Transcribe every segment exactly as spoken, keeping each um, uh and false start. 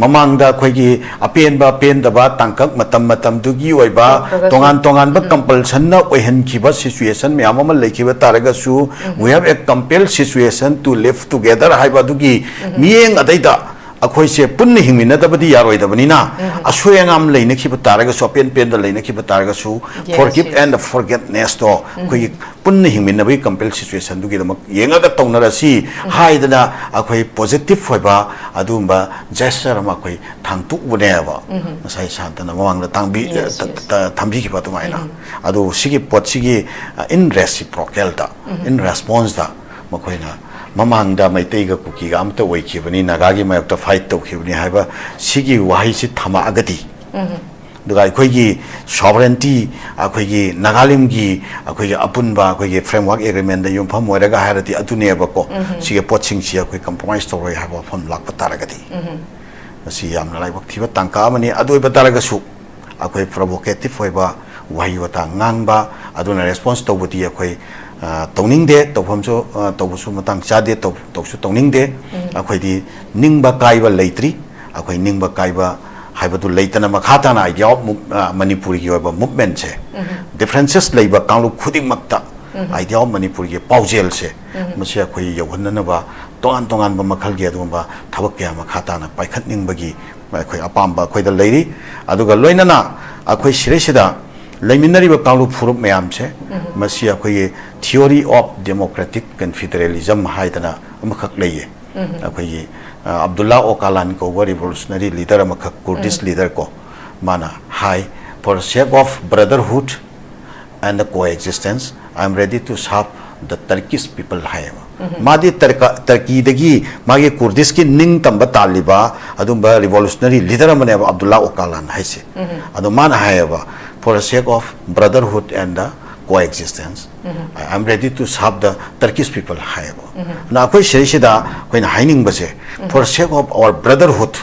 ꯃꯃꯥꯡꯗ ꯑꯩꯈꯣꯏꯒꯤ ꯑꯄꯦꯟꯕ, ꯑꯄꯦꯟꯗꯕ, ꯇꯥꯡꯀꯛ ꯃꯇꯝ ꯃꯇꯝꯗꯨꯒꯤ ꯑꯣꯏꯕ ꯇꯣꯉꯥꯟ ꯇꯣꯉꯥꯟꯕ compulsionꯅ ꯑꯣꯏꯍꯟꯈꯤꯕ situation ꯃꯌꯥꯝ ꯑꯃ ꯂꯩꯈꯤꯕ ꯇꯥꯔꯒꯁꯨ, we have a compelled situation to live together ꯍꯥꯏꯕ ꯑꯗꯨꯒꯤ ꯃꯤꯠꯌꯦꯡ ꯑꯗꯩꯗ ꯑꯩꯈꯣꯏꯁꯦ ꯄꯨꯟꯅ ꯍꯤꯡꯃꯤꯟꯅꯗꯕꯗꯤ ꯌꯥꯔꯣꯏꯗꯕꯅꯤꯅ, ꯑꯁꯣꯏ ꯑꯉꯥꯝ ꯂꯩꯅꯈꯤꯕ ꯇꯥꯔꯒꯁꯨ, ꯑꯄꯦꯟ ꯄꯦꯟꯗ ꯂꯩꯅꯈꯤꯕ ꯇꯥꯔꯒꯁꯨ, forgive and forgetnessꯇꯣ ꯑꯩꯈꯣꯏꯒꯤ ꯄꯨꯟꯅ ꯍꯤꯡꯃꯤꯟꯅꯕꯒꯤ compelled situationꯗꯨꯒꯤꯗꯃꯛ ꯌꯦꯡꯉꯒ ꯇꯧꯅꯔꯁꯤ ꯍꯥꯏꯗꯅ ꯑꯩꯈꯣꯏ positive ꯑꯣꯏꯕ ꯑꯗꯨꯒꯨꯝꯕ gesture ꯑꯃ ꯑꯩꯈꯣꯏ ꯊꯥꯡꯇꯣꯛꯎꯕꯅꯦꯕ꯫ ꯉꯁꯥꯏ ꯁꯥꯟꯇꯅ ꯃꯃꯥꯡꯗ ꯇꯥꯡꯕꯤ-, Yes, ꯇ-, yes. ꯇ-, ꯊꯝꯕꯤꯈꯤꯕ ꯑꯗꯨꯃꯥꯏꯅ꯫ ꯑꯗꯨ ꯁꯤꯒꯤ ꯄꯣꯠꯁꯤꯒꯤ, ꯑ, in reciprocalꯗ, in responseꯗ ꯃꯈꯣꯏꯅ ꯃꯃꯥꯡꯗ ꯃꯩꯇꯩꯒ ꯀꯨꯀꯤꯒ ꯑꯃꯠꯇ ꯑꯣꯏꯈꯤꯕꯅꯤ, ꯅꯥꯒꯥꯒꯤ ꯃꯥꯌꯣꯛꯇ fight ꯇꯧꯈꯤꯕꯅꯤ ꯍꯥꯏꯕ ꯁꯤꯒꯤ ꯋꯥꯍꯩꯁꯤ ꯊꯝꯃꯛꯑꯒꯗꯤ, ꯑꯗꯨꯒ ꯑꯩꯈꯣꯏꯒꯤ sovereignty, ꯑꯩꯈꯣꯏꯒꯤ ꯅꯥꯒꯥꯂꯦꯟꯒꯤ ꯑꯩꯈꯣꯏꯒꯤ ꯑꯄꯨꯟꯕ ꯑꯩꯈꯣꯏꯒꯤ framework agreementꯗ ꯌꯨꯝꯐꯝ ꯑꯣꯏꯔꯒ ꯍꯥꯏꯔꯗꯤ ꯑꯗꯨꯅꯦꯕꯀꯣ, ꯁꯤꯒꯤ ꯄꯣꯠꯁꯤꯡꯁꯤ ꯑꯩꯈꯣꯏ compromise ꯇꯧꯔꯣꯏ ꯍꯥꯏꯕ ꯋꯥꯐꯝ ꯂꯥꯛꯄ ꯇꯥꯔꯒꯗꯤ, ꯃꯁꯤ ꯌꯥꯝꯅ ꯂꯥꯏꯕꯛ ꯊꯤꯕ ꯇꯥꯡꯀꯛ ꯑꯃꯅꯤ꯫ ꯑꯗꯨ ꯑꯣꯏꯕ ꯇꯥꯔꯒꯁꯨ ꯑꯩꯈꯣꯏ provocative ꯑꯣꯏꯕ ꯋꯥꯍꯩ ꯋꯥꯇꯥ ꯉꯥꯡꯕ, ꯑꯗꯨꯅ response ꯇꯧꯕꯗꯤ ꯑꯩꯈꯣꯏ, ꯑ, ꯇꯧꯅꯤꯡꯗꯦ, ꯇꯧꯐꯝꯁꯨ, ꯑ, ꯇꯧꯕꯁꯨ ꯃꯇꯥꯡ ꯆꯥꯗꯦ, ꯇꯧ-, ꯇꯧꯁꯨ ꯇꯧꯅꯤꯡꯗꯦ꯫ ꯑꯩꯈꯣꯏꯗꯤ ꯅꯤꯡꯕ ꯀꯥꯏꯕ ꯂꯩꯇ꯭ꯔꯤ꯫ ꯑꯩꯈꯣꯏ ꯅꯤꯡꯕ ꯀꯥꯏꯕ ꯍꯥꯏꯕꯗꯨ ꯂꯩꯇꯅ ꯃꯈꯥ ꯇꯥꯅ idea of mov-, ꯑ, ꯃꯅꯤꯄꯨꯔꯒꯤ ꯑꯣꯏꯕ movementꯁꯦ, differences ꯂꯩꯕ ꯀꯥꯡꯂꯨꯞ ꯈꯨꯗꯤꯡꯃꯛꯇ idea of ꯃꯅꯤꯄꯨꯔꯒꯤ ꯄꯥꯎꯖꯦꯜꯁꯦ, ꯃꯁꯤ ꯑꯩꯈꯣꯏ ꯌꯧꯍꯟꯅꯅꯕ ꯇꯣꯉꯥꯟ ꯇꯣꯉꯥꯟꯕ ꯃꯈꯜꯒꯤ ꯑꯗꯨꯒꯨꯝꯕ ꯊꯕꯛ ꯀꯌꯥ ꯃꯈꯥ ꯇꯥꯅ ꯄꯥꯏꯈꯠꯅꯤꯡꯕꯒꯤ ꯑꯩꯈꯣꯏ ꯑꯄꯥꯝꯕ ꯑꯩꯈꯣꯏꯗ ꯂꯩꯔꯤ꯫ ꯑꯗꯨꯒ ꯂꯣꯏꯅꯅ ꯑꯩꯈꯣꯏ ꯁꯤꯔꯩꯁꯤꯗ ꯂꯩꯃꯤꯟꯅꯔꯤꯕ ꯀꯥꯡꯂꯨꯞ ꯐꯨꯔꯨꯞ ꯃꯌꯥꯝꯁꯦ, ꯃꯁꯤ ꯑꯩꯈꯣꯏꯒꯤ theory of democratic confederalism ꯍꯥꯏꯗꯅ ꯑꯃꯈꯛ ꯂꯩꯌꯦ꯫ ꯑꯩꯈꯣꯏꯒꯤ, ꯑ, ꯑꯕꯗꯨꯜꯂꯥ ꯑꯣꯀꯥꯂꯥꯟ ꯀꯧꯕ revolutionary leader ꯑꯃꯈꯛ, Kurdish leader ꯀꯣ, ꯃꯥꯅ ꯍꯥꯏ, "For the sake of brotherhood and the coexistence, I am ready to serve the Turkish people" ꯍꯥꯏꯌꯦꯕ꯫ ꯃꯥꯗꯤ ꯇꯔꯀ-, ꯇꯔꯀꯤꯗꯒꯤ ꯃꯥꯒꯤ ꯀꯨꯔꯗꯤꯁꯀꯤ ꯅꯤꯡꯇꯝꯕ ꯇꯥꯜꯂꯤꯕ ꯑꯗꯨꯝꯕ revolutionary leader ꯑꯃꯅꯦꯕ ꯑꯕꯗꯨꯜꯂꯥ ꯑꯣꯀꯥꯂꯥꯟ ꯍꯥꯏꯁꯦ꯫ ꯑꯗꯣ ꯃꯥꯅ ꯍꯥꯏꯌꯦꯕ, "For the sake of brotherhood and the coexistence, I am ready to serve the Turkish people" ꯍꯥꯏꯌꯦꯕ꯫ ꯑꯗꯨꯅ ꯑꯩꯈꯣꯏ ꯁꯤꯗꯩꯁꯤꯗ ꯑꯩꯈꯣꯏꯅ ꯍꯥꯏꯅꯤꯡꯕꯁꯦ, "For the sake of our brotherhood,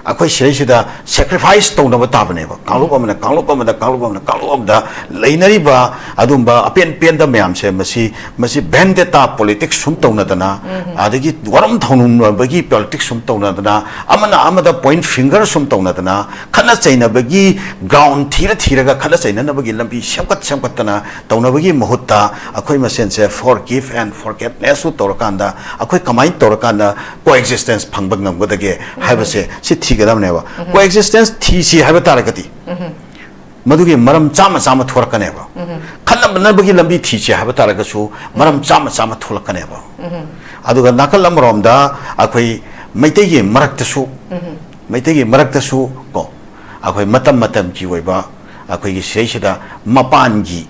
ꯑꯩꯈꯣꯏ ꯁꯤꯗꯩꯁꯤꯗ sacrifice ꯇꯧꯅꯕ ꯇꯥꯕꯅꯦꯕ꯫ ꯀꯥꯡꯂꯨꯞ ꯑꯃꯅ ꯀꯥꯡꯂꯨꯞ ꯑꯃꯗ, ꯀꯥꯡꯂꯨꯞ ꯑꯃꯅ ꯀꯥꯡꯂꯨꯞ ꯑꯃꯗ ꯂꯩꯅꯔꯤꯕ ꯑꯗꯨꯝꯕ ꯑꯄꯦꯟ ꯄꯦꯟꯗ ꯃꯌꯥꯝꯁꯦ, ꯃꯁꯤ, ꯃꯁꯤ vendetta politics ꯁꯨꯝ ꯇꯧꯅꯗꯅ, ꯑꯗꯒꯤ ꯋꯥꯔꯝ ꯊꯧꯅꯕꯒꯤ politics ꯁꯨꯝ ꯇꯧꯅꯗꯅ, ꯑꯃꯅ ꯑꯃꯗ point finger ꯁꯨꯝ ꯇꯧꯅꯗꯅ, ꯈꯠꯅ ꯆꯩꯅꯕꯒꯤ ground ꯊꯤꯔ ꯊꯤꯔꯒ ꯈꯠꯅ ꯆꯩꯅꯅꯕꯒꯤ ꯂꯝꯕꯤ ꯁꯦꯝꯒꯠ ꯁꯦꯝꯒꯠꯇꯅ ꯇꯧꯅꯕꯒꯤ ꯃꯍꯨꯠꯇ, ꯑꯩꯈꯣꯏ ꯃꯁꯦꯟꯁꯦ forgive and forgetness ꯁꯨ ꯇꯧꯔꯀꯥꯟꯗ, ꯑꯩꯈꯣꯏ ꯀꯃꯥꯏꯅ ꯇꯧꯔꯀꯥꯟꯗ coexistence ꯐꯪꯕ ꯉꯝꯒꯗꯒꯦ ꯍꯥꯏꯕꯁꯦ, ꯁꯤ ꯊꯤꯒꯗꯕꯅꯦꯕ꯫ Coexistence ꯊꯤꯁꯤ ꯍꯥꯏꯕ ꯇꯥꯔꯒꯗꯤ, ꯃꯗꯨꯒꯤ ꯃꯔꯝ ꯆꯥꯝꯃ ꯆꯥꯝꯃ ꯊꯣꯔꯛꯀꯅꯦꯕ꯫ ꯈꯠꯅꯕꯒꯤ ꯂꯝꯕꯤ ꯊꯤꯁꯤ ꯍꯥꯏꯕ ꯇꯥꯔꯒꯁꯨ, ꯃꯔꯝ ꯆꯥꯝꯃ ꯆꯥꯝꯃ ꯊꯣꯛꯂꯛꯀꯅꯦꯕ꯫ ꯑꯗꯨꯒ ꯅꯥꯀꯜ ꯑꯃꯔꯣꯝꯗ ꯑꯩꯈꯣꯏ ꯃꯩꯇꯩꯒꯤ ꯃꯔꯛꯇꯁꯨ, ꯃꯩꯇꯩꯒꯤ ꯃꯔꯛꯇꯁꯨ ꯀꯣ, ꯑꯩꯈꯣꯏ ꯃꯇꯝ ꯃꯇꯝꯒꯤ ꯑꯣꯏꯕ, ꯑꯩꯈꯣꯏꯒꯤ ꯁꯤꯗꯩꯁꯤꯗ ꯃꯄꯥꯟꯒꯤ,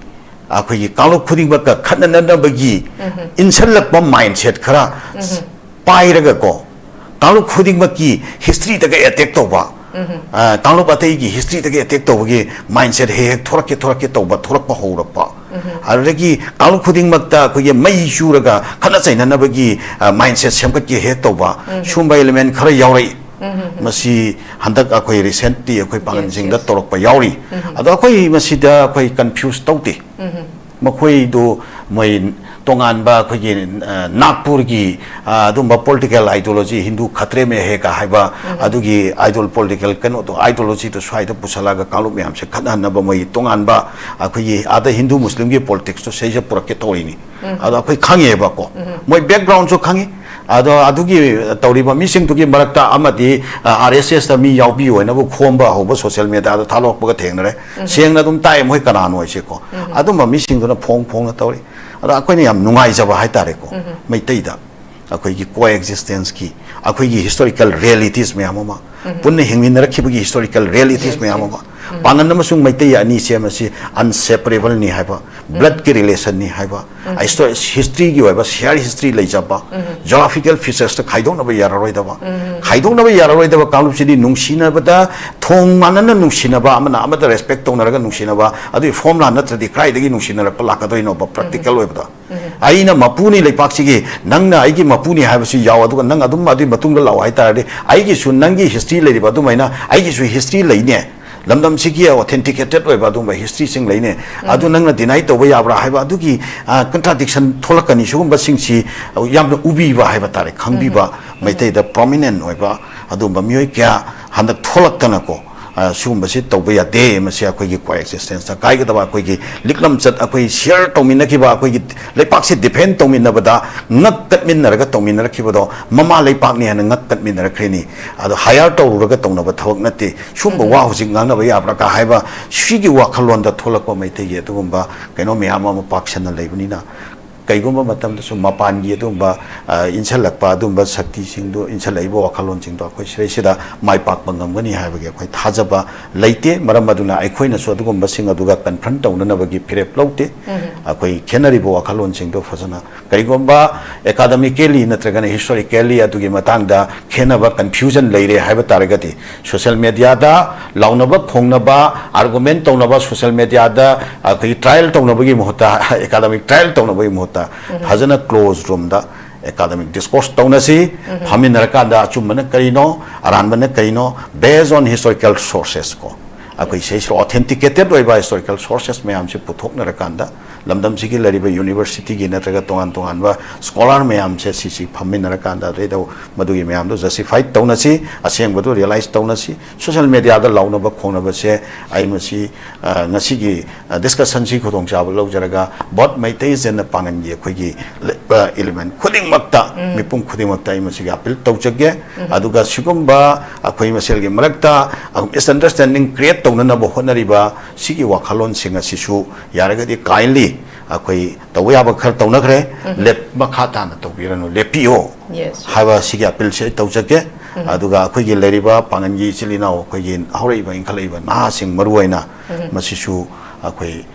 ꯑꯩꯈꯣꯏꯒꯤ ꯀꯥꯡꯂꯨꯞ ꯈꯨꯗꯤꯡꯃꯛꯀ ꯈꯠꯅꯅꯅꯕꯒꯤ ꯏꯟꯁꯤꯜꯂꯛꯄ mindset ꯈꯔ ꯄꯥꯏꯔꯒꯀꯣ, ꯀꯥꯡꯂꯨꯞ ꯈꯨꯗꯤꯡꯃꯛꯀꯤ history ꯗꯒ attack ꯇꯧꯕ, ꯑ, ꯀꯥꯡꯂꯨꯞ ꯑꯇꯩꯒꯤ history ꯗꯒ attack ꯇꯧꯕꯒꯤ mindset ꯍꯦꯛ ꯍꯦꯛ ꯊꯣꯔꯛꯀꯦ, ꯊꯣꯔꯛꯀꯦ ꯇꯧꯕ, ꯊꯣꯔꯛꯄ ꯍꯧꯔꯛꯄ꯫ ꯑꯗꯨꯗꯒꯤ ꯀꯥꯡꯂꯨꯞ ꯈꯨꯗꯤꯡꯃꯛꯇ ꯑꯩꯈꯣꯏꯒꯤ ꯃꯩ ꯆꯨꯔꯒ ꯈꯠꯅ ꯆꯩꯅꯅꯕꯒꯤ, ꯑ, mindset ꯁꯦꯝꯒꯠꯀꯦ ꯍꯦꯛ ꯇꯧꯕ, ꯁꯨꯝꯕ element ꯈꯔ ꯌꯥꯎꯔꯛꯏ꯫ ꯃꯁꯤ ꯍꯟꯗꯛ ꯑꯩꯈꯣꯏ recently ꯑꯩꯈꯣꯏ ꯄꯥꯡꯒꯜꯁꯤꯡꯗ ꯇꯧꯔꯛꯄ ꯌꯥꯎꯔꯤ꯫ ꯑꯗꯣ ꯑꯩꯈꯣꯏ ꯃꯁꯤꯗ ꯑꯩꯈꯣꯏ confuse ꯇꯧꯗꯦ꯫ ꯃꯈꯣꯏꯗꯨ ꯃꯣꯏ ꯇꯣꯉꯥꯟꯕ ꯑꯩꯈꯣꯏꯒꯤ, ꯑ, ꯅꯥꯒꯄꯨꯔꯒꯤ, ꯑ, ꯑꯗꯨꯝꯕ political ideology, ꯍꯤꯟꯗꯨ ꯈꯇ꯭ꯔꯦ ꯃꯦ ꯍꯦ ꯀ ꯍꯥꯏꯕ ꯑꯗꯨꯒꯤ ideol-, political ꯀꯩꯅꯣꯗꯣ, ideology ꯗꯣ ꯁ꯭ꯋꯥꯏꯗ ꯄꯨꯁꯜꯂꯒ ꯀꯥꯡꯂꯨꯞ ꯃꯌꯥꯝꯁꯦ ꯈꯠꯅꯍꯟꯅꯕ ꯃꯣꯏ ꯇꯣꯉꯥꯟꯕ ꯑꯩꯈꯣꯏꯒꯤ ꯑꯥꯗ ꯍꯤꯟꯗꯨ ꯃꯨꯁꯂꯤꯝꯒꯤ politics ꯇꯣ ꯁꯤꯗꯩꯁꯤꯗ ꯄꯨꯔꯛꯀꯦ ꯇꯧꯔꯤꯅꯤ꯫ ꯑꯗꯣ ꯑꯩꯈꯣꯏ ꯈꯪꯉꯦꯕꯀꯣ, ꯃꯣꯏ background ꯁꯨ ꯈꯪꯉꯤ꯫ ꯑꯗꯣ ꯑꯗꯨꯒꯤ ꯇꯧꯔꯤꯕ ꯃꯤꯁꯤꯡꯗꯨꯒꯤ ꯃꯔꯛꯇ ꯑꯃꯗꯤ, ꯑ, R S S ꯇ ꯃꯤ ꯌꯥꯎꯕꯤꯌꯨ ꯍꯥꯏꯅꯕꯨ ꯈꯣꯝꯕ ꯍꯧꯕ social media ꯗ ꯊꯥꯗꯣꯔꯛꯄꯒ ꯊꯦꯡꯅꯔꯦ꯫ ꯁꯦꯡꯅ ꯑꯗꯨꯝ ꯇꯥꯏ ꯃꯣꯏ ꯀꯅꯥꯅꯣ ꯍꯥꯏꯁꯦꯀꯣ꯫ ꯑꯗꯨꯝꯕ ꯃꯤꯁꯤꯡꯗꯨꯅ ꯐꯣꯡ ꯐꯣꯡꯅ ꯇꯧꯔꯤ꯫ ꯑꯗꯣ ꯑꯩꯈꯣꯏꯅ ꯌꯥꯝ ꯅꯨꯡꯉꯥꯏꯖꯕ ꯍꯥꯏꯇꯥꯔꯦꯀꯣ, ꯃꯩꯇꯩꯗ ꯑꯩꯈꯣꯏꯒꯤ coexistence ꯀꯤ, ꯑꯩꯈꯣꯏꯒꯤ historical realities ꯃꯌꯥꯝ ꯑꯃ, ꯄꯨꯟꯅ ꯍꯤꯡꯃꯤꯟꯅꯔꯛꯈꯤꯕꯒꯤ historical realities ꯃꯌꯥꯝ ꯑꯃ, ꯄꯥꯡꯒꯟ ꯑꯃꯁꯨꯡ ꯃꯩꯇꯩ ꯑꯅꯤꯁꯦ ꯃꯁꯤ inseparable ꯅꯤ ꯍꯥꯏꯕ, blood ꯀꯤ relation ꯅꯤ ꯍꯥꯏꯕ, history ꯒꯤ ꯑꯣꯏꯕ shared history ꯂꯩꯖꯕ, geographical features ꯇ ꯈꯥꯏꯗꯣꯛꯅꯕ ꯌꯥꯔꯔꯣꯏꯗꯕ, ꯈꯥꯏꯗꯣꯛꯅꯕ ꯌꯥꯔꯔꯣꯏꯗꯕ ꯀꯥꯡꯂꯨꯞꯁꯤꯗꯤ ꯅꯨꯡꯁꯤꯅꯕꯗ, ꯊꯣꯡ ꯃꯥꯟꯅꯅ ꯅꯨꯡꯁꯤꯅꯕ, ꯑꯃꯅ ꯑꯃꯗ respect ꯇꯧꯅꯔꯒ ꯅꯨꯡꯁꯤꯅꯕ, ꯑꯗꯨꯒꯤ formula ꯅꯠꯇ꯭ꯔꯗꯤ ꯀꯗꯥꯏꯗꯒꯤ ꯅꯨꯡꯁꯤꯅꯔꯛꯄ ꯂꯥꯛꯀꯗꯣꯏꯅꯣꯕ? Practical ꯑꯣꯏꯕꯗ꯫ ꯑꯩꯅ ꯃꯄꯨꯅꯤ ꯂꯩꯄꯥꯛꯁꯤꯒꯤ, ꯅꯪꯅ ꯑꯩꯒꯤ ꯃꯄꯨꯅꯤ ꯍꯥꯏꯕꯁꯤ ꯌꯥꯎ, ꯑꯗꯨꯒ ꯅꯪ ꯑꯗꯨꯝ ꯑꯗꯨꯒꯤ ꯃꯇꯨꯡꯗ ꯂꯥꯛꯑꯣ ꯍꯥꯏꯇꯥꯔꯗꯤ, ꯑꯩꯒꯤꯁꯨ ꯅꯪꯒꯤ history ꯂꯩꯔꯤꯕ ꯑꯗꯨꯃꯥꯏꯅ ꯑꯩꯒꯤꯁꯨ history ꯂꯩꯅꯦ꯫ ꯂꯝꯗꯝꯁꯤꯒꯤ authenticated ꯑꯣꯏꯕ ꯑꯗꯨꯒꯨꯝꯕ history ꯁꯤꯡ ꯂꯩꯅꯦ꯫ ꯑꯗꯨ ꯅꯪꯅ deny ꯇꯧꯕ ꯌꯥꯕ꯭ꯔꯥ ꯍꯥꯏꯕ ꯑꯗꯨꯒꯤ, ꯑ, contradiction ꯊꯣꯛꯂꯛꯀꯅꯤ꯫ ꯁꯤꯒꯨꯝꯕꯁꯤꯡꯁꯤ ꯌꯥꯝꯅ ꯎꯕꯤꯕ ꯍꯥꯏꯕ ꯇꯥꯔꯦ, ꯈꯪꯕꯤꯕ, ꯃꯩꯇꯩꯗ prominent ꯑꯣꯏꯕ ꯑꯗꯨꯒꯨꯝꯕ ꯃꯤꯑꯣꯏ ꯀꯌꯥ ꯍꯟꯗꯛ ꯊꯣꯛꯂꯛꯇꯅꯀꯣ, ꯑ, ꯁꯤꯒꯨꯝꯕꯁꯤ ꯇꯧꯕ ꯌꯥꯗꯦ꯫ ꯃꯁꯤ ꯑꯩꯈꯣꯏꯒꯤ coexistence ꯇ ꯀꯥꯏꯒꯗꯕ, ꯑꯩꯈꯣꯏꯒꯤ ꯂꯤꯛꯂꯝꯆꯠ, ꯑꯩꯈꯣꯏ share ꯇꯧꯃꯤꯟꯅꯈꯤꯕ, ꯑꯩꯈꯣꯏꯒꯤ ꯂꯩꯄꯥꯛꯁꯤ defend ꯇꯧꯃꯤꯟꯅꯕꯗ ꯉꯛ ꯇꯠꯃꯤꯟꯅꯔꯒ ꯇꯧꯃꯤꯟꯅꯔꯛꯈꯤꯕꯗꯣ, ꯃꯃꯥ ꯂꯩꯄꯥꯛꯅꯤ ꯍꯥꯏꯅ ꯉꯛ ꯇꯠꯃꯤꯟꯅꯔꯛꯈ꯭ꯔꯤꯅꯤ꯫ ꯑꯗꯣ hire ꯇꯧꯔꯨꯔꯒ ꯇꯧꯅꯕ ꯊꯕꯛ ꯅꯠꯇꯦ꯫ ꯁꯨꯝꯕ ꯋꯥ ꯍꯧꯖꯤꯛ ꯉꯥꯡꯅꯕ ꯌꯥꯕ꯭ꯔꯥ ꯀ ꯍꯥꯏꯕ ꯁꯤꯒꯤ ꯋꯥꯈꯜꯂꯣꯟꯗ ꯊꯣꯛꯂꯛꯄ ꯃꯩꯇꯩꯒꯤ ꯑꯗꯨꯒꯨꯝꯕ ꯀꯩꯅꯣ ꯃꯌꯥꯝ ꯑꯃ ꯄꯥꯛꯁꯟꯅ ꯂꯩꯕꯅꯤꯅ, ꯀꯩꯒꯨꯝꯕ ꯃꯇꯝꯗꯁꯨ ꯃꯄꯥꯟꯒꯤ ꯑꯗꯨꯒꯨꯝꯕ, ꯑ, ꯏꯟꯁꯤꯜꯂꯛꯄ ꯑꯗꯨꯒꯨꯝꯕ ꯁꯛꯇꯤꯁꯤꯡꯗꯨ, ꯏꯟꯁꯤꯜꯂꯛꯏꯕ ꯋꯥꯈꯜꯂꯣꯟꯁꯤꯡꯗꯣ ꯑꯩꯈꯣꯏ ꯁꯤꯗꯩꯁꯤꯗ ꯃꯥꯏ ꯄꯥꯛꯄ ꯉꯝꯒꯅꯤ ꯍꯥꯏꯕꯒꯤ ꯑꯩꯈꯣꯏ ꯊꯥꯖꯕ ꯂꯩꯇꯦ꯫ ꯃꯔꯝ ꯑꯗꯨꯅ ꯑꯩꯈꯣꯏꯅꯁꯨ ꯑꯗꯨꯒꯨꯝꯕꯁꯤꯡ ꯑꯗꯨꯒ confront ꯇꯧꯅꯅꯕꯒꯤ ꯐꯤꯔꯦꯞ ꯂꯧꯗꯦ꯫ ꯑꯩꯈꯣꯏ ꯈꯦꯠꯅꯔꯤꯕ ꯋꯥꯈꯜꯂꯣꯟꯁꯤꯡꯗꯣ ꯐꯖꯅ, ꯀꯔꯤꯒꯨꯝꯕ academically ꯅꯠꯇ꯭ꯔꯒꯅ historically ꯑꯗꯨꯒꯤ ꯃꯇꯥꯡꯗ ꯈꯦꯠꯅꯕ, confusion ꯂꯩꯔꯦ ꯍꯥꯏꯕ ꯇꯥꯔꯒꯗꯤ, social media ꯗ ꯂꯥꯎꯅꯕ ꯈꯣꯡꯅꯕ, argument ꯇꯧꯅꯕ, social media ꯗ ꯑꯩꯈꯣꯏꯒꯤ trial ꯇꯧꯅꯕꯒꯤ ꯃꯍꯨꯠꯇ, academic trial ꯇꯧꯅꯕꯒꯤ ꯃꯍꯨꯠꯇ, ꯐꯖꯅ close room ꯗ academic discourse ꯇꯧꯅꯁꯤ꯫ ꯐꯝꯃꯤꯟꯅꯔꯀꯥꯟꯗ ꯑꯆꯨꯝꯕꯅ ꯀꯔꯤꯅꯣ, ꯑꯔꯥꯟꯕꯅ ꯀꯔꯤꯅꯣ, based on historical sources ꯀꯣ, ꯑꯩꯈꯣꯏ ꯁꯤꯁꯨ authenticated ꯑꯣꯏꯕ historical sources ꯃꯌꯥꯝꯁꯤ ꯄꯨꯊꯣꯛꯅꯔꯀꯥꯟꯗ, ꯂꯝꯗꯝꯁꯤꯒꯤ ꯂꯩꯔꯤꯕ university ꯒꯤ ꯅꯠꯇ꯭ꯔꯒ ꯇꯣꯉꯥꯟ ꯇꯣꯉꯥꯟꯕ scholar ꯃꯌꯥꯝꯁꯦ ꯁꯤꯁꯤ ꯐꯝꯃꯤꯟꯅꯔꯀꯥꯟꯗ ꯑꯗꯩꯗ ꯃꯗꯨꯒꯤ ꯃꯌꯥꯝꯗꯣ justify ꯇꯧꯅꯁꯤ, ꯑꯁꯦꯡꯕꯗꯨ realize ꯇꯧꯅꯁꯤ꯫ Social media ꯗ ꯂꯥꯎꯅꯕ ꯈꯣꯡꯅꯕꯁꯦ ꯑꯩ ꯃꯁꯤ, ꯑ, ꯉꯁꯤꯒꯤ, ꯑ, discussion ꯁꯤ ꯈꯨꯗꯣꯡꯆꯥꯕ ꯂꯧꯖꯔꯒ, both ꯃꯩꯇꯩ ꯖꯟꯅ ꯄꯥꯡꯒꯟꯒꯤ ꯑꯩꯈꯣꯏꯒꯤ ꯂꯩꯕ element ꯈꯨꯗꯤꯡꯃꯛꯇ, ꯃꯤꯄꯨꯝ ꯈꯨꯗꯤꯡꯃꯛꯇ ꯑꯩ ꯃꯁꯤꯒꯤ appeal ꯇꯧꯖꯒꯦ꯫ ꯑꯗꯨꯒ ꯁꯤꯒꯨꯝꯕ ꯑꯩꯈꯣꯏ ꯃꯁꯦꯜꯒꯤ ꯃꯔꯛꯇ, ꯑ, misunderstanding create ꯇꯧꯅꯅꯕ ꯍꯣꯠꯅꯔꯤꯕ ꯁꯤꯒꯤ ꯋꯥꯈꯜꯂꯣꯟꯁꯤꯡ ꯑꯁꯤꯁꯨ ꯌꯥꯔꯒꯗꯤ kindly ꯑꯩꯈꯣꯏ ꯇꯧꯕ ꯌꯥꯕ ꯈꯔ ꯇꯧꯅꯈ꯭ꯔꯦ꯫ ꯂꯦꯞ ꯃꯈꯥ ꯇꯥꯅ ꯇꯧꯕꯤꯔꯅꯨ, ꯂꯦꯞꯄꯤꯌꯣ꯫ Yes. ꯍꯥꯏꯕ ꯁꯤꯒꯤ ꯑꯄꯤꯜꯁꯦ ꯑꯩ ꯇꯧꯖꯒꯦ꯫ ꯑꯗꯨꯒ ꯑꯩꯈꯣꯏꯒꯤ ꯂꯩꯔꯤꯕ ꯄꯥꯡꯒꯜꯒꯤ ꯏꯆꯤꯜ ꯏꯅꯥꯎ, ꯑꯩꯈꯣꯏꯒꯤ ꯍꯧꯔꯛꯏꯕ ꯏꯟꯈꯠꯂꯛꯏꯕ ꯅꯍꯥꯁꯤꯡ ꯃꯔꯨ ꯑꯣꯏꯅ, ꯃꯁꯤꯁꯨ ꯑꯩꯈꯣꯏ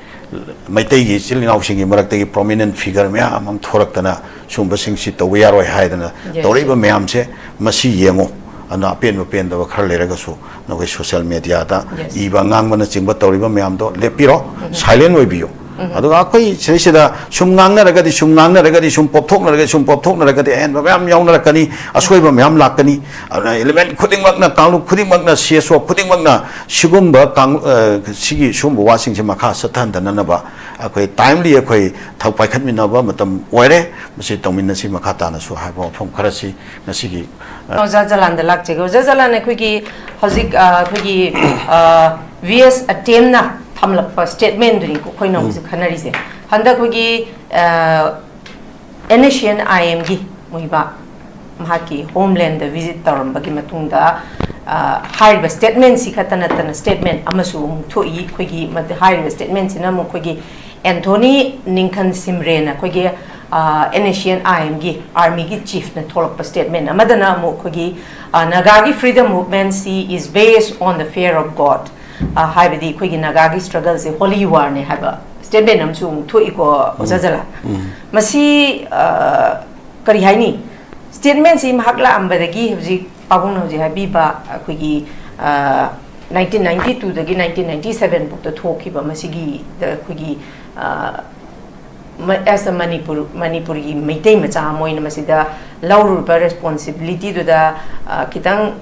ꯃꯩꯇꯩꯒꯤ ꯏꯆꯤꯜ ꯏꯅꯥꯎꯁꯤꯡꯒꯤ ꯃꯔꯛꯇꯒꯤ prominent figure ꯃꯌꯥꯝ ꯑꯃ ꯊꯣꯔꯛꯇꯅ ꯁꯨꯝꯕꯁꯤꯡꯁꯤ ꯇꯧꯕ ꯌꯥꯔꯣꯏ ꯍꯥꯏꯗꯅ ꯇꯧꯔꯛꯏꯕ ꯃꯌꯥꯝꯁꯦ, ꯃꯁꯤ ꯌꯦꯡꯉꯨ꯫ ꯑꯗꯨꯅ ꯑꯄꯦꯟꯕ ꯄꯦꯟꯗꯕ ꯈꯔ ꯂꯩꯔꯒꯁꯨ ꯅꯈꯣꯏ social mediaꯗ ꯏꯕ ꯉꯥꯡꯕꯅꯆꯤꯡꯕ ꯇꯧꯔꯤꯕ ꯃꯌꯥꯝꯗꯣ ꯂꯦꯞꯄꯤꯔꯣ, silent ꯑꯣꯏꯕꯤꯌꯨ꯫ ꯑꯗꯨꯒ ꯑꯩꯈꯣꯏ ꯁꯤꯗꯩꯁꯤꯗ ꯁꯨꯝ ꯉꯥꯡꯅꯔꯒꯗꯤ, ꯁꯨꯝ ꯉꯥꯡꯅꯔꯒꯗꯤ, ꯁꯨꯝ ꯄꯣꯞꯊꯣꯛꯅꯔꯒꯗꯤ, ꯁꯨꯝ ꯄꯣꯞꯊꯣꯛꯅꯔꯒꯗꯤ ꯑꯍꯦꯟꯕ ꯃꯌꯥꯝ ꯌꯥꯎꯅꯔꯛꯀꯅꯤ, ꯑꯁꯣꯏꯕ ꯃꯌꯥꯝ ꯂꯥꯛꯀꯅꯤ꯫ ꯑꯗꯨꯅ element ꯈꯨꯗꯤꯡꯃꯛꯅ, ꯀꯥꯡꯂꯨꯞ ꯈꯨꯗꯤꯡꯃꯛꯅ, C S O ꯈꯨꯗꯤꯡꯃꯛꯅ ꯁꯤꯒꯨꯝꯕ ꯀꯥꯡ-, ꯑ, ꯁꯤꯒꯤ ꯁꯤꯒꯨꯝꯕ ꯋꯥꯁꯤꯡꯁꯦ ꯃꯈꯥ ꯆꯠꯊꯍꯟꯗꯅꯅꯕ ꯑꯩꯈꯣꯏ timely ꯑꯩꯈꯣꯏ ꯊꯧ ꯄꯥꯏꯈꯠꯃꯤꯟꯅꯕ ꯃꯇꯝ ꯑꯣꯏꯔꯦ꯫ ꯃꯁꯤ ꯇꯧꯃꯤꯟꯅꯁꯤ ꯃꯈꯥ ꯇꯥꯅꯁꯨ ꯍꯥꯏꯕ ꯋꯥꯐꯝ ꯈꯔꯁꯤ ꯉꯁꯤꯒꯤ, ꯑ, ꯑꯣꯖꯥ ꯖꯂꯥꯟꯗ ꯂꯥꯛꯆꯒꯦ꯫ ꯑꯣꯖꯥ ꯖꯂꯥꯟ, ꯑꯩꯈꯣꯏꯒꯤ ꯍꯧꯖꯤꯛ, ꯑ, ꯑꯩꯈꯣꯏꯒꯤ, ꯑ, V S ꯑꯇꯦꯝꯅ ꯊꯝꯂꯛꯄ statementꯗꯨꯅꯤꯀꯣ ꯑꯩꯈꯣꯏꯅ ꯍꯧꯖꯤꯛ ꯈꯟꯅꯔꯤꯁꯦ꯫ ꯍꯟꯗꯛ ꯑꯩꯈꯣꯏꯒꯤ, ꯑ, NSCN-IMꯒꯤ ꯃꯨꯏꯕꯥ ꯃꯍꯥꯛꯀꯤ homelandꯗ visit ꯇꯧꯔꯝꯕꯒꯤ ꯃꯇꯨꯡꯗ, ꯑ, ꯍꯥꯏꯔꯤꯕ statementꯁꯤ ꯈꯛꯇ ꯅꯠꯇꯅ statement ꯑꯃꯁꯨ ꯑꯃꯨꯛ ꯊꯣꯛꯏ꯫ ꯑꯩꯈꯣꯏꯒꯤ ꯃꯗ-, ꯍꯥꯏꯔꯤꯕ statementꯁꯤꯅ ꯑꯃꯨꯛ ꯑꯩꯈꯣꯏꯒꯤ ꯑꯦꯟꯊꯣꯅꯤ ꯅꯤꯡꯈꯟ ꯁꯤꯝꯔꯦꯅ ꯑꯩꯈꯣꯏꯒꯤ, ꯑ, NSCN-IMꯒꯤ armyꯒꯤ chiefꯅ ꯊꯣꯛꯂꯛꯄ statement ꯑꯃꯗꯅ ꯑꯃꯨꯛ ꯑꯩꯈꯣꯏꯒꯤ, ꯑ, Nagaꯒꯤ freedom movementꯁꯤ is based on the fear of God꯫ ꯑ, ꯍꯥꯏꯕꯗꯤ ꯑꯩꯈꯣꯏꯒꯤ ꯅꯥꯒꯥꯒꯤ struggleꯁꯦ holy warꯅꯦ ꯍꯥꯏꯕ statement ꯑꯃꯁꯨ ꯑꯃꯨꯛ ꯊꯣꯛꯏꯀꯣ, ꯑꯣꯖꯥ ꯖꯂꯥꯟ꯫ ꯃꯁꯤ, ꯑ, ꯀꯔꯤ ꯍꯥꯏꯅꯤ? Statementꯁꯤ ꯃꯍꯥꯛ ꯂꯥꯛꯑꯝꯕꯗꯒꯤ ꯍꯧꯖꯤꯛ ꯄꯥꯕꯨꯡꯅ ꯍꯧꯖꯤꯛ ꯍꯥꯏꯕꯤꯕ ꯑꯩꯈꯣꯏꯒꯤ, ꯑ, nineteen ninety twoꯗꯒꯤ nineteen ninety seven ꯐꯥꯎꯗ ꯊꯣꯛꯈꯤꯕ ꯃꯁꯤꯒꯤ, ꯗ ꯑꯩꯈꯣꯏꯒꯤ, ꯑ, ꯃ-, as a Manipur, ꯃꯅꯤꯄꯨꯔꯒꯤ ꯃꯩꯇꯩ ꯃꯆꯥ ꯑꯃ ꯑꯣꯏꯅ ꯃꯁꯤꯗ ꯂꯧꯔꯨꯕ responsibilityꯗꯨꯗ, ꯑ, ꯈꯤꯇꯪ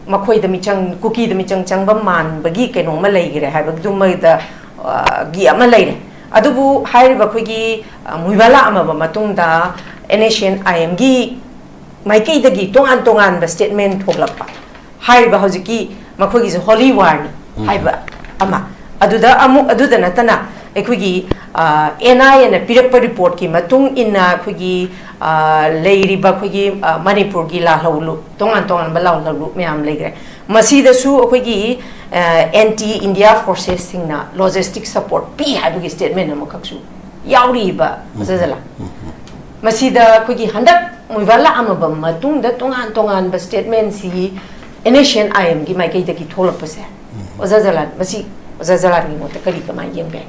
ꯃꯈꯣꯏꯗ ꯃꯤꯆꯪ, ꯀꯨꯀꯤꯗ ꯃꯤꯆꯪ ꯆꯪꯕ ꯃꯥꯟꯕꯒꯤ ꯀꯩꯅꯣꯝꯃ ꯂꯩꯈ꯭ꯔꯦ ꯍꯥꯏꯕꯗꯨꯃꯗ, ꯑ, ꯒꯤ ꯑꯃ ꯂꯩꯔꯦ꯫ ꯑꯗꯨꯕꯨ ꯍꯥꯏꯔꯤꯕ ꯑꯩꯈꯣꯏꯒꯤ, ꯑ, ꯃꯨꯏꯕꯥ ꯂꯥꯛꯑꯝꯃꯕ ꯃꯇꯨꯡꯗ NSCN-IMꯒꯤ ꯃꯥꯏꯀꯩꯗꯒꯤ ꯇꯣꯉꯥꯟ ꯇꯣꯉꯥꯟꯕ statement ꯊꯣꯛꯂꯛꯄ꯫ ꯍꯥꯏꯔꯤꯕ ꯍꯧꯖꯤꯛꯀꯤ ꯃꯈꯣꯏꯒꯤꯁꯦ holy warꯅꯤ ꯍꯥꯏꯕ ꯑꯃ꯫ ꯑꯗꯨꯗ ꯑꯃꯨꯛ, ꯑꯗꯨꯗ ꯅꯠꯇꯅ ꯑꯩꯈꯣꯏꯒꯤ ꯑꯦꯟ ꯑꯥꯏ ꯑꯦꯅ ꯄꯤꯔꯛꯄ ꯔꯤꯄꯣꯔꯠꯀꯤ ꯃꯇꯨꯡ ꯏꯟꯅ ꯑꯩꯈꯣꯏꯒꯤ ꯑ, ꯂꯩꯔꯤꯕ ꯑꯩꯈꯣꯏꯒꯤ ꯑ, ꯃꯅꯤꯄꯨꯔꯒꯤ ꯂꯥꯜꯍꯧꯂꯨꯞ, ꯇꯣꯉꯥꯟ ꯇꯣꯉꯥꯟꯕ ꯂꯥꯜꯍꯧꯂꯨꯞ ꯃꯌꯥꯝ ꯂꯩꯈ꯭ꯔꯦ꯫ ꯃꯁꯤꯗꯁꯨ ꯑꯩꯈꯣꯏꯒꯤ ꯑꯦꯟꯇꯤ ꯏꯟꯗꯤꯌꯥ ꯐꯣꯔꯁꯦꯁꯁꯤꯡꯅ ꯂꯣꯖꯤꯁꯇꯤꯛ ꯁꯄꯣꯔꯠ ꯄꯤ ꯍꯥꯏꯕꯒꯤ ꯁ꯭ꯇꯦꯠꯃꯦꯟ ꯑꯃꯈꯛꯁꯨ ꯌꯥꯎꯔꯤꯕ, ꯑꯣꯖꯥ ꯖꯂꯥꯟ꯫ ꯃꯁꯤꯗ ꯑꯩꯈꯣꯏꯒꯤ ꯍꯟꯗꯛ ꯃꯣꯏꯕꯥ ꯂꯥꯛꯑꯝꯃꯕ ꯃꯇꯨꯡꯗ ꯇꯣꯉꯥꯟ ꯇꯣꯉꯥꯟꯕ ꯁ꯭ꯇꯦꯠꯃꯦꯟꯁꯤ ꯑꯦꯟ ꯑꯦꯁ ꯑꯦꯟ ꯑꯥꯏ ꯑꯦꯝꯒꯤ ꯃꯥꯏꯀꯩꯗꯒꯤ ꯊꯣꯛꯂꯛꯄꯁꯦ, ꯑꯣꯖꯥ ꯖꯂꯥꯟ, ꯃꯁꯤ ꯑꯣꯖꯥ ꯖꯂꯥꯟꯒꯤ ꯃꯣꯠꯇ ꯀꯔꯤ, ꯀꯃꯥꯏꯅ ꯌꯦꯡꯕ ꯌꯥꯏ?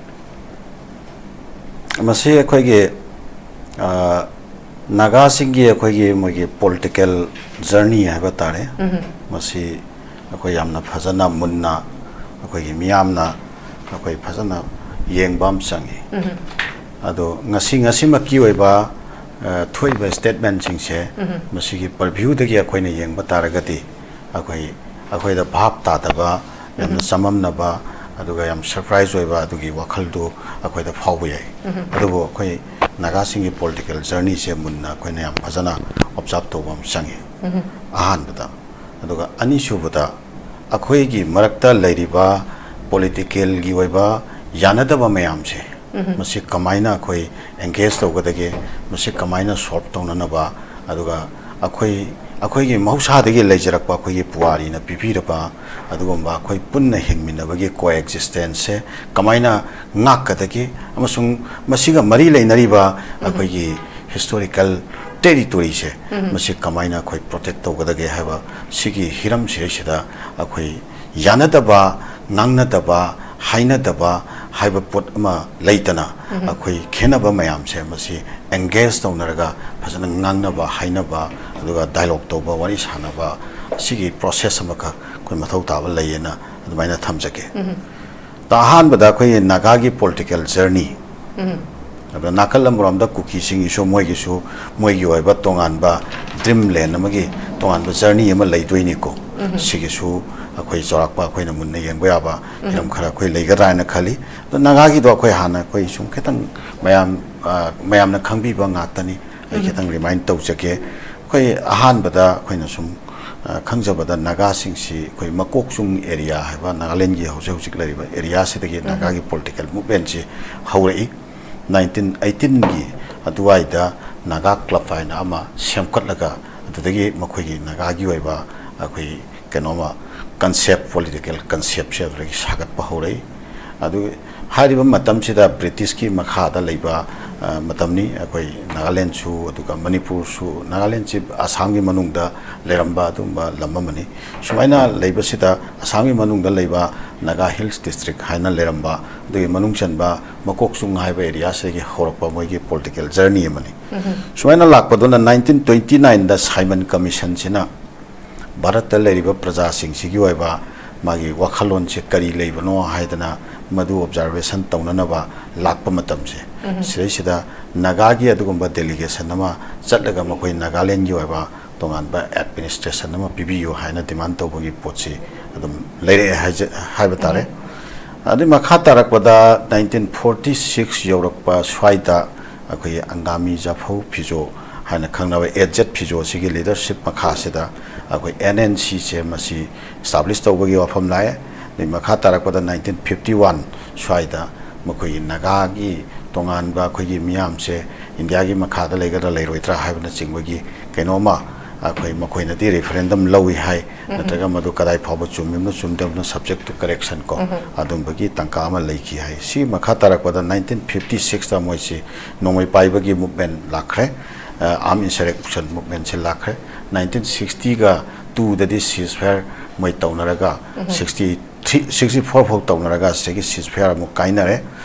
ꯃꯁꯤ ꯑꯩꯈꯣꯏꯒꯤ ꯑ, ꯅꯥꯒꯥꯁꯤꯡꯒꯤ ꯑꯩꯈꯣꯏꯒꯤ ꯃꯣꯏꯒꯤ ꯄꯣꯂꯤꯇꯤꯀꯦꯜ ꯖꯔꯅꯤ ꯍꯥꯏꯕ ꯇꯥꯔꯦ꯫ ꯃꯁꯤ ꯑꯩꯈꯣꯏ ꯌꯥꯝꯅ ꯐꯖꯅ ꯃꯨꯟꯅ ꯑꯩꯈꯣꯏꯒꯤ ꯃꯤꯌꯥꯝꯅ ꯑꯩꯈꯣꯏ ꯐꯖꯅ ꯌꯦꯡꯕ ꯑꯃ ꯆꯪꯉꯤ꯫ ꯑꯗꯣ ꯉꯁꯤ, ꯉꯁꯤꯃꯛꯀꯤ ꯑꯣꯏꯕ ꯑ, ꯊꯣꯛꯏꯕ ꯁ꯭ꯇꯦꯠꯃꯦꯟꯁꯤꯡꯁꯦ, ꯃꯁꯤꯒꯤ ꯄꯔꯚ꯭ꯌꯨꯗꯒꯤ ꯑꯩꯈꯣꯏꯅ ꯌꯦꯡꯕ ꯇꯥꯔꯒꯗꯤ ꯑꯩꯈꯣꯏ, ꯑꯩꯈꯣꯏꯗ ꯚꯥꯞ ꯇꯥꯗꯕ, ꯌꯥꯝꯅ ꯆꯃꯝꯅꯕ, ꯑꯗꯨꯒ ꯌꯥꯝ ꯁꯔꯄ꯭ꯔꯥꯏꯖ ꯑꯣꯏꯕ ꯑꯗꯨꯒꯤ ꯋꯥꯈꯜꯗꯨ ꯑꯩꯈꯣꯏꯗ ꯐꯥꯎꯕ ꯌꯥꯏ꯫ ꯑꯗꯨꯕꯨ ꯑꯩꯈꯣꯏ ꯅꯥꯒꯥꯁꯤꯡꯒꯤ ꯄꯣꯂꯤꯇꯤꯀꯦꯜ ꯖꯔꯅꯤꯁꯦ ꯃꯨꯟꯅ ꯑꯩꯈꯣꯏꯅ ꯌꯥꯝ ꯐꯖꯅ ꯑꯣꯕꯖꯥꯔꯕ ꯇꯧꯕ ꯑꯃ ꯆꯪꯉꯤ, ꯑꯍꯥꯟꯕꯗ꯫ ꯑꯗꯨꯒ ꯑꯅꯤꯁꯨꯕꯗ, ꯑꯩꯈꯣꯏꯒꯤ ꯃꯔꯛꯇ ꯂꯩꯔꯤꯕ ꯄꯣꯂꯤꯇꯤꯀꯦꯜꯒꯤ ꯑꯣꯏꯕ ꯌꯥꯅꯗꯕ ꯃꯌꯥꯝꯁꯦ, ꯃꯁꯤ ꯀꯃꯥꯏꯅ ꯑꯩꯈꯣꯏ ꯑꯦꯡꯒꯦꯖ ꯇꯧꯒꯗꯒꯦ, ꯃꯁꯤ ꯀꯃꯥꯏꯅ ꯁꯣꯜꯕ ꯇꯧꯅꯅꯕ, ꯑꯗꯨꯒ ꯑꯩꯈꯣꯏ, ꯑꯩꯈꯣꯏꯒꯤ ꯃꯍꯧꯁꯥꯗꯒꯤ ꯂꯩꯖꯔꯛꯄ ꯑꯩꯈꯣꯏꯒꯤ ꯄꯨꯋꯥꯔꯤꯅ ꯄꯤꯕꯤꯔꯕ ꯑꯗꯨꯒꯨꯝꯕ ꯑꯩꯈꯣꯏ ꯄꯨꯟꯅ ꯍꯤꯡꯃꯤꯟꯅꯕꯒꯤ ꯀꯣ ꯑꯦꯛꯖꯤꯁꯇꯦꯟꯁꯁꯦ ꯀꯃꯥꯏꯅ ꯉꯥꯛꯀꯗꯒꯦ, ꯑꯃꯁꯨꯡ ꯃꯁꯤꯒ ꯃꯔꯤ ꯂꯩꯅꯔꯤꯕ ꯑꯩꯈꯣꯏꯒꯤ ꯍꯤꯁꯇꯣꯔꯤꯀꯦꯜ ꯇꯦꯔꯤꯇꯣꯔꯤꯁꯦ, ꯃꯁꯤ ꯀꯃꯥꯏꯅ ꯑꯩꯈꯣꯏ ꯄ꯭ꯔꯣꯇꯦꯛ ꯇꯧꯒꯗꯒꯦ ꯍꯥꯏꯕ ꯁꯤꯒꯤ ꯍꯤꯔꯝꯁꯤꯗꯩꯁꯤꯗ ꯑꯩꯈꯣꯏ ꯌꯥꯅꯗꯕ, ꯉꯥꯡꯅꯗꯕ, ꯍꯥꯏꯅꯗꯕ ꯍꯥꯏꯕ ꯄꯣꯠ ꯑꯃ ꯂꯩꯇꯅ, ꯑꯩꯈꯣꯏ ꯈꯦꯠꯅꯕ ꯃꯌꯥꯝꯁꯦ ꯃꯁꯤ ꯑꯦꯡꯒꯦꯖ ꯇꯧꯅꯔꯒ ꯐꯖꯅ ꯉꯥꯡꯅꯕ, ꯍꯥꯏꯅꯕ, ꯑꯗꯨꯒ ꯗꯥꯏꯂꯣꯒ ꯇꯧꯕ, ꯋꯥꯔꯤ ꯁꯥꯟꯅꯕ, ꯁꯤꯒꯤ ꯄ꯭ꯔꯣꯁꯦꯁ ꯑꯃꯈꯛ ꯑꯩꯈꯣꯏ ꯃꯊꯧ ꯇꯥꯕ ꯂꯩꯌꯦꯅ ꯑꯗꯨꯃꯥꯏꯅ ꯊꯝꯖꯒꯦ꯫ ꯇ-, ꯑꯍꯥꯟꯕꯗ ꯑꯩꯈꯣꯏꯒꯤ ꯅꯥꯒꯥꯒꯤ ꯄꯣꯂꯤꯇꯤꯀꯦꯜ ꯖꯔꯅꯤ, ꯑꯗꯣ ꯅꯥꯀꯜ ꯑꯃꯔꯣꯝꯗ ꯀꯨꯀꯤꯁꯤꯡꯒꯤꯁꯨ ꯃꯣꯏꯒꯤꯁꯨ ꯃꯣꯏꯒꯤ ꯑꯣꯏꯕ ꯇꯣꯉꯥꯟꯕ ꯗ꯭ꯔꯤꯝ ꯂꯦꯟ ꯑꯃꯒꯤ ꯇꯣꯉꯥꯟꯕ ꯖꯔꯅꯤ ꯑꯃ ꯂꯩꯗꯣꯏꯅꯤꯀꯣ꯫ ꯁꯤꯒꯤꯁꯨ ꯑꯩꯈꯣꯏ ꯆꯥꯎꯔꯥꯛꯄ ꯑꯩꯈꯣꯏꯅ ꯃꯨꯟꯅ ꯌꯦꯡꯕ ꯌꯥꯕ ꯍꯤꯔꯝ ꯈꯔ ꯑꯩꯈꯣꯏ ꯂꯩꯒꯗ꯭ꯔꯥ ꯍꯥꯏꯅ ꯈꯜꯂꯤ꯫ ꯑꯗꯣ ꯅꯥꯒꯥꯒꯤꯗꯣ ꯑꯩꯈꯣꯏ ꯍꯥꯟꯅ ꯑꯩꯈꯣꯏ ꯁꯨꯝ ꯈꯤꯇꯪ ꯃꯌꯥꯝ, ꯑ, ꯃꯌꯥꯝꯅ ꯈꯪꯕꯤꯕ ꯉꯥꯛꯇꯅꯤ꯫ ꯑꯩ ꯈꯤꯇꯪ ꯔꯤꯃꯥꯏꯟ ꯇꯧꯖꯒꯦ꯫ ꯑꯩꯈꯣꯏ ꯑꯍꯥꯟꯕꯗ ꯑꯩꯈꯣꯏꯅ ꯁꯨꯝ, ꯑ, ꯈꯪꯖꯕꯗ ꯅꯥꯒꯥꯁꯤꯡꯁꯤ ꯑꯩꯈꯣꯏ ꯃꯀꯣꯛꯆꯨꯡ ꯑꯦꯔꯤꯌꯥ ꯍꯥꯏꯕ ꯅꯥꯒꯥꯂꯦꯟꯒꯤ ꯍꯧꯖꯤꯛ ꯍꯧꯖꯤꯛ ꯂꯩꯔꯤꯕ ꯑꯦꯔꯤꯌꯥꯁꯤꯗꯒꯤ ꯎꯝ꯫ ꯅꯥꯒꯥꯒꯤ ꯄꯣꯂꯤꯇꯤꯀꯦꯜ ꯃꯨꯞꯃꯦꯟꯁꯤ ꯍꯧꯔꯛꯏ꯫ ꯅꯥꯏꯟꯇꯤꯟ ꯑꯩꯠꯇꯤꯟꯒꯤ ꯑꯗꯨꯋꯥꯏꯗ ꯅꯥꯒꯥ ꯀ꯭ꯂꯕ ꯍꯥꯏꯅ ꯑꯃ ꯁꯦꯝꯒꯠꯂꯒ, ꯑꯗꯨꯗꯒꯤ ꯃꯈꯣꯏꯒꯤ ꯅꯥꯒꯥꯒꯤ ꯑꯣꯏꯕ ꯑꯩꯈꯣꯏ ꯀꯩꯅꯣꯃ ꯀꯟꯁꯦꯞ, ꯄꯣꯂꯤꯇꯤꯀꯦꯜ ꯀꯟꯁꯦꯞꯁꯦ ꯑꯗꯨꯗꯒꯤ ꯁꯥꯒꯠꯄ ꯍꯧꯔꯛꯏ꯫ ꯑꯗꯨ ꯍꯥꯏꯔꯤꯕ ꯃꯇꯝꯁꯤꯗ ꯕ꯭ꯔꯤꯇꯤꯁꯀꯤ ꯃꯈꯥꯗ ꯂꯩꯕ, ꯑ, ꯃꯇꯝꯅꯤ꯫ ꯑꯩꯈꯣꯏ ꯅꯥꯒꯥꯂꯦꯟꯁꯨ, ꯑꯗꯨꯒ ꯃꯅꯤꯄꯨꯔꯁꯨ, ꯅꯥꯒꯥꯂꯦꯟꯁꯤ ꯑꯁꯥꯝꯒꯤ ꯃꯅꯨꯡꯗ ꯂꯩꯔꯝꯕ ꯑꯗꯨꯒꯨꯝꯕ ꯂꯝ ꯑꯃꯅꯤ꯫ ꯁꯨꯃꯥꯏꯅ ꯂꯩꯕꯁꯤꯗ ꯑꯁꯥꯝꯒꯤ ꯃꯅꯨꯡꯗ ꯂꯩꯕ ꯅꯥꯒꯥ ꯍꯤꯜꯁ ꯗꯤꯁꯇ꯭ꯔꯤꯛ ꯍꯥꯏꯅ ꯂꯩꯔꯝꯕ, ꯑꯗꯨꯒꯤ ꯃꯅꯨꯡ ꯆꯟꯕ ꯃꯀꯣꯛꯆꯨꯡ ꯍꯥꯏꯕ ꯑꯦꯔꯤꯌꯥꯁꯤꯗꯒꯤ ꯍꯧꯔꯛꯄ ꯃꯣꯏꯒꯤ ꯄꯣꯂꯤꯇꯤꯀꯦꯜ ꯖꯔꯅꯤ ꯑꯃꯅꯤ꯫ ꯁꯨꯃꯥꯏꯅ ꯂꯥꯛꯄꯗꯨꯅ ꯅꯥꯏꯟꯇꯤꯟ ꯇ꯭ꯋꯦꯟꯇꯤ ꯅꯥꯏꯟꯗ ꯁꯥꯏꯃꯟ ꯀꯃꯤꯁꯟꯁꯤꯅ ꯚꯥꯔꯠꯇ ꯂꯩꯔꯤꯕ ꯄ꯭ꯔꯖꯥꯁꯤꯡꯁꯤꯒꯤ ꯑꯣꯏꯕ ꯃꯥꯒꯤ ꯋꯥꯈꯜꯂꯣꯟꯁꯦ ꯀꯔꯤ ꯂꯩꯕꯅꯣ ꯍꯥꯏꯗꯅ ꯃꯗꯨ ꯑꯣꯕꯖꯥꯔꯕꯦꯁꯟ ꯇꯧꯅꯅꯕ ꯂꯥꯛꯄ ꯃꯇꯝꯁꯦ, ꯎꯝ꯫ ꯁꯤꯗꯩꯁꯤꯗ ꯅꯥꯒꯥꯒꯤ ꯑꯗꯨꯒꯨꯝꯕ ꯗꯦꯂꯤꯒꯦꯁꯟ ꯑꯃ ꯆꯠꯂꯒ ꯃꯈꯣꯏ ꯅꯥꯒꯥꯂꯦꯟꯒꯤ ꯑꯣꯏꯕ ꯇꯣꯉꯥꯟꯕ ꯑꯦꯗꯃꯤꯅꯤꯁꯇ꯭ꯔꯦꯁꯟ ꯑꯃ ꯄꯤꯕꯤꯌꯨ ꯍꯥꯏꯅ ꯗꯤꯃꯥꯟ ꯇꯧꯕꯒꯤ ꯄꯣꯠꯁꯤ ꯑꯗꯨꯝ ꯂꯩꯔꯛꯑꯦ ꯍꯥꯏꯖ-, ꯍꯥꯏꯕ ꯇꯥꯔꯦ꯫ ꯎꯝ꯫ ꯑꯗꯨꯏ ꯃꯈꯥ ꯇꯥꯔꯛꯄꯗ ꯅꯥꯏꯟꯇꯤꯟ ꯐꯣꯔꯇꯤ ꯁꯤꯛꯁ ꯌꯧꯔꯛꯄ ꯁ꯭ꯋꯥꯏꯗ ꯑꯩꯈꯣꯏꯒꯤ ꯑꯪꯒꯥꯃꯤ ꯖꯥꯐꯧ ꯐꯤꯖꯣ ꯍꯥꯏꯅ ꯈꯪꯅꯕ ꯑꯦ ꯖꯦꯠ ꯐꯤꯖꯣꯁꯤꯒꯤ ꯂꯤꯗꯔꯁꯤꯞ ꯃꯈꯥꯁꯤꯗ ꯑꯩꯈꯣꯏ ꯑꯦꯟ ꯑꯦꯟ ꯁꯤꯁꯦ ꯃꯁꯤ ꯏꯁꯇꯥꯕ꯭ꯂꯤꯁ ꯇꯧꯕꯒꯤ ꯋꯥꯐꯝ ꯂꯥꯛꯑꯦ꯫ ꯑꯗꯩ ꯃꯈꯥ ꯇꯥꯔꯛꯄꯗ ꯅꯥꯏꯟꯇꯤꯟ ꯐꯤꯐꯇꯤ ꯋꯥꯟ ꯁ꯭ꯋꯥꯏꯗ ꯃꯈꯣꯏꯒꯤ ꯅꯥꯒꯥꯒꯤ ꯇꯣꯉꯥꯟꯕ ꯑꯩꯈꯣꯏꯒꯤ ꯃꯤꯌꯥꯝꯁꯦ ꯏꯟꯗꯤꯌꯥꯒꯤ ꯃꯈꯥꯗ ꯂꯩꯒꯗ꯭ꯔꯥ ꯂꯩꯔꯣꯏꯗ꯭ꯔꯥ ꯍꯥꯏꯕꯅꯆꯤꯡꯕꯒꯤ ꯀꯩꯅꯣꯝꯃ ꯑꯩꯈꯣꯏ ꯃꯈꯣꯏꯅꯗꯤ ꯔꯤꯐꯔꯦꯟꯗꯝ ꯂꯧꯏ ꯍꯥꯏ, ꯎꯝ꯫ ꯅꯠꯇ꯭ꯔꯒ ꯃꯗꯨ ꯀꯗꯥꯏ ꯐꯥꯎꯕ ꯆꯨꯝꯃꯤꯕꯅꯣ ꯆꯨꯝꯗꯕꯅꯣ subject to correction ꯀꯣ, ꯎꯝ꯫ ꯑꯗꯨꯝꯕꯒꯤ ꯇꯥꯡꯀꯛ ꯑꯃ ꯂꯩꯈꯤ ꯍꯥꯏ꯫ ꯁꯤꯒꯤ ꯃꯈꯥ ꯇꯥꯔꯛꯄꯗ ꯅꯥꯏꯟꯇꯤꯟ ꯐꯤꯐꯇꯤ ꯁꯤꯛꯁꯇ ꯃꯣꯏꯁꯤ ꯅꯣꯡꯃꯩ ꯄꯥꯏꯕꯒꯤ ꯃꯨꯞꯃꯦꯟ ꯂꯥꯛꯈ꯭ꯔꯦ, ꯑꯥꯔꯝ ꯏꯟꯁꯔꯦꯛꯁꯟ ꯃꯨꯞꯃꯦꯟꯁꯤ ꯂꯥꯛꯈ꯭ꯔꯦ꯫ ꯅꯥꯏꯟꯇꯤꯟ ꯁꯤꯛꯁꯇꯤꯒ ꯇꯨꯗꯗꯤ ꯁꯤꯖ ꯐꯥꯌꯔ ꯃꯣꯏ ꯇꯧꯅꯔꯒ, ꯎꯝ꯫ ꯁꯤꯛꯁꯇꯤ ꯊ꯭ꯔꯤ, ꯁꯤꯛꯁꯇꯤ ꯐꯣꯔ ꯐꯥꯎ ꯇꯧꯅꯔꯒ ꯁꯤꯗꯒꯤ ꯁꯤꯖ ꯐꯥꯌꯔ ꯑꯃꯨꯛ ꯀꯥꯏꯅꯔꯦ꯫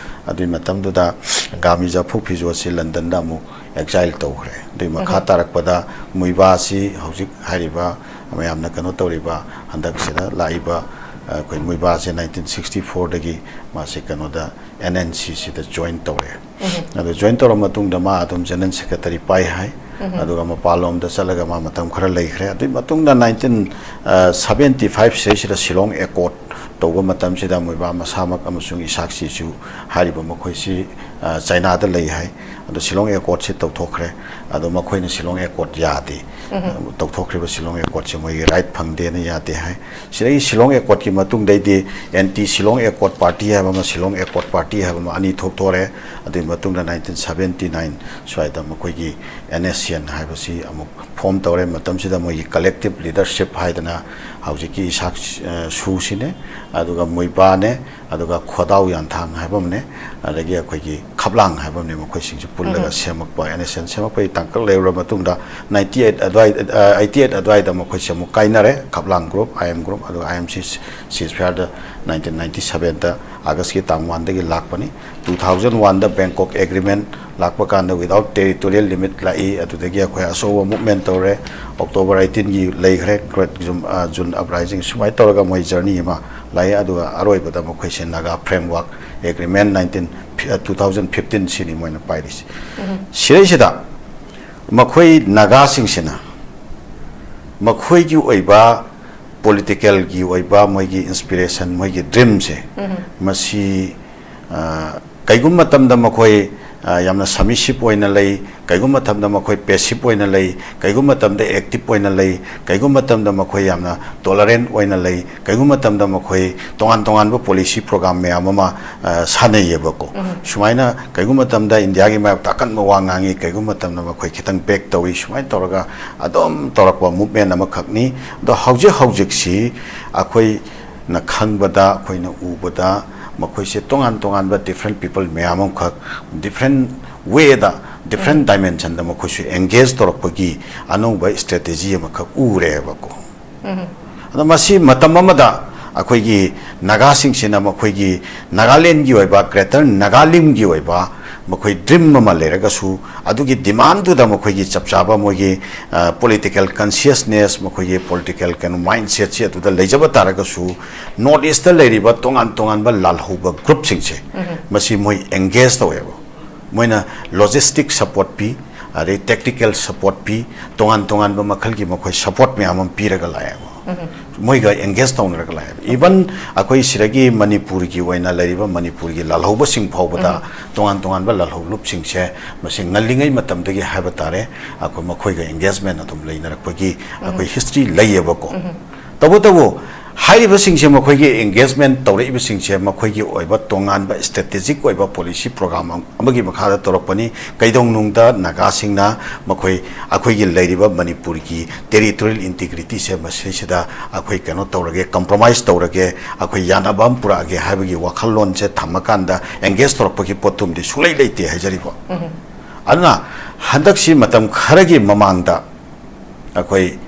ꯑꯗꯨꯒꯤ ꯃꯇꯝꯗꯨꯗ ꯑꯪꯒꯥꯃꯤ ꯖꯥꯐꯧ ꯐꯤꯖꯣꯁꯤ ꯂꯟꯗꯟꯗ ꯑꯃꯨꯛ ꯑꯦꯛꯖꯥꯏꯜ ꯇꯧꯈ꯭ꯔꯦ꯫ ꯑꯗꯨꯒꯤ ꯃꯈꯥ ꯎꯝ꯫ ꯇꯥꯔꯛꯄꯗ ꯃꯨꯏꯕꯥꯁꯤ ꯍꯧꯖꯤꯛ ꯍꯥꯏꯔꯤꯕ ꯃꯌꯥꯝꯅ ꯀꯩꯅꯣ ꯇꯧꯔꯤꯕ ꯍꯟꯗꯛꯁꯤꯗ ꯂꯥꯛꯏꯕ, ꯑ, ꯑꯩꯈꯣꯏ ꯃꯨꯏꯕꯥꯁꯦ ꯅꯥꯏꯟꯇꯤꯟ ꯁꯤꯛꯁꯇꯤ ꯐꯣꯔꯗꯒꯤ ꯃꯥꯁꯦ ꯀꯩꯅꯣꯗ ꯑꯦꯟ ꯑꯦꯟ ꯁꯤꯁꯤꯗ ꯖꯣꯏꯟ ꯇꯧꯔꯦ꯫ ꯎꯝ꯫ ꯑꯗꯨ ꯖꯣꯏꯟ ꯇꯧꯔ ꯃꯇꯨꯡꯗ ꯃꯥ ꯑꯗꯨꯝ ꯖꯦꯅꯔꯦꯜ ꯁꯦꯀ꯭ꯔꯦꯇꯔꯤ ꯄꯥꯏ ꯍꯥꯏ꯫ ꯎꯝ꯫ ꯑꯗꯨꯒ ꯃꯄꯥꯟꯂꯣꯝꯗ ꯆꯠꯂꯒ ꯃꯥ ꯃꯇꯝ ꯈꯔ ꯂꯩꯈ꯭ꯔꯦ꯫ ꯑꯗꯨꯒꯤ ꯃꯇꯨꯡꯗ ꯅꯥꯏꯟꯇꯤꯟ ꯁꯕꯦꯟꯇꯤ ꯐꯥꯏꯚ ꯁꯤꯗꯩꯁꯤꯗ ꯁꯤꯂꯣꯡ ꯑꯦꯀꯣꯔꯠ ꯇꯧꯕ ꯃꯇꯝꯁꯤꯗ ꯃꯣꯏꯕꯥ ꯃꯁꯥꯃꯛ ꯑꯃꯁꯨꯡ ꯏꯁꯥꯛꯁꯤꯁꯨ ꯍꯥꯏꯔꯤꯕ ꯃꯈꯣꯏꯁꯤ, ꯑ, ꯆꯥꯏꯅꯥꯗ ꯂꯩ ꯍꯥꯏ꯫ ꯑꯗꯣ ꯁꯤꯂꯣꯡ ꯑꯦꯀꯣꯔꯗꯁꯤ ꯇꯧꯊꯣꯛꯈ꯭ꯔꯦ꯫ ꯑꯗꯣ ꯃꯈꯣꯏꯅ ꯁꯤꯂꯣꯡ ꯑꯦꯀꯣꯔꯗ ꯌꯥꯗꯦ, ꯎꯝ꯫ ꯇꯧꯊꯣꯛꯈ꯭ꯔꯤꯕ ꯁꯤꯂꯣꯡ ꯑꯦꯀꯣꯔꯗꯁꯦ ꯃꯣꯏꯒꯤ ꯔꯥꯏꯠ ꯐꯪꯗꯦꯅ ꯌꯥꯗꯦ ꯍꯥꯏ꯫ ꯁꯤꯗꯒꯤ ꯁꯤꯂꯣꯡ ꯑꯦꯀꯣꯔꯗꯀꯤ ꯃꯇꯨꯡꯗꯩꯗꯤ ꯑꯦꯟꯇꯤ ꯁꯤꯂꯣꯡ ꯑꯦꯀꯣꯔꯗ ꯄꯥꯔꯇꯤ ꯍꯥꯏꯕ ꯑꯃ, ꯁꯤꯂꯣꯡ ꯑꯦꯀꯣꯔꯗ ꯄꯥꯔꯇꯤ ꯍꯥꯏꯕ ꯑꯃ, ꯑꯅꯤ ꯊꯣꯛꯇꯣꯔꯦ꯫ ꯑꯗꯨꯒꯤ ꯃꯇꯨꯡꯗ nineteen seventy nine ꯁ꯭ꯋꯥꯏꯗ ꯃꯈꯣꯏꯒꯤ ꯑꯦꯟ ꯑꯦꯁ ꯑꯦꯟ ꯍꯥꯏꯕꯁꯤ ꯑꯃꯨꯛ ꯐꯣꯝ ꯇꯧꯔꯦ꯫ ꯃꯇꯝꯁꯤꯗ ꯃꯣꯏꯒꯤ ꯀꯂꯦꯛꯇꯤꯚ ꯂꯤꯗꯔꯁꯤꯞ ꯍꯥꯏꯗꯅ ꯍꯧꯖꯤꯛꯀꯤ ꯏꯁꯥꯛ, ꯑ, ꯁꯨꯁꯤꯅꯦ, ꯑꯗꯨꯒ ꯃꯣꯏꯕꯥꯅꯦ, ꯑꯗꯨꯒ ꯈꯣꯗꯥꯎ ꯌꯥꯟꯊꯥꯡ ꯍꯥꯏꯕ ꯑꯃꯅꯦ, ꯑꯗꯒꯤ ꯑꯩꯈꯣꯏꯒꯤ ꯈꯞꯂꯥꯡ ꯍꯥꯏꯕ ꯑꯃꯅꯦ, ꯃꯈꯣꯏꯁꯤꯡꯁꯤ ꯄꯨꯜꯂꯒ ꯎꯝ꯫ ꯁꯦꯝꯃꯛꯄ, ꯑꯦꯟ ꯑꯦꯁ ꯑꯦꯟ ꯁꯦꯝꯃꯛꯄꯒꯤ ꯇꯥꯡꯀꯛ ꯂꯩꯔꯨꯔꯕ ꯃꯇꯨꯡꯗ, ninety eight ꯑꯗꯨꯋꯥꯏ, ꯑ, eighty eight ꯑꯗꯨꯋꯥꯏꯗ ꯃꯈꯣꯏꯁꯦ ꯑꯃꯨꯛ ꯀꯥꯏꯅꯔꯦ꯫ ꯈꯞꯂꯥꯡ ꯒ꯭ꯔꯨꯞ, ꯑꯥꯏ ꯑꯦꯝ ꯒ꯭ꯔꯨꯞ, ꯑꯗꯨꯒ ꯑꯥꯏ M C ꯁꯤꯖꯐꯤꯌꯥꯔꯗ nineteen ninety seven ꯗ ꯑꯥꯒꯁꯀꯤ ꯇꯥꯡ one ꯗꯒꯤ ꯂꯥꯛꯄꯅꯤ꯫ Two thousand one ꯗ ꯕꯦꯡꯀꯣꯛ ꯑꯦꯒ꯭ꯔꯤꯃꯦꯟ ꯂꯥꯛꯄ ꯀꯥꯟꯗ without territorial limit ꯂꯥꯛꯏ꯫ ꯑꯗꯨꯗꯒꯤ ꯑꯩꯈꯣꯏ ꯑꯆꯧꯕ movement ꯇꯧꯔꯦ꯫ October eighteen ꯒꯤ ꯂꯩꯈ꯭ꯔꯦ, Great June, ꯑ, June Uprising꯫ ꯁꯨꯃꯥꯏꯅ ꯇꯧꯔꯒ ꯃꯣꯏ journey ꯑꯃ ꯂꯥꯛꯏ꯫ ꯑꯗꯨꯒ ꯑꯔꯣꯏꯕꯗ ꯃꯈꯣꯏꯁꯦ Naga Framework Agreement nineteen, ꯑ, two thousand fifteen ꯁꯤꯅꯤ ꯃꯣꯏꯅ ꯄꯥꯏꯔꯤꯁꯤ꯫ ꯎꯝ꯫ ꯁꯤꯗꯩꯁꯤꯗ ꯃꯈꯣꯏ ꯅꯥꯒꯥꯁꯤꯡꯁꯤꯅ ꯃꯈꯣꯏꯒꯤ ꯑꯣꯏꯕ ꯄꯣꯂꯤꯇꯤꯀꯦꯜꯒꯤ ꯑꯣꯏꯕ ꯃꯣꯏꯒꯤ inspiration, ꯃꯣꯏꯒꯤ ꯗ꯭ꯔꯤꯝꯁꯦ, ꯎꯝ꯫ ꯃꯁꯤ, ꯑ, ꯀꯩꯒꯨꯝꯕ ꯃꯇꯝꯗ ꯃꯈꯣꯏ, ꯑ, ꯌꯥꯝꯅ submissive ꯑꯣꯏꯅ ꯂꯩ, ꯀꯩꯒꯨꯝꯕ ꯃꯇꯝꯗ ꯃꯈꯣꯏ passive ꯑꯣꯏꯅ ꯂꯩ, ꯀꯩꯒꯨꯝꯕ ꯃꯇꯝꯗ active ꯑꯣꯏꯅ ꯂꯩ, ꯀꯩꯒꯨꯝꯕ ꯃꯇꯝꯗ ꯃꯈꯣꯏ ꯌꯥꯝꯅ tolerant ꯑꯣꯏꯅ ꯂꯩ, ꯀꯩꯒꯨꯝꯕ ꯃꯇꯝꯗ ꯃꯈꯣꯏ ꯇꯣꯉꯥꯟ ꯇꯣꯉꯥꯟꯕ policy program ꯃꯌꯥꯝ ꯑꯃ, ꯑ, ꯁꯥꯟꯅꯩꯌꯦꯕꯀꯣ꯫ ꯎꯝ꯫ ꯁꯨꯃꯥꯏꯅ ꯀꯩꯒꯨꯝꯕ ꯃꯇꯝꯗ ꯏꯟꯗꯤꯌꯥꯒꯤ ꯃꯥꯌꯣꯛꯇ ꯑꯀꯟꯕ ꯋꯥ ꯉꯥꯡꯉꯤ, ꯀꯩꯒꯨꯝꯕ ꯃꯇꯝꯗ ꯃꯈꯣꯏ ꯈꯤꯇꯪ back ꯇꯧꯏ, ꯁꯨꯃꯥꯏꯅ ꯇꯧꯔꯒ ꯑꯗꯨꯝ ꯇꯧꯔꯛꯄ movement ꯑꯃꯈꯛꯅꯤ꯫ ꯑꯗꯣ ꯍꯧꯖꯤꯛ ꯍꯧꯖꯤꯛꯁꯤ ꯑꯩꯈꯣꯏꯅ ꯈꯪꯕꯗ, ꯑꯩꯈꯣꯏꯅ ꯎꯕꯗ, ꯃꯈꯣꯏꯁꯦ ꯇꯣꯉꯥꯟ ꯇꯣꯉꯥꯟꯕ different people ꯃꯌꯥꯝ ꯑꯃꯈꯛ, different way ꯗ, different ꯎꯝ꯫ dimension ꯗ ꯃꯈꯣꯏꯁꯨ engage ꯇꯧꯔꯛꯄꯒꯤ ꯑꯅꯧꯕ strategy ꯑꯃꯈꯛ ꯎꯔꯦꯕꯀꯣ꯫ ꯎꯝ꯫ ꯑꯗꯣ ꯃꯁꯤ ꯃꯇꯝ ꯑꯃꯗ ꯑꯩꯈꯣꯏꯒꯤ ꯅꯥꯒꯥꯁꯤꯡꯁꯤꯅ ꯃꯈꯣꯏꯒꯤ ꯅꯥꯒꯥꯂꯦꯟꯒꯤ ꯑꯣꯏꯕ, Greater ꯅꯥꯒꯥꯂꯤꯝꯒꯤ ꯑꯣꯏꯕ ꯃꯈꯣꯏ dream ꯑꯃ ꯂꯩꯔꯒꯁꯨ, ꯑꯗꯨꯒꯤ demand ꯗꯨꯗ ꯃꯈꯣꯏꯒꯤ ꯆꯞ ꯆꯥꯕ ꯃꯣꯏꯒꯤ, ꯑ, political consciousness, ꯃꯈꯣꯏꯒꯤ political ꯀꯩꯅꯣ mindset ꯁꯤ ꯑꯗꯨꯗ ꯂꯩꯖꯕ ꯇꯥꯔꯒꯁꯨ, North East ꯇ ꯂꯩꯔꯤꯕ ꯇꯣꯉꯥꯟ ꯇꯣꯉꯥꯟꯕ ꯂꯥꯜꯍꯧꯕ group ꯁꯤꯡꯁꯦ, ꯎꯝ꯫ ꯃꯁꯤ ꯃꯣꯏ engage ꯇꯧꯋꯦꯕ꯫ ꯃꯣꯏꯅ logistic support ꯄꯤ, ꯑꯗꯩ tactical support ꯄꯤ, ꯇꯣꯉꯥꯟ ꯇꯣꯉꯥꯟꯕ ꯃꯈꯜꯒꯤ ꯃꯈꯣꯏ support ꯃꯌꯥꯝ ꯑꯃ ꯄꯤꯔꯒ ꯂꯥꯛꯑꯦꯕ꯫ ꯎꯝ꯫ ꯃꯣꯏꯒ ꯑꯦꯡꯒꯦꯖ ꯇꯧꯅꯔꯒ ꯂꯥꯛꯑꯦꯕ꯫ ꯏꯚꯟ ꯑꯩꯈꯣꯏ ꯁꯤꯗꯒꯤ ꯃꯅꯤꯄꯨꯔꯒꯤ ꯑꯣꯏꯅ ꯂꯩꯔꯤꯕ ꯃꯅꯤꯄꯨꯔꯒꯤ ꯂꯥꯜꯍꯧꯕꯁꯤꯡ ꯐꯥꯎꯕꯗ, ꯎꯝ꯫ ꯇꯣꯉꯥꯟ ꯇꯣꯉꯥꯟꯕ ꯂꯥꯜꯍꯧ ꯂꯨꯞꯁꯤꯡꯁꯦ, ꯃꯁꯤ ꯉꯜꯂꯤꯉꯩ ꯃꯇꯝꯗꯒꯤ ꯍꯥꯏꯕ ꯇꯥꯔꯦ, ꯑꯩꯈꯣꯏ ꯃꯈꯣꯏꯒ ꯑꯦꯡꯒꯦꯖꯃꯦꯟ ꯑꯗꯨꯝ ꯂꯩꯅꯔꯛꯄꯒꯤ, ꯎꯝ꯫ ꯑꯩꯈꯣꯏ ꯍꯤꯁꯇ꯭ꯔꯤ ꯂꯩꯌꯦꯕꯀꯣ꯫ ꯎꯝ꯫ ꯇꯧꯕꯇꯕꯨ ꯍꯥꯏꯔꯤꯕꯁꯤꯡꯁꯦ, ꯃꯈꯣꯏꯒꯤ ꯑꯦꯡꯒꯦꯖꯃꯦꯟ ꯇꯧꯔꯛꯏꯕꯁꯤꯡꯁꯦ ꯃꯈꯣꯏꯒꯤ ꯑꯣꯏꯕ ꯇꯣꯉꯥꯟꯕ ꯁ꯭ꯇ꯭ꯔꯦꯇꯦꯖꯤꯛ ꯑꯣꯏꯕ ꯄꯣꯂꯤꯁꯤ ꯄ꯭ꯔꯣꯒ꯭ꯔꯥꯝ ꯑꯃꯒꯤ ꯃꯈꯥꯗ ꯇꯧꯔꯛꯄꯅꯤ꯫ ꯀꯩꯗꯧꯅꯨꯡꯗ ꯅꯥꯒꯥꯁꯤꯡꯅ ꯃꯈꯣꯏ, ꯑꯩꯈꯣꯏꯒꯤ ꯂꯩꯔꯤꯕ ꯃꯅꯤꯄꯨꯔꯒꯤ ꯇꯦꯔꯤꯇꯣꯔꯤꯌꯦꯜ ꯏꯟꯇꯤꯒ꯭ꯔꯤꯇꯤꯁꯦ ꯃꯁꯤꯁꯤꯗ ꯑꯩꯈꯣꯏ ꯀꯩꯅꯣ ꯇꯧꯔꯒꯦ, ꯀꯝꯄ꯭ꯔꯣꯃꯥꯏꯁ ꯇꯧꯔꯒꯦ, ꯑꯩꯈꯣꯏ ꯌꯥꯅꯕ ꯑꯃ ꯄꯨꯔꯛꯑꯒꯦ ꯍꯥꯏꯕꯒꯤ ꯋꯥꯈꯜꯂꯣꯟꯁꯦ ꯊꯝꯃꯀꯥꯟꯗ ꯑꯦꯡꯒꯦꯖ ꯇꯧꯔꯛꯄꯒꯤ ꯄꯣꯠꯇꯨꯝꯗꯤ ꯁꯨꯡꯂꯩ ꯂꯩꯇꯦ ꯍꯥꯏꯖꯔꯤꯕ꯫ ꯎꯝ꯫ ꯑꯗꯨꯅ ꯍꯟꯗꯛꯁꯤ ꯃꯇꯝ ꯈꯔꯒꯤ ꯃꯃꯥꯡꯗ ꯑꯩꯈꯣꯏ,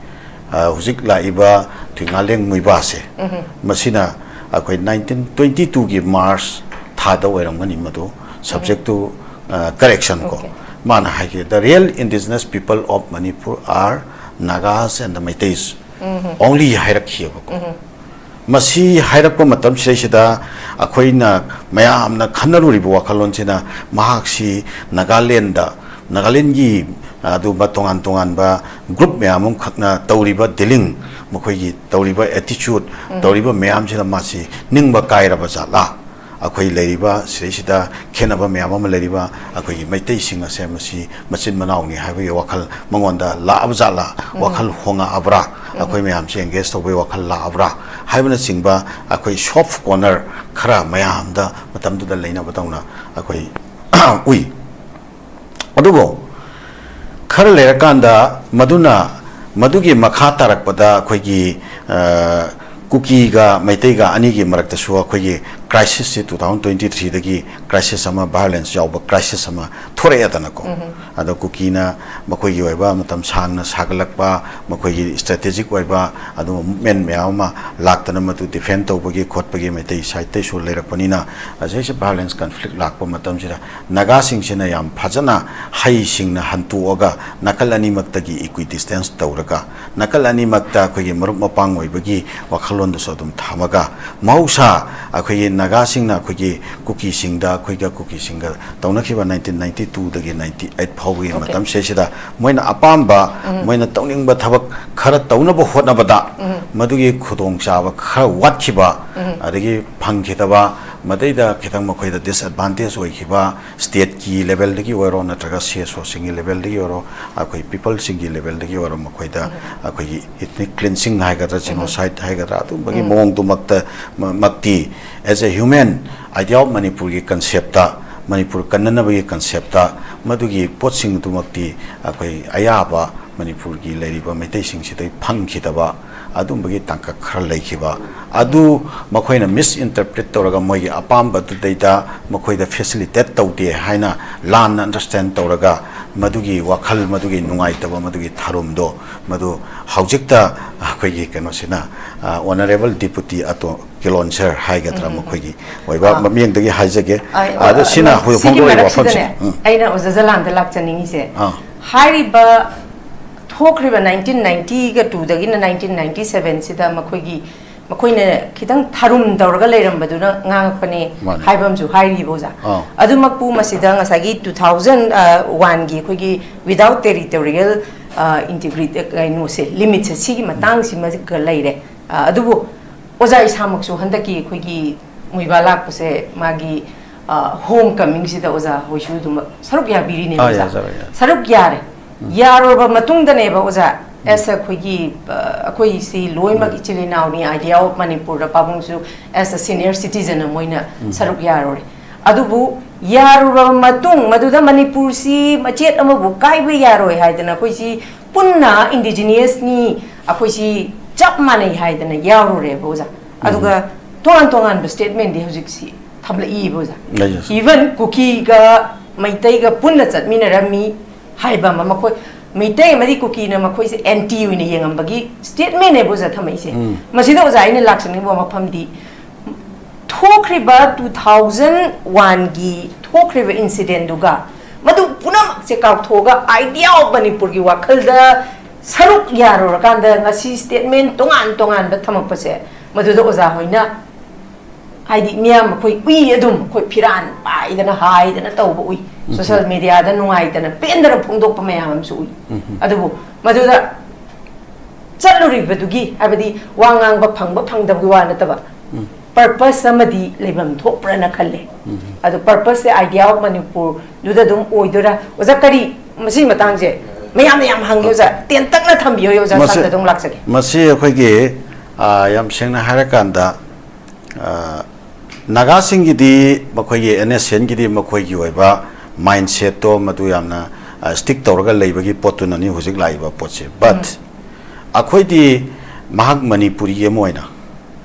ꯑ, ꯍꯧꯖꯤꯛ ꯂꯥꯛꯏꯕ ꯊꯨꯏꯉꯥꯂꯦꯡ ꯃꯨꯏꯕꯥꯁꯦ, ꯎꯝ꯫ ꯃꯁꯤꯅ ꯑꯩꯈꯣꯏ ꯅꯥꯏꯟꯇꯤꯟ ꯇ꯭ꯋꯦꯟꯇꯤ ꯇꯨꯒꯤ ꯃꯥꯔꯆ ꯊꯥꯗ ꯑꯣꯏꯔꯝꯒꯅꯤ ꯃꯗꯨ, ꯁꯕꯖꯦꯛꯇꯨ, ꯑ, ꯀꯔꯦꯛꯁꯟ ꯀꯣ꯫ Okay꯫ ꯃꯥꯅ ꯍꯥꯏꯈꯤ, "The real indigenous people of Manipur are Nagas and the Meiteis um. only" ꯍꯥꯏꯔꯛꯈꯤꯑꯕꯀꯣ꯫ ꯎꯝ꯫ ꯃꯁꯤ ꯍꯥꯏꯔꯛꯄ ꯃꯇꯝꯁꯤꯗꯩꯁꯤꯗ ꯑꯩꯈꯣꯏꯅ ꯃꯌꯥꯝꯅ ꯈꯟꯅꯔꯨꯔꯤꯕ ꯋꯥꯈꯜꯂꯣꯟꯁꯤꯅ ꯃꯍꯥꯛꯁꯤ ꯅꯥꯒꯥꯂꯦꯟꯗ, ꯅꯥꯒꯥꯂꯦꯟꯒꯤ ꯑꯗꯨꯝꯕ ꯇꯣꯉꯥꯟ ꯇꯣꯉꯥꯟꯕ ꯒ꯭ꯔꯨꯞ ꯃꯌꯥꯝ ꯑꯃꯈꯛꯅ ꯇꯧꯔꯤꯕ ꯗꯤꯂꯤꯡ, ꯃꯈꯣꯏꯒꯤ ꯇꯧꯔꯤꯕ ꯑꯦꯇꯤꯆꯨꯠ, ꯎꯝ꯫ ꯇꯧꯔꯤꯕ ꯃꯌꯥꯝꯁꯤꯅ ꯃꯥꯁꯤ ꯅꯤꯡꯕ ꯀꯥꯏꯔꯕ ꯖꯥꯠꯂꯥ? ꯑꯩꯈꯣꯏ ꯂꯩꯔꯤꯕ ꯁꯤꯗꯩꯁꯤꯗ ꯈꯦꯠꯅꯕ ꯃꯌꯥꯝ ꯑꯃ ꯂꯩꯔꯤꯕ ꯑꯩꯈꯣꯏꯒꯤ ꯃꯩꯇꯩꯁꯤꯡ ꯑꯁꯦ ꯃꯁꯤ ꯃꯆꯤꯟ ꯃꯅꯥꯎꯅꯤ ꯍꯥꯏꯕꯒꯤ ꯋꯥꯈꯜ ꯃꯉꯣꯟꯗ ꯂꯥꯛꯑꯕ ꯖꯥꯠꯂꯥ? ꯎꯝ꯫ ꯋꯥꯈꯜ ꯍꯣꯡꯉꯛꯑꯕ꯭ꯔꯥ? ꯎꯝ꯫ ꯑꯩꯈꯣꯏ ꯃꯌꯥꯝꯁꯦ ꯑꯦꯡꯒꯦꯖ ꯇꯧꯕꯒꯤ ꯋꯥꯈꯜ ꯂꯥꯛꯑꯕ꯭ꯔꯥ? ꯍꯥꯏꯕꯅꯆꯤꯡꯕ ꯑꯩꯈꯣꯏ ꯁꯣꯐ ꯀꯣꯔꯅꯔ ꯈꯔ ꯃꯌꯥꯝꯗ ꯃꯇꯝꯗꯨꯗ ꯂꯩꯅꯕꯗꯧꯅ ꯑꯩꯈꯣꯏ ꯎꯏ꯫ ꯑꯗꯨꯕꯨ ꯈꯔ ꯂꯩꯔꯀꯥꯟꯗ ꯃꯗꯨꯅ, ꯃꯗꯨꯒꯤ ꯃꯈꯥ ꯇꯥꯔꯛꯄꯗ ꯑꯩꯈꯣꯏꯒꯤ, ꯑ, ꯀꯨꯀꯤꯒ ꯃꯩꯇꯩꯒ ꯑꯅꯤꯒꯤ ꯃꯔꯛꯇꯁꯨ ꯑꯩꯈꯣꯏꯒꯤ ꯀ꯭ꯔꯥꯏꯁꯤꯁꯁꯤ ꯇꯨ ꯊꯥꯎꯖꯟ ꯇ꯭ꯋꯦꯟꯇꯤ ꯊ꯭ꯔꯤꯗꯒꯤ ꯀ꯭ꯔꯥꯏꯁꯤꯁ ꯑꯃ, ꯚꯥꯏꯑꯣꯂꯦꯟꯁ ꯌꯥꯎꯕ ꯀ꯭ꯔꯥꯏꯁꯤꯁ ꯑꯃ ꯊꯣꯔꯛꯑꯦꯗꯅꯀꯣ꯫ ꯎꯝ꯫ ꯑꯗꯣ ꯀꯨꯀꯤꯅ ꯃꯈꯣꯏꯒꯤ ꯑꯣꯏꯕ ꯃꯇꯝ ꯁꯥꯡꯅ ꯁꯥꯒꯠꯂꯛꯄ, ꯃꯈꯣꯏꯒꯤ ꯁ꯭ꯇ꯭ꯔꯦꯇꯦꯖꯤꯛ ꯑꯣꯏꯕ ꯑꯗꯨꯒꯨꯝꯕ ꯃꯨꯞꯃꯦꯟ ꯃꯌꯥꯝ ꯑꯃ ꯂꯥꯛꯇꯅ ꯃꯗꯨ ꯗꯤꯐꯦꯟ ꯇꯧꯕꯒꯤ ꯈꯣꯠꯄꯒꯤ ꯃꯩꯇꯩ ꯁꯥꯏꯠꯇꯩꯁꯨ ꯂꯩꯔꯛꯄꯅꯤꯅ, ꯑꯁꯤꯁꯦ ꯚꯥꯏꯑꯣꯂꯦꯟꯁ ꯀꯟꯐ꯭ꯂꯤꯛ ꯂꯥꯛꯄ ꯃꯇꯝꯁꯤꯗ ꯅꯥꯒꯥꯁꯤꯡꯁꯤꯅ ꯌꯥꯝ ꯐꯖꯅ ꯍꯩꯁꯤꯡꯅ ꯍꯟꯇꯣꯛꯑꯒ ꯅꯥꯀꯜ ꯑꯅꯤꯃꯛꯇꯒꯤ ꯏꯀ꯭ꯋꯤ ꯗꯤꯁꯇꯦꯟꯁ ꯇꯧꯔꯒ, ꯅꯥꯀꯜ ꯑꯅꯤꯃꯛꯇ ꯑꯩꯈꯣꯏꯒꯤ ꯃꯔꯨꯞ ꯃꯄꯥꯡ ꯑꯣꯏꯕꯒꯤ ꯋꯥꯈꯜꯂꯣꯟꯗꯨꯁꯨ ꯑꯗꯨꯝ ꯊꯝꯃꯒ, ꯃꯍꯧꯁꯥ ꯑꯩꯈꯣꯏꯒꯤ ꯅꯥꯒꯥꯁꯤꯡꯅ ꯑꯩꯈꯣꯏꯒꯤ ꯀꯨꯀꯤꯁꯤꯡꯗ, ꯑꯩꯈꯣꯏꯒ ꯀꯨꯀꯤꯁꯤꯡꯒ ꯇꯧꯅꯈꯤꯕ nineteen ninety two ꯗꯒꯤ ninety eight ꯐꯥꯎꯕꯒꯤ Okay. ꯃꯇꯝꯁꯤꯗꯩꯁꯤꯗ ꯃꯣꯏꯅ ꯑꯄꯥꯝꯕ, ꯎꯝ꯫ ꯃꯣꯏꯅ ꯇꯧꯅꯤꯡꯕ ꯊꯕꯛ ꯈꯔ ꯇꯧꯅꯕ ꯍꯣꯠꯅꯕꯗ ꯎꯝ꯫ ꯃꯗꯨꯒꯤ ꯈꯨꯗꯣꯡꯆꯥꯕ ꯈꯔ ꯋꯥꯠꯈꯤꯕ, ꯎꯝ꯫ ꯑꯗꯒꯤ ꯐꯪꯈꯤꯗꯕ, ꯃꯗꯩꯗ ꯈꯤꯇꯪ ꯃꯈꯣꯏꯗ disadvantage ꯑꯣꯏꯈꯤꯕ, stateꯀꯤ levelꯗꯒꯤ ꯑꯣꯏꯔꯣ ꯅꯠꯇ꯭ꯔꯒ C S Oꯁꯤꯡꯒꯤ levelꯗꯒꯤ ꯑꯣꯏꯔꯣ, ꯑꯩꯈꯣꯏ peopleꯁꯤꯡꯒꯤ levelꯗꯒꯤ ꯑꯣꯏꯔꯣ, ꯃꯈꯣꯏꯗ ꯎꯝ꯫ ꯑꯩꯈꯣꯏꯒꯤ ethnic cleansing ꯍꯥꯏꯒꯗ꯭ꯔꯥ, ꯎꯝ꯫ Genocide ꯍꯥꯏꯒꯗ꯭ꯔꯥ, ꯑꯗꯨꯝꯕꯒꯤ ꯎꯝ꯫ ꯃꯑꯣꯡꯗꯨꯃꯛꯇ ꯃ-, ꯃꯛꯇꯤ as a human idea of ꯃꯅꯤꯄꯨꯔꯒꯤ conceptꯇ, ꯃꯅꯤꯄꯨꯔ ꯀꯟꯅꯅꯕꯒꯤ conceptꯇ ꯃꯗꯨꯒꯤ ꯄꯣꯠꯁꯤꯡꯗꯨꯃꯛꯇꯤ ꯑꯩꯈꯣꯏ ꯑꯌꯥꯕ ꯃꯅꯤꯄꯨꯔꯒꯤ ꯂꯩꯔꯤꯕ ꯃꯩꯇꯩꯁꯤꯡꯁꯤꯗꯩ ꯐꯪꯈꯤꯗꯕ ꯑꯗꯨꯝꯕꯒꯤ ꯇꯥꯡꯀꯛ ꯈꯔ ꯂꯩꯈꯤꯕ ꯑꯗꯨ ꯃꯈꯣꯏꯅ misinterpret ꯇꯧꯔꯒ ꯃꯣꯏꯒꯤ ꯑꯄꯥꯝꯕꯗꯨꯗꯩꯗ ꯃꯈꯣꯏꯗ facilitate ꯇꯧꯗꯦ ꯍꯥꯏꯅ ꯂꯥꯟꯅ understand ꯇꯧꯔꯒ ꯃꯗꯨꯒꯤ ꯋꯥꯈꯜ, ꯃꯗꯨꯒꯤ ꯅꯨꯡꯉꯥꯏꯇꯕ, ꯃꯗꯨꯒꯤ ꯊꯥꯔꯨꯝꯗꯣ ꯃꯗꯨ ꯍꯧꯖꯤꯛꯇ ꯑꯩꯈꯣꯏꯒꯤ ꯀꯩꯅꯣꯁꯤꯅ, ꯑ, Honourable Deputy ꯑꯇꯣ ꯀꯤꯂꯣꯟꯁꯔ ꯍꯥꯏꯒꯗ꯭ꯔꯥ ꯎꯝ, ꯎꯝ, ꯎꯝ꯫ ꯃꯈꯣꯏꯒꯤ ꯑꯣꯏꯕ ꯑꯥ꯫ ꯃꯤꯠꯌꯦꯡꯗꯒꯤ ꯍꯥꯏꯖꯒꯦ꯫ ꯑ, ꯑꯗꯣ ꯑ, ꯁꯤꯅ ꯑ, ꯍꯧꯖꯤꯛ ꯁꯤꯒꯤ ꯐꯣꯡꯗꯣꯛꯂꯤꯕ ꯃꯔꯛꯁꯤꯗꯅꯦ, ꯋꯥꯐꯝꯁꯦ꯫ ꯎꯝ꯫ ꯑꯩꯅ ꯑꯣꯖꯥ ꯖꯂꯥꯟꯗ ꯂꯥꯛꯆꯅꯤꯡꯉꯤꯁꯦ, ꯑꯥ꯫ ꯍꯥꯏꯔꯤꯕ ꯊꯣꯛꯈ꯭ꯔꯤꯕ nineteen ninety-ꯒ two ꯗꯒꯤꯅ nineteen ninety-seven ꯁꯤꯗ ꯃꯈꯣꯏꯒꯤ, ꯃꯈꯣꯏꯅ ꯈꯤꯇꯪ ꯊꯥꯔꯨꯝ ꯇꯧꯔꯒ ꯂꯩꯔꯝꯕꯗꯨꯅ ꯉꯥꯡꯉꯛꯄꯅꯦ ꯃꯥꯅꯦ꯫ ꯍꯥꯏꯕ ꯑꯃꯁꯨ ꯍꯥꯏꯔꯤꯕ ꯑꯣꯖꯥ꯫ ꯑꯥ꯫ ꯑꯗꯨꯃꯛꯄꯨ ꯃꯁꯤꯗ ꯉꯁꯥꯏꯒꯤ two thousand, ꯑ, one ꯒꯤ ꯑꯩꯈꯣꯏꯒꯤ without territorial, ꯑ, integrity, ꯀꯩꯅꯣꯁꯦ, limitꯁꯦ ꯁꯤꯒꯤ ꯃꯇꯥꯡꯁꯤꯃꯒ ꯂꯩꯔꯦ꯫ ꯑ, ꯑꯗꯨꯕꯨ ꯑꯣꯖꯥ ꯏꯁꯥꯃꯛꯁꯨ ꯍꯟꯗꯛꯀꯤ ꯑꯩꯈꯣꯏꯒꯤ ꯃꯨꯏꯕꯥ ꯂꯥꯛꯄꯁꯦ ꯃꯥꯒꯤ, ꯑ, home comingꯁꯤꯗ ꯑꯣꯖꯥ ꯍꯣꯏꯁꯨ ꯑꯗꯨꯝ ꯁꯔꯨꯛ ꯌꯥꯕꯤꯔꯤꯅꯦꯕ ꯑꯥ, ꯑꯣꯖꯥ꯫ ꯌꯥꯖꯔꯦ, ꯌꯥꯖꯔꯦ꯫ ꯁꯔꯨꯛ ꯌꯥꯔꯦ꯫ ꯎꯝ꯫ ꯌꯥꯔꯨꯔꯕ ꯃꯇꯨꯡꯗꯅꯦꯕ ꯑꯣꯖꯥ, ꯎꯝ꯫ As ꯑꯩꯈꯣꯏꯒꯤ, ꯑ, ꯑꯩꯈꯣꯏꯁꯤ ꯂꯣꯏꯅꯃꯛ ꯎꯝ꯫ ꯏꯆꯤꯜ ꯏꯅꯥꯎꯅꯤ, idea of ꯃꯅꯤꯄꯨꯔꯗ ꯄꯥꯕꯨꯡꯁꯨ as a senior citizen ꯑꯃ ꯑꯣꯏꯅ ꯎꯝ꯫ ꯁꯔꯨꯛ ꯌꯥꯔꯨꯔꯦ꯫ ꯑꯗꯨꯕꯨ ꯌꯥꯔꯨꯔꯕ ꯃꯇꯨꯡ ꯃꯗꯨꯗ ꯃꯅꯤꯄꯨꯔꯁꯤ ꯃꯆꯦꯠ ꯑꯃꯕꯨ ꯀꯥꯏꯕ ꯌꯥꯔꯣꯏ ꯍꯥꯏꯗꯅ ꯑꯩꯈꯣꯏꯁꯤ ꯄꯨꯟꯅ indigenousꯅꯤ, ꯑꯩꯈꯣꯏꯁꯤ ꯆꯞ ꯃꯥꯟꯅꯩ ꯍꯥꯏꯗꯅ ꯌꯥꯎꯔꯨꯔꯦꯕ ꯑꯣꯖꯥ꯫ ꯎꯝ꯫ ꯑꯗꯨꯒ ꯇꯣꯉꯥꯟ ꯇꯣꯉꯥꯟꯕ statementꯗꯤ ꯍꯧꯖꯤꯛꯁꯤ ꯊꯝꯂꯛꯏꯕ ꯑꯣꯖꯥ꯫ ꯂꯩꯖꯩ꯫ Even ꯀꯨꯀꯤꯒ ꯃꯩꯇꯩꯒ ꯄꯨꯟꯅ ꯆꯠꯃꯤꯟꯅꯔꯝꯃꯤ ꯍꯥꯏꯕ ꯑꯃ, ꯃꯈꯣꯏ ꯃꯩꯇꯩ ꯑꯃꯗꯤ ꯀꯨꯀꯤꯅ ꯃꯈꯣꯏꯁꯦ anti ꯑꯣꯏꯅ ꯌꯦꯡꯉꯝꯕꯒꯤ statementꯅꯦꯕ ꯑꯣꯖꯥ ꯊꯝꯃꯛꯏꯁꯦ꯫ ꯎꯝ꯫ ꯃꯁꯤꯗ ꯑꯣꯖꯥ ꯑꯩꯅ ꯂꯥꯛꯆꯅꯤꯡꯕ ꯃꯐꯝꯗꯤ ꯊꯣꯛꯈ꯭ꯔꯤꯕ two thousand oneꯒꯤ ꯊꯣꯛꯈ꯭ꯔꯤꯕ incidentꯗꯨꯒ ꯃꯗꯨ ꯄꯨꯝꯅꯃꯛꯁꯦ ꯀꯥꯎꯊꯣꯛꯑꯒ idea of ꯃꯅꯤꯄꯨꯔꯒꯤ ꯋꯥꯈꯜꯗ ꯁꯔꯨꯛ ꯌꯥꯔꯨꯔꯀꯥꯟꯗ ꯉꯁꯤ statement ꯇꯣꯉꯥꯟ ꯇꯣꯉꯥꯟꯕ ꯊꯝꯃꯛꯄꯁꯦ, ꯃꯗꯨꯗ ꯑꯣꯖꯥ ꯍꯣꯏꯅ ꯍꯥꯏꯗꯤ ꯃꯤꯌꯥꯝ ꯑꯩꯈꯣꯏ ꯎꯏ, ꯑꯗꯨꯝ ꯑꯩꯈꯣꯏ ꯐꯤꯔꯥꯟ ꯄꯥꯏꯗꯅ ꯍꯥꯏꯗꯅ ꯇꯧꯕ ꯎꯏ꯫ ꯎꯝ꯫ ꯁꯣꯁꯦꯜ ꯃꯤꯗꯤꯌꯥꯗ ꯅꯨꯡꯉꯥꯏꯇꯅ ꯄꯦꯟꯗꯅ ꯐꯣꯡꯗꯣꯛꯄ ꯃꯌꯥꯝ ꯑꯃꯁꯨ ꯎꯏ꯫ ꯎꯝ꯫ ꯑꯗꯨꯕꯨ ꯃꯗꯨꯗ ꯆꯠꯂꯨꯔꯤꯕꯗꯨꯒꯤ, ꯍꯥꯏꯕꯗꯤ ꯋꯥ ꯉꯥꯡꯕ ꯐꯪꯕ ꯐꯪꯗꯕꯒꯤ ꯋꯥ ꯅꯠꯇꯕ, ꯎꯝ꯫ ꯄꯔꯄꯁ ꯑꯃꯗꯤ ꯂꯩꯐꯝ ꯊꯣꯛꯄ꯭ꯔꯅ ꯈꯜꯂꯦ꯫ ꯎꯝ꯫ ꯑꯗꯣ ꯄꯔꯄꯁꯁꯦ Idea of Manipurꯗꯨꯗ ꯑꯗꯨꯝ ꯑꯣꯏꯗꯣꯏꯔꯥ? ꯑꯣꯖꯥ, ꯀꯔꯤ, ꯃꯁꯤꯒꯤ ꯃꯇꯥꯡꯁꯦ ꯃꯌꯥꯝꯅ ꯌꯥꯝ ꯍꯪꯉꯤ, ꯑꯣꯖꯥ, ꯇꯦꯟꯇꯛꯅ ꯊꯝꯕꯤꯌꯨ, ꯑꯣꯖꯥ, ꯃꯁꯤ, ꯁꯥꯡꯅ ꯑꯗꯨꯝ ꯂꯥꯛꯆꯒꯦ꯫ ꯃꯁꯤ ꯑꯩꯈꯣꯏꯒꯤ, ꯑ, ꯌꯥꯝ ꯁꯦꯡꯅ ꯍꯥꯏꯔꯀꯥꯟꯗ, ꯑ, ꯅꯥꯒꯥꯁꯤꯡꯒꯤꯗꯤ ꯃꯈꯣꯏꯒꯤ NSCNꯒꯤꯗꯤ ꯃꯈꯣꯏꯒꯤ ꯑꯣꯏꯕ mindsetꯇꯣ ꯃꯗꯨ ꯌꯥꯝꯅ, ꯑ, stick ꯇꯧꯔꯒ ꯂꯩꯕꯒꯤ ꯄꯣꯠꯇꯨꯅꯅꯤ ꯍꯧꯖꯤꯛ ꯂꯥꯛꯏꯕ ꯄꯣꯠꯁꯦ꯫ But ꯎꯝ꯫ ꯑꯩꯈꯣꯏꯗꯤ ꯃꯍꯥꯛ ꯃꯅꯤꯄꯨꯔꯤ ꯑꯃ ꯑꯣꯏꯅ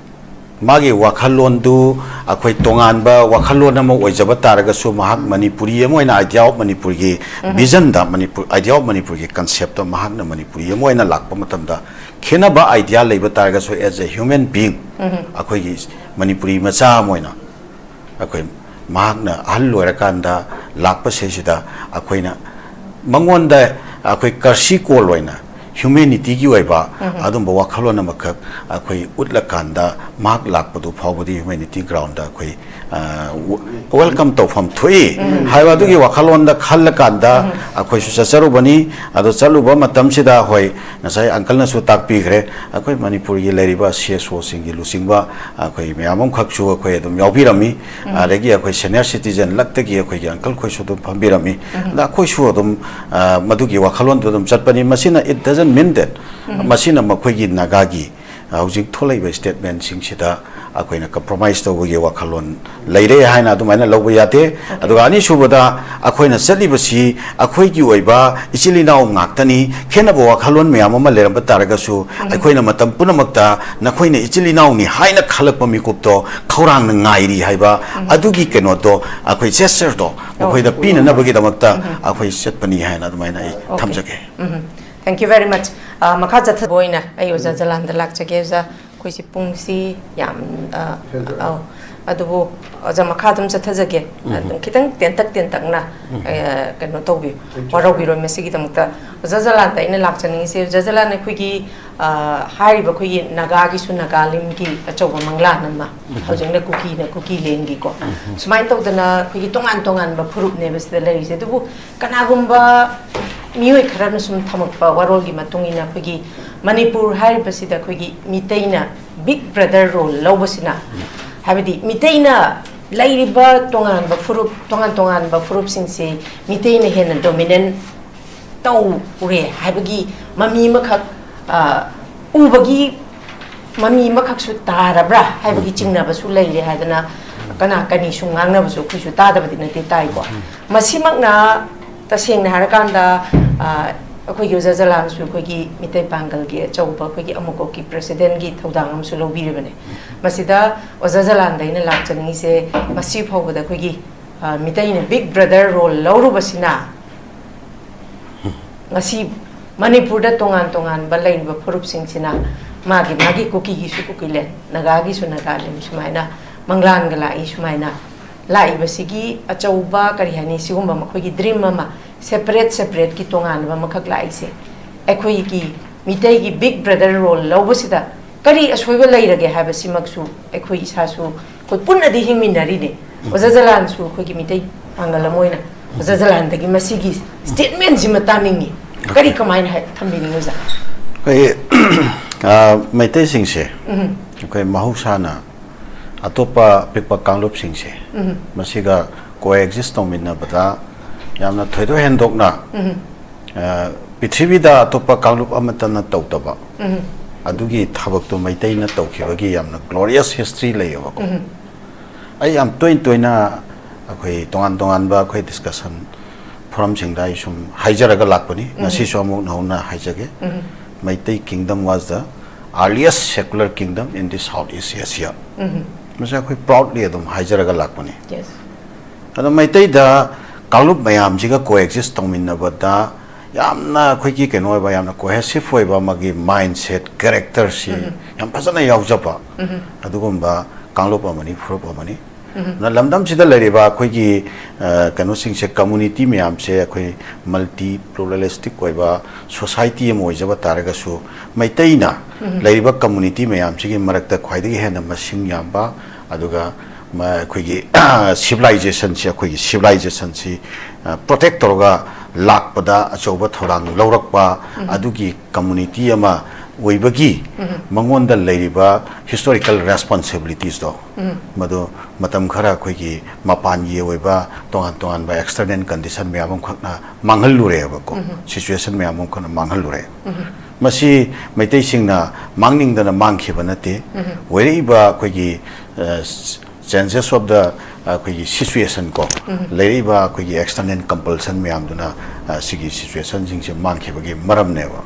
ꯃꯥꯒꯤ ꯋꯥꯈꯜꯂꯣꯟꯗꯨ ꯑꯩꯈꯣꯏ ꯇꯣꯉꯥꯟꯕ ꯋꯥꯈꯜꯂꯣꯟ ꯑꯃ ꯑꯣꯏꯖꯕ ꯇꯥꯔꯒꯁꯨ, ꯃꯍꯥꯛ ꯃꯅꯤꯄꯨꯔꯤ ꯑꯃ ꯑꯣꯏꯅ, Idea of Manipurꯒꯤ um. visionꯗ, Manipur, Idea of Manipurꯒꯤ conceptꯇ ꯃꯍꯥꯛꯅ ꯃꯅꯤꯄꯨꯔꯤ ꯑꯃ ꯑꯣꯏꯅ ꯂꯥꯛꯄ ꯃꯇꯝꯗ, ꯈꯦꯠꯅꯕ idea ꯂꯩꯕ ꯇꯥꯔꯒꯁꯨ, as a human being, ꯎꯝ꯫ ꯑꯩꯈꯣꯏꯒꯤ ꯃꯅꯤꯄꯨꯔꯤ ꯃꯆꯥ ꯑꯃ ꯑꯣꯏꯅ ꯑꯩꯈꯣꯏ ꯃꯍꯥꯛꯅ ꯑꯍꯜ ꯑꯣꯏꯔꯀꯥꯟꯗ ꯂꯥꯛꯄꯁꯤꯗꯩꯁꯤꯗ ꯑꯩꯈꯣꯏꯅ ꯃꯉꯣꯟꯗ ꯑꯩꯈꯣꯏ courtesy call ꯑꯣꯏꯅ humanityꯒꯤ ꯑꯣꯏꯕ ꯎꯝ꯫ ꯑꯗꯨꯝꯕ ꯋꯥꯈꯜꯂꯣꯟ ꯑꯃꯈꯛ ꯑꯩꯈꯣꯏ ꯎꯠꯂꯀꯥꯟꯗ ꯃꯍꯥꯛ ꯂꯥꯛꯄꯗꯨ ꯐꯥꯎꯕꯗꯤ humanity groundꯗ ꯑꯩꯈꯣꯏ, ꯑ, w-, welcome ꯇꯧꯐꯝ ꯊꯣꯛꯏ ꯎꯝ꯫ ꯍꯥꯏꯕ ꯑꯗꯨꯒꯤ ꯋꯥꯈꯜꯂꯣꯟꯗ ꯈꯜꯂꯀꯥꯟꯗ ꯎꯝ꯫ ꯑꯩꯈꯣꯏꯁꯨ ꯆꯠꯆꯔꯨꯕꯅꯤ꯫ ꯑꯗꯣ ꯆꯠꯂꯨꯕ ꯃꯇꯝꯁꯤꯗ, ꯍꯣꯏ, ꯉꯁꯥꯏ uncleꯅꯁꯨ ꯇꯥꯛꯄꯤꯈ꯭ꯔꯦ, ꯑꯩꯈꯣꯏ ꯃꯅꯤꯄꯨꯔꯒꯤ ꯂꯩꯔꯤꯕ CSOꯁꯤꯡꯒꯤ ꯂꯨꯆꯤꯡꯕ ꯑꯩꯈꯣꯏ ꯃꯌꯥꯝ ꯑꯃꯈꯛꯁꯨ ꯑꯩꯈꯣꯏ ꯑꯗꯨꯝ ꯌꯥꯎꯕꯤꯔꯝꯃꯤ꯫ ꯎꯝ꯫ ꯑꯗꯒꯤ ꯑꯩꯈꯣꯏ senior citizen ꯂꯛꯇꯒꯤ ꯑꯩꯈꯣꯏꯒꯤ uncle ꯈꯣꯏꯁꯨ ꯑꯗꯨꯝ ꯐꯝꯕꯤꯔꯝꯃꯤ꯫ ꯎꯝ꯫ ꯑꯗ ꯑꯩꯈꯣꯏꯁꯨ ꯑꯗꯨꯝ, ꯑ, ꯃꯗꯨꯒꯤ ꯋꯥꯈꯜꯂꯣꯟꯗꯨ ꯑꯗꯨꯝ ꯆꯠꯄꯅꯤ꯫ ꯃꯁꯤꯅ, it doesn't mean that ꯎꯝ꯫ ꯃꯁꯤꯅ ꯃꯈꯣꯏꯒꯤ ꯅꯥꯒꯥꯒꯤ, ꯑ, ꯍꯧꯖꯤꯛ ꯊꯣꯛꯂꯛꯏꯕ statementꯁꯤꯡꯁꯤꯗ ꯑꯩꯈꯣꯏꯅ compromise ꯇꯧꯕꯒꯤ ꯋꯥꯈꯜꯂꯣꯟ ꯂꯩꯔꯦ ꯍꯥꯏꯅ ꯑꯗꯨꯃꯥꯏꯅ ꯂꯧꯕ ꯌꯥꯗꯦ꯫ ꯑꯣꯀꯦ꯫ ꯑꯗꯨꯒ ꯑꯅꯤꯁꯨꯕꯗ, ꯑꯩꯈꯣꯏꯅ ꯆꯠꯂꯤꯕꯁꯤ ꯑꯩꯈꯣꯏꯒꯤ ꯑꯣꯏꯕ ꯏꯆꯤꯜ ꯏꯅꯥꯎ ꯉꯥꯛꯇꯅꯤ꯫ ꯈꯦꯠꯅꯕ ꯋꯥꯈꯜꯂꯣꯟ ꯃꯌꯥꯝ ꯑꯃ ꯂꯩꯔꯝꯕ ꯇꯥꯔꯒꯁꯨ, ꯎꯝ꯫ ꯑꯩꯈꯣꯏꯅ ꯃꯇꯝ ꯄꯨꯝꯅꯃꯛꯇ ꯅꯈꯣꯏꯅ ꯏꯆꯤꯜ ꯏꯅꯥꯎꯅꯤ ꯍꯥꯏꯅ ꯈꯜꯂꯛꯄ ꯃꯤꯀꯨꯞꯇꯣ ꯈꯧꯔꯥꯡꯅ ꯉꯥꯏꯔꯤ ꯍꯥꯏꯕ ꯎꯝ꯫ ꯑꯗꯨꯒꯤ ꯀꯩꯅꯣꯗꯣ, ꯑꯩꯈꯣꯏ gestureꯗꯣ ꯑꯣ꯫ ꯃꯈꯣꯏꯗ ꯄꯤꯅꯅꯕꯒꯤꯗꯃꯛꯇ ꯎꯝ꯫ ꯑꯩꯈꯣꯏ ꯆꯠꯄꯅꯤ ꯍꯥꯏꯅ ꯑꯗꯨꯃꯥꯏꯅ ꯑꯩ ꯑꯣꯀꯦ꯫ ꯊꯝꯖꯒꯦ꯫ ꯎꯝ꯫ Thank you very much꯫ ꯑ, ꯃꯈꯥ ꯆꯠꯊꯕ ꯑꯣꯏꯅ ꯑꯩ ꯑꯣꯖꯥ ꯖꯂꯥꯟꯗ ꯂꯥꯛꯆꯒꯦ꯫ ꯑꯣꯖꯥ, ꯑꯩꯈꯣꯏꯁꯤ ꯄꯨꯡꯁꯤ ꯌꯥꯝ, ꯑ, ꯍꯦꯟꯗꯣꯛꯑꯦ꯫ ꯑꯧ꯫ ꯑꯗꯨꯕꯨ ꯑꯣꯖꯥ, ꯃꯈꯥ ꯑꯗꯨꯝ ꯆꯠꯊꯖꯒꯦ꯫ ꯎꯝ꯫ ꯑꯗꯨꯝ ꯈꯤꯇꯪ ꯇꯦꯟꯇꯛ ꯇꯦꯟꯇꯛꯅ, ꯎꯝ꯫ ꯑ, ꯀꯩꯅꯣ ꯇꯧꯕꯤꯌꯨ꯫ Thank you. ꯋꯥꯔꯧꯕꯤꯔꯣꯏ ꯃꯁꯤꯒꯤꯗꯃꯛꯇ꯫ ꯑꯣꯖꯥ ꯖꯂꯥꯟꯗ ꯑꯩꯅ ꯂꯥꯛꯆꯅꯤꯡꯉꯤꯁꯦ, ꯑꯣꯖꯥ ꯖꯂꯥꯟ, ꯑꯩꯈꯣꯏꯒꯤ, ꯑ, ꯍꯥꯏꯔꯤꯕ ꯑꯩꯈꯣꯏꯒꯤ ꯅꯥꯒꯥꯒꯤꯁꯨ ꯅꯥꯒꯥꯂꯤꯝꯒꯤ ꯑꯆꯧꯕ ꯃꯪꯂꯥꯟ ꯑꯃ, ꯎꯝ꯫ ꯍꯧꯖꯤꯛꯅ ꯀꯨꯀꯤꯅ ꯀꯨꯀꯤꯂꯦꯟꯒꯤꯀꯣ꯫ ꯎꯝ꯫ ꯁꯨꯃꯥꯏꯅ ꯇꯧꯗꯅ ꯑꯩꯈꯣꯏꯒꯤ ꯇꯣꯉꯥꯟ ꯇꯣꯉꯥꯟꯕ ꯐꯨꯔꯨꯞꯅꯦꯕ ꯁꯤꯗ ꯂꯩꯔꯤꯁꯦ꯫ ꯑꯗꯨꯕꯨ ꯀꯅꯥꯒꯨꯝꯕ ꯃꯤꯑꯣꯏ ꯈꯔꯅ ꯁꯨꯝ ꯊꯝꯃꯛꯄ ꯋꯥꯔꯣꯜꯒꯤ ꯃꯇꯨꯡ ꯏꯟꯅ ꯑꯩꯈꯣꯏꯒꯤ ꯃꯅꯤꯄꯨꯔ ꯍꯥꯏꯔꯤꯕꯁꯤꯗ ꯑꯩꯈꯣꯏꯒꯤ ꯃꯤꯇꯩꯅ big brother role ꯂꯧꯕꯁꯤꯅ, ꯍꯥꯏꯕꯗꯤ ꯃꯤꯇꯩꯅ ꯂꯩꯔꯤꯕ ꯇꯣꯉꯥꯟꯕ ꯐꯨꯔꯨꯞ, ꯇꯣꯉꯥꯟ ꯇꯣꯉꯥꯟꯕ ꯐꯨꯔꯨꯞꯁꯤꯡꯁꯤ ꯃꯤꯇꯩꯅ ꯍꯦꯟꯅ dominant ꯇꯧꯔꯦ ꯍꯥꯏꯕꯒꯤ ꯃꯃꯤ ꯑꯃꯈꯛ, ꯑ, ꯎꯕꯒꯤ ꯃꯃꯤ ꯑꯃꯈꯛꯁꯨ ꯇꯥꯔꯕ꯭ꯔꯥ ꯍꯥꯏꯕꯒꯤ ꯆꯤꯡꯅꯕꯁꯨ ꯂꯩꯔꯦ ꯍꯥꯏꯗꯅ ꯀꯅꯥ ꯀꯅꯤꯁꯨ ꯉꯥꯡꯅꯕꯁꯨ ꯑꯩꯈꯣꯏꯁꯨ ꯇꯥꯗꯕꯗꯤ ꯅꯠꯇꯦ, ꯇꯥꯏꯀꯣ꯫ ꯃꯁꯤꯃꯛꯅ ꯇꯁꯦꯡꯅ ꯍꯥꯏꯔꯀꯥꯟꯗ, ꯑ, ꯑꯩꯈꯣꯏꯒꯤ ꯑꯣꯖꯥ ꯖꯂꯥꯟꯁꯨ ꯑꯩꯈꯣꯏꯒꯤ ꯃꯤꯇꯩ ꯄꯥꯡꯒꯜꯒꯤ ꯑꯆꯧꯕ ꯑꯩꯈꯣꯏꯒꯤ ꯑꯃꯨꯛꯀꯣꯛꯀꯤ presidentꯒꯤ ꯊꯧꯗꯥꯡ ꯑꯃꯁꯨ ꯂꯧꯕꯤꯔꯤꯕꯅꯦ꯫ ꯃꯁꯤꯗ ꯑꯣꯖꯥ ꯖꯂꯥꯟꯗ ꯑꯩꯅ ꯂꯥꯛꯆꯅꯤꯡꯉꯤꯁꯦ, ꯉꯁꯤ ꯐꯥꯎꯕꯗ ꯑꯩꯈꯣꯏꯒꯤ, ꯑ, ꯃꯤꯇꯩꯅ big brother role ꯂꯧꯔꯨꯕꯁꯤꯅ ꯉꯁꯤ ꯃꯅꯤꯄꯨꯔꯗ ꯇꯣꯉꯥꯟ ꯇꯣꯉꯥꯟꯕ ꯂꯩꯔꯤꯕ ꯐꯨꯔꯨꯞꯁꯤꯡꯁꯤꯅ ꯃꯥꯒꯤ ꯃꯥꯒꯤ ꯀꯨꯀꯤꯒꯤꯁꯨ ꯀꯨꯀꯤꯂꯦꯟ, ꯅꯥꯒꯥꯒꯤꯁꯨ ꯅꯥꯒꯥꯂꯦꯟ, ꯁꯨꯃꯥꯏꯅ ꯃꯪꯂꯥꯟꯒ ꯂꯥꯛꯏ꯫ ꯁꯨꯃꯥꯏꯅ ꯂꯥꯛꯏꯕꯁꯤꯒꯤ ꯑꯆꯧꯕ, ꯀꯔꯤ ꯍꯥꯏꯅꯤ, ꯁꯤꯒꯨꯝꯕ ꯃꯈꯣꯏꯒꯤ dream ꯑꯃ, separate separateꯀꯤ ꯇꯣꯉꯥꯟꯕ ꯑꯃꯈꯛ ꯂꯥꯛꯏꯁꯦ, ꯑꯩꯈꯣꯏꯒꯤ ꯃꯤꯇꯩꯒꯤ big brother role ꯂꯧꯕꯁꯤꯗ ꯀꯔꯤ ꯑꯁꯣꯏꯕ ꯂꯩꯔꯒꯦ ꯍꯥꯏꯕꯁꯤꯃꯛꯁꯨ ꯑꯩꯈꯣꯏ ꯏꯁꯥꯁꯨ ꯑꯩꯈꯣꯏ ꯄꯨꯟꯅꯗꯤ ꯍꯤꯡꯃꯤꯟꯅꯔꯤꯅꯦ꯫ ꯑꯣꯖꯥ ꯖꯂꯥꯟꯁꯨ ꯑꯩꯈꯣꯏꯒꯤ ꯃꯤꯇꯩ ꯄꯥꯡꯒꯜ ꯑꯃ ꯑꯣꯏꯅ ꯑꯣꯖꯥ ꯖꯂꯥꯟꯗꯒꯤ ꯃꯁꯤꯒꯤ statementꯁꯤꯃ ꯇꯥꯅꯤꯡꯉꯤ꯫ ꯀꯔꯤ, ꯀꯃꯥꯏꯅ ꯍꯥꯏ-, ꯊꯝꯕꯤꯅꯤꯡꯉꯤ ꯑꯣꯖꯥ? ꯑꯩꯈꯣꯏ, ꯑ, ꯃꯩꯇꯩꯁꯤꯡꯁꯦ ꯎꯝ꯫ ꯑꯩꯈꯣꯏ ꯃꯍꯧꯁꯥꯅ ꯑꯇꯣꯞꯄ ꯑꯄꯤꯛꯄ ꯀꯥꯡꯂꯨꯞꯁꯤꯡꯁꯦ ꯎꯝ꯫ ꯃꯁꯤꯒ coexist ꯇꯧꯃꯤꯟꯅꯕꯗ ꯌꯥꯝꯅ ꯊꯣꯏꯗꯣꯛ ꯍꯦꯟꯗꯣꯛꯅ, ꯎꯝ꯫ ꯑ, ꯄ꯭ꯔꯤꯊꯤꯕꯤꯗ ꯑꯇꯣꯞꯄ ꯀꯥꯡꯂꯨꯞ ꯑꯃꯠꯇꯅ ꯇꯧꯗꯕ ꯎꯝ꯫ ꯑꯗꯨꯒꯤ ꯊꯕꯛꯇꯣ ꯃꯩꯇꯩꯅ ꯇꯧꯈꯤꯕꯒꯤ ꯌꯥꯝꯅ glorious history ꯂꯩꯌꯦꯕꯀꯣ꯫ ꯎꯝ꯫ ꯑꯩ ꯌꯥꯝ ꯇꯣꯏꯅ ꯇꯣꯏꯅ ꯑꯩꯈꯣꯏ ꯇꯣꯉꯥꯟ ꯇꯣꯉꯥꯟꯕ ꯑꯩꯈꯣꯏ discussion forumꯁꯤꯡꯗ ꯑꯩ ꯁꯨꯝ ꯍꯥꯏꯖꯔꯒ ꯂꯥꯛꯄꯅꯤ꯫ ꯎꯝ꯫ ꯉꯁꯤꯁꯨ ꯑꯃꯨꯛ ꯅꯧꯅ ꯍꯥꯏꯖꯒꯦ꯫ ꯎꯝ꯫ Meitei kingdom was the earliest secular kingdom in the South East Asia꯫ ꯎꯝ꯫ ꯃꯁꯤ ꯑꯩꯈꯣꯏ proudly ꯑꯗꯨꯝ ꯍꯥꯏꯖꯔꯒ ꯂꯥꯛꯄꯅꯤ꯫ Yes꯫ ꯑꯗꯣ ꯃꯩꯇꯩꯗ ꯀꯥꯡꯂꯨꯞ ꯃꯌꯥꯝꯁꯤꯒ coexist ꯇꯧꯃꯤꯟꯅꯕꯗ ꯌꯥꯝꯅ ꯑꯩꯈꯣꯏꯒꯤ ꯀꯩꯅꯣ ꯑꯣꯏꯕ, ꯌꯥꯝꯅ cohesive ꯑꯣꯏꯕ, ꯑꯃꯒꯤ mindset, characterꯁꯤ ꯌꯥꯝ ꯐꯖꯅ ꯌꯥꯎꯖꯕ ꯑꯗꯨꯒꯨꯝꯕ ꯀꯥꯡꯂꯨꯞ ꯑꯃꯅꯤ, ꯐꯨꯔꯨꯞ ꯑꯃꯅꯤ꯫ ꯑꯗꯨꯅ ꯂꯝꯗꯝꯁꯤꯗ ꯂꯩꯔꯤꯕ ꯑꯩꯈꯣꯏꯒꯤ, ꯑ, ꯀꯩꯅꯣꯁꯤꯡꯁꯦ, community ꯃꯌꯥꯝꯁꯦ ꯑꯩꯈꯣꯏ multi pluralistic ꯑꯣꯏꯕ society ꯑꯃ ꯑꯣꯏꯖꯕ ꯇꯥꯔꯒꯁꯨ, ꯃꯩꯇꯩꯅ ꯂꯩꯔꯤꯕ community ꯃꯌꯥꯝꯁꯤꯒꯤ ꯃꯔꯛꯇ ꯈ꯭ꯋꯥꯏꯗꯒꯤ ꯍꯦꯟꯅ ꯃꯁꯤꯡ ꯌꯥꯝꯕ, ꯑꯗꯨꯒ ꯃ-, ꯑꯩꯈꯣꯏꯒꯤ civilizationꯁꯤ, ꯑꯩꯈꯣꯏꯒꯤ civilizationꯁꯤ, ꯑ, protect ꯇꯧꯔꯒ ꯂꯥꯛꯄꯗ ꯑꯆꯧꯕ ꯊꯧꯗꯥꯡ ꯂꯧꯔꯛꯄ ꯑꯗꯨꯒꯤ community ꯑꯃ ꯑꯣꯏꯕꯒꯤ ꯃꯉꯣꯟꯗ ꯂꯩꯔꯤꯕ historical responsibilitiesꯇꯣ, ꯃꯗꯨ ꯃꯇꯝ ꯈꯔ ꯑꯩꯈꯣꯏꯒꯤ ꯃꯄꯥꯟꯒꯤ ꯑꯣꯏꯕ ꯇꯣꯉꯥꯟ ꯇꯣꯉꯥꯟꯕ external condition ꯃꯌꯥꯝ ꯑꯃꯈꯛꯅ ꯃꯥꯡꯍꯜꯂꯨꯔꯦꯕꯀꯣ, situation ꯃꯌꯥꯝ ꯑꯃꯈꯛꯅ ꯃꯥꯡꯍꯜꯂꯨꯔꯦ꯫ ꯃꯁꯤ ꯃꯩꯇꯩꯁꯤꯡꯅ ꯃꯥꯡꯅꯤꯡꯗꯅ ꯃꯥꯡꯈꯤꯕ ꯅꯠꯇꯦ꯫ ꯑꯣꯏꯔꯛꯏꯕ ꯑꯩꯈꯣꯏꯒꯤ, ꯑ, changes of the, ꯑ, ꯑꯩꯈꯣꯏꯒꯤ situation ꯀꯣ, ꯂꯩꯔꯛꯏꯕ ꯑꯩꯈꯣꯏꯒꯤ external compulsion ꯃꯌꯥꯝꯗꯨꯅ, ꯑ, ꯁꯤꯒꯤ situationꯁꯤꯡꯁꯦ ꯃꯥꯡꯈꯤꯕꯒꯤ ꯃꯔꯝꯅꯦꯕ꯫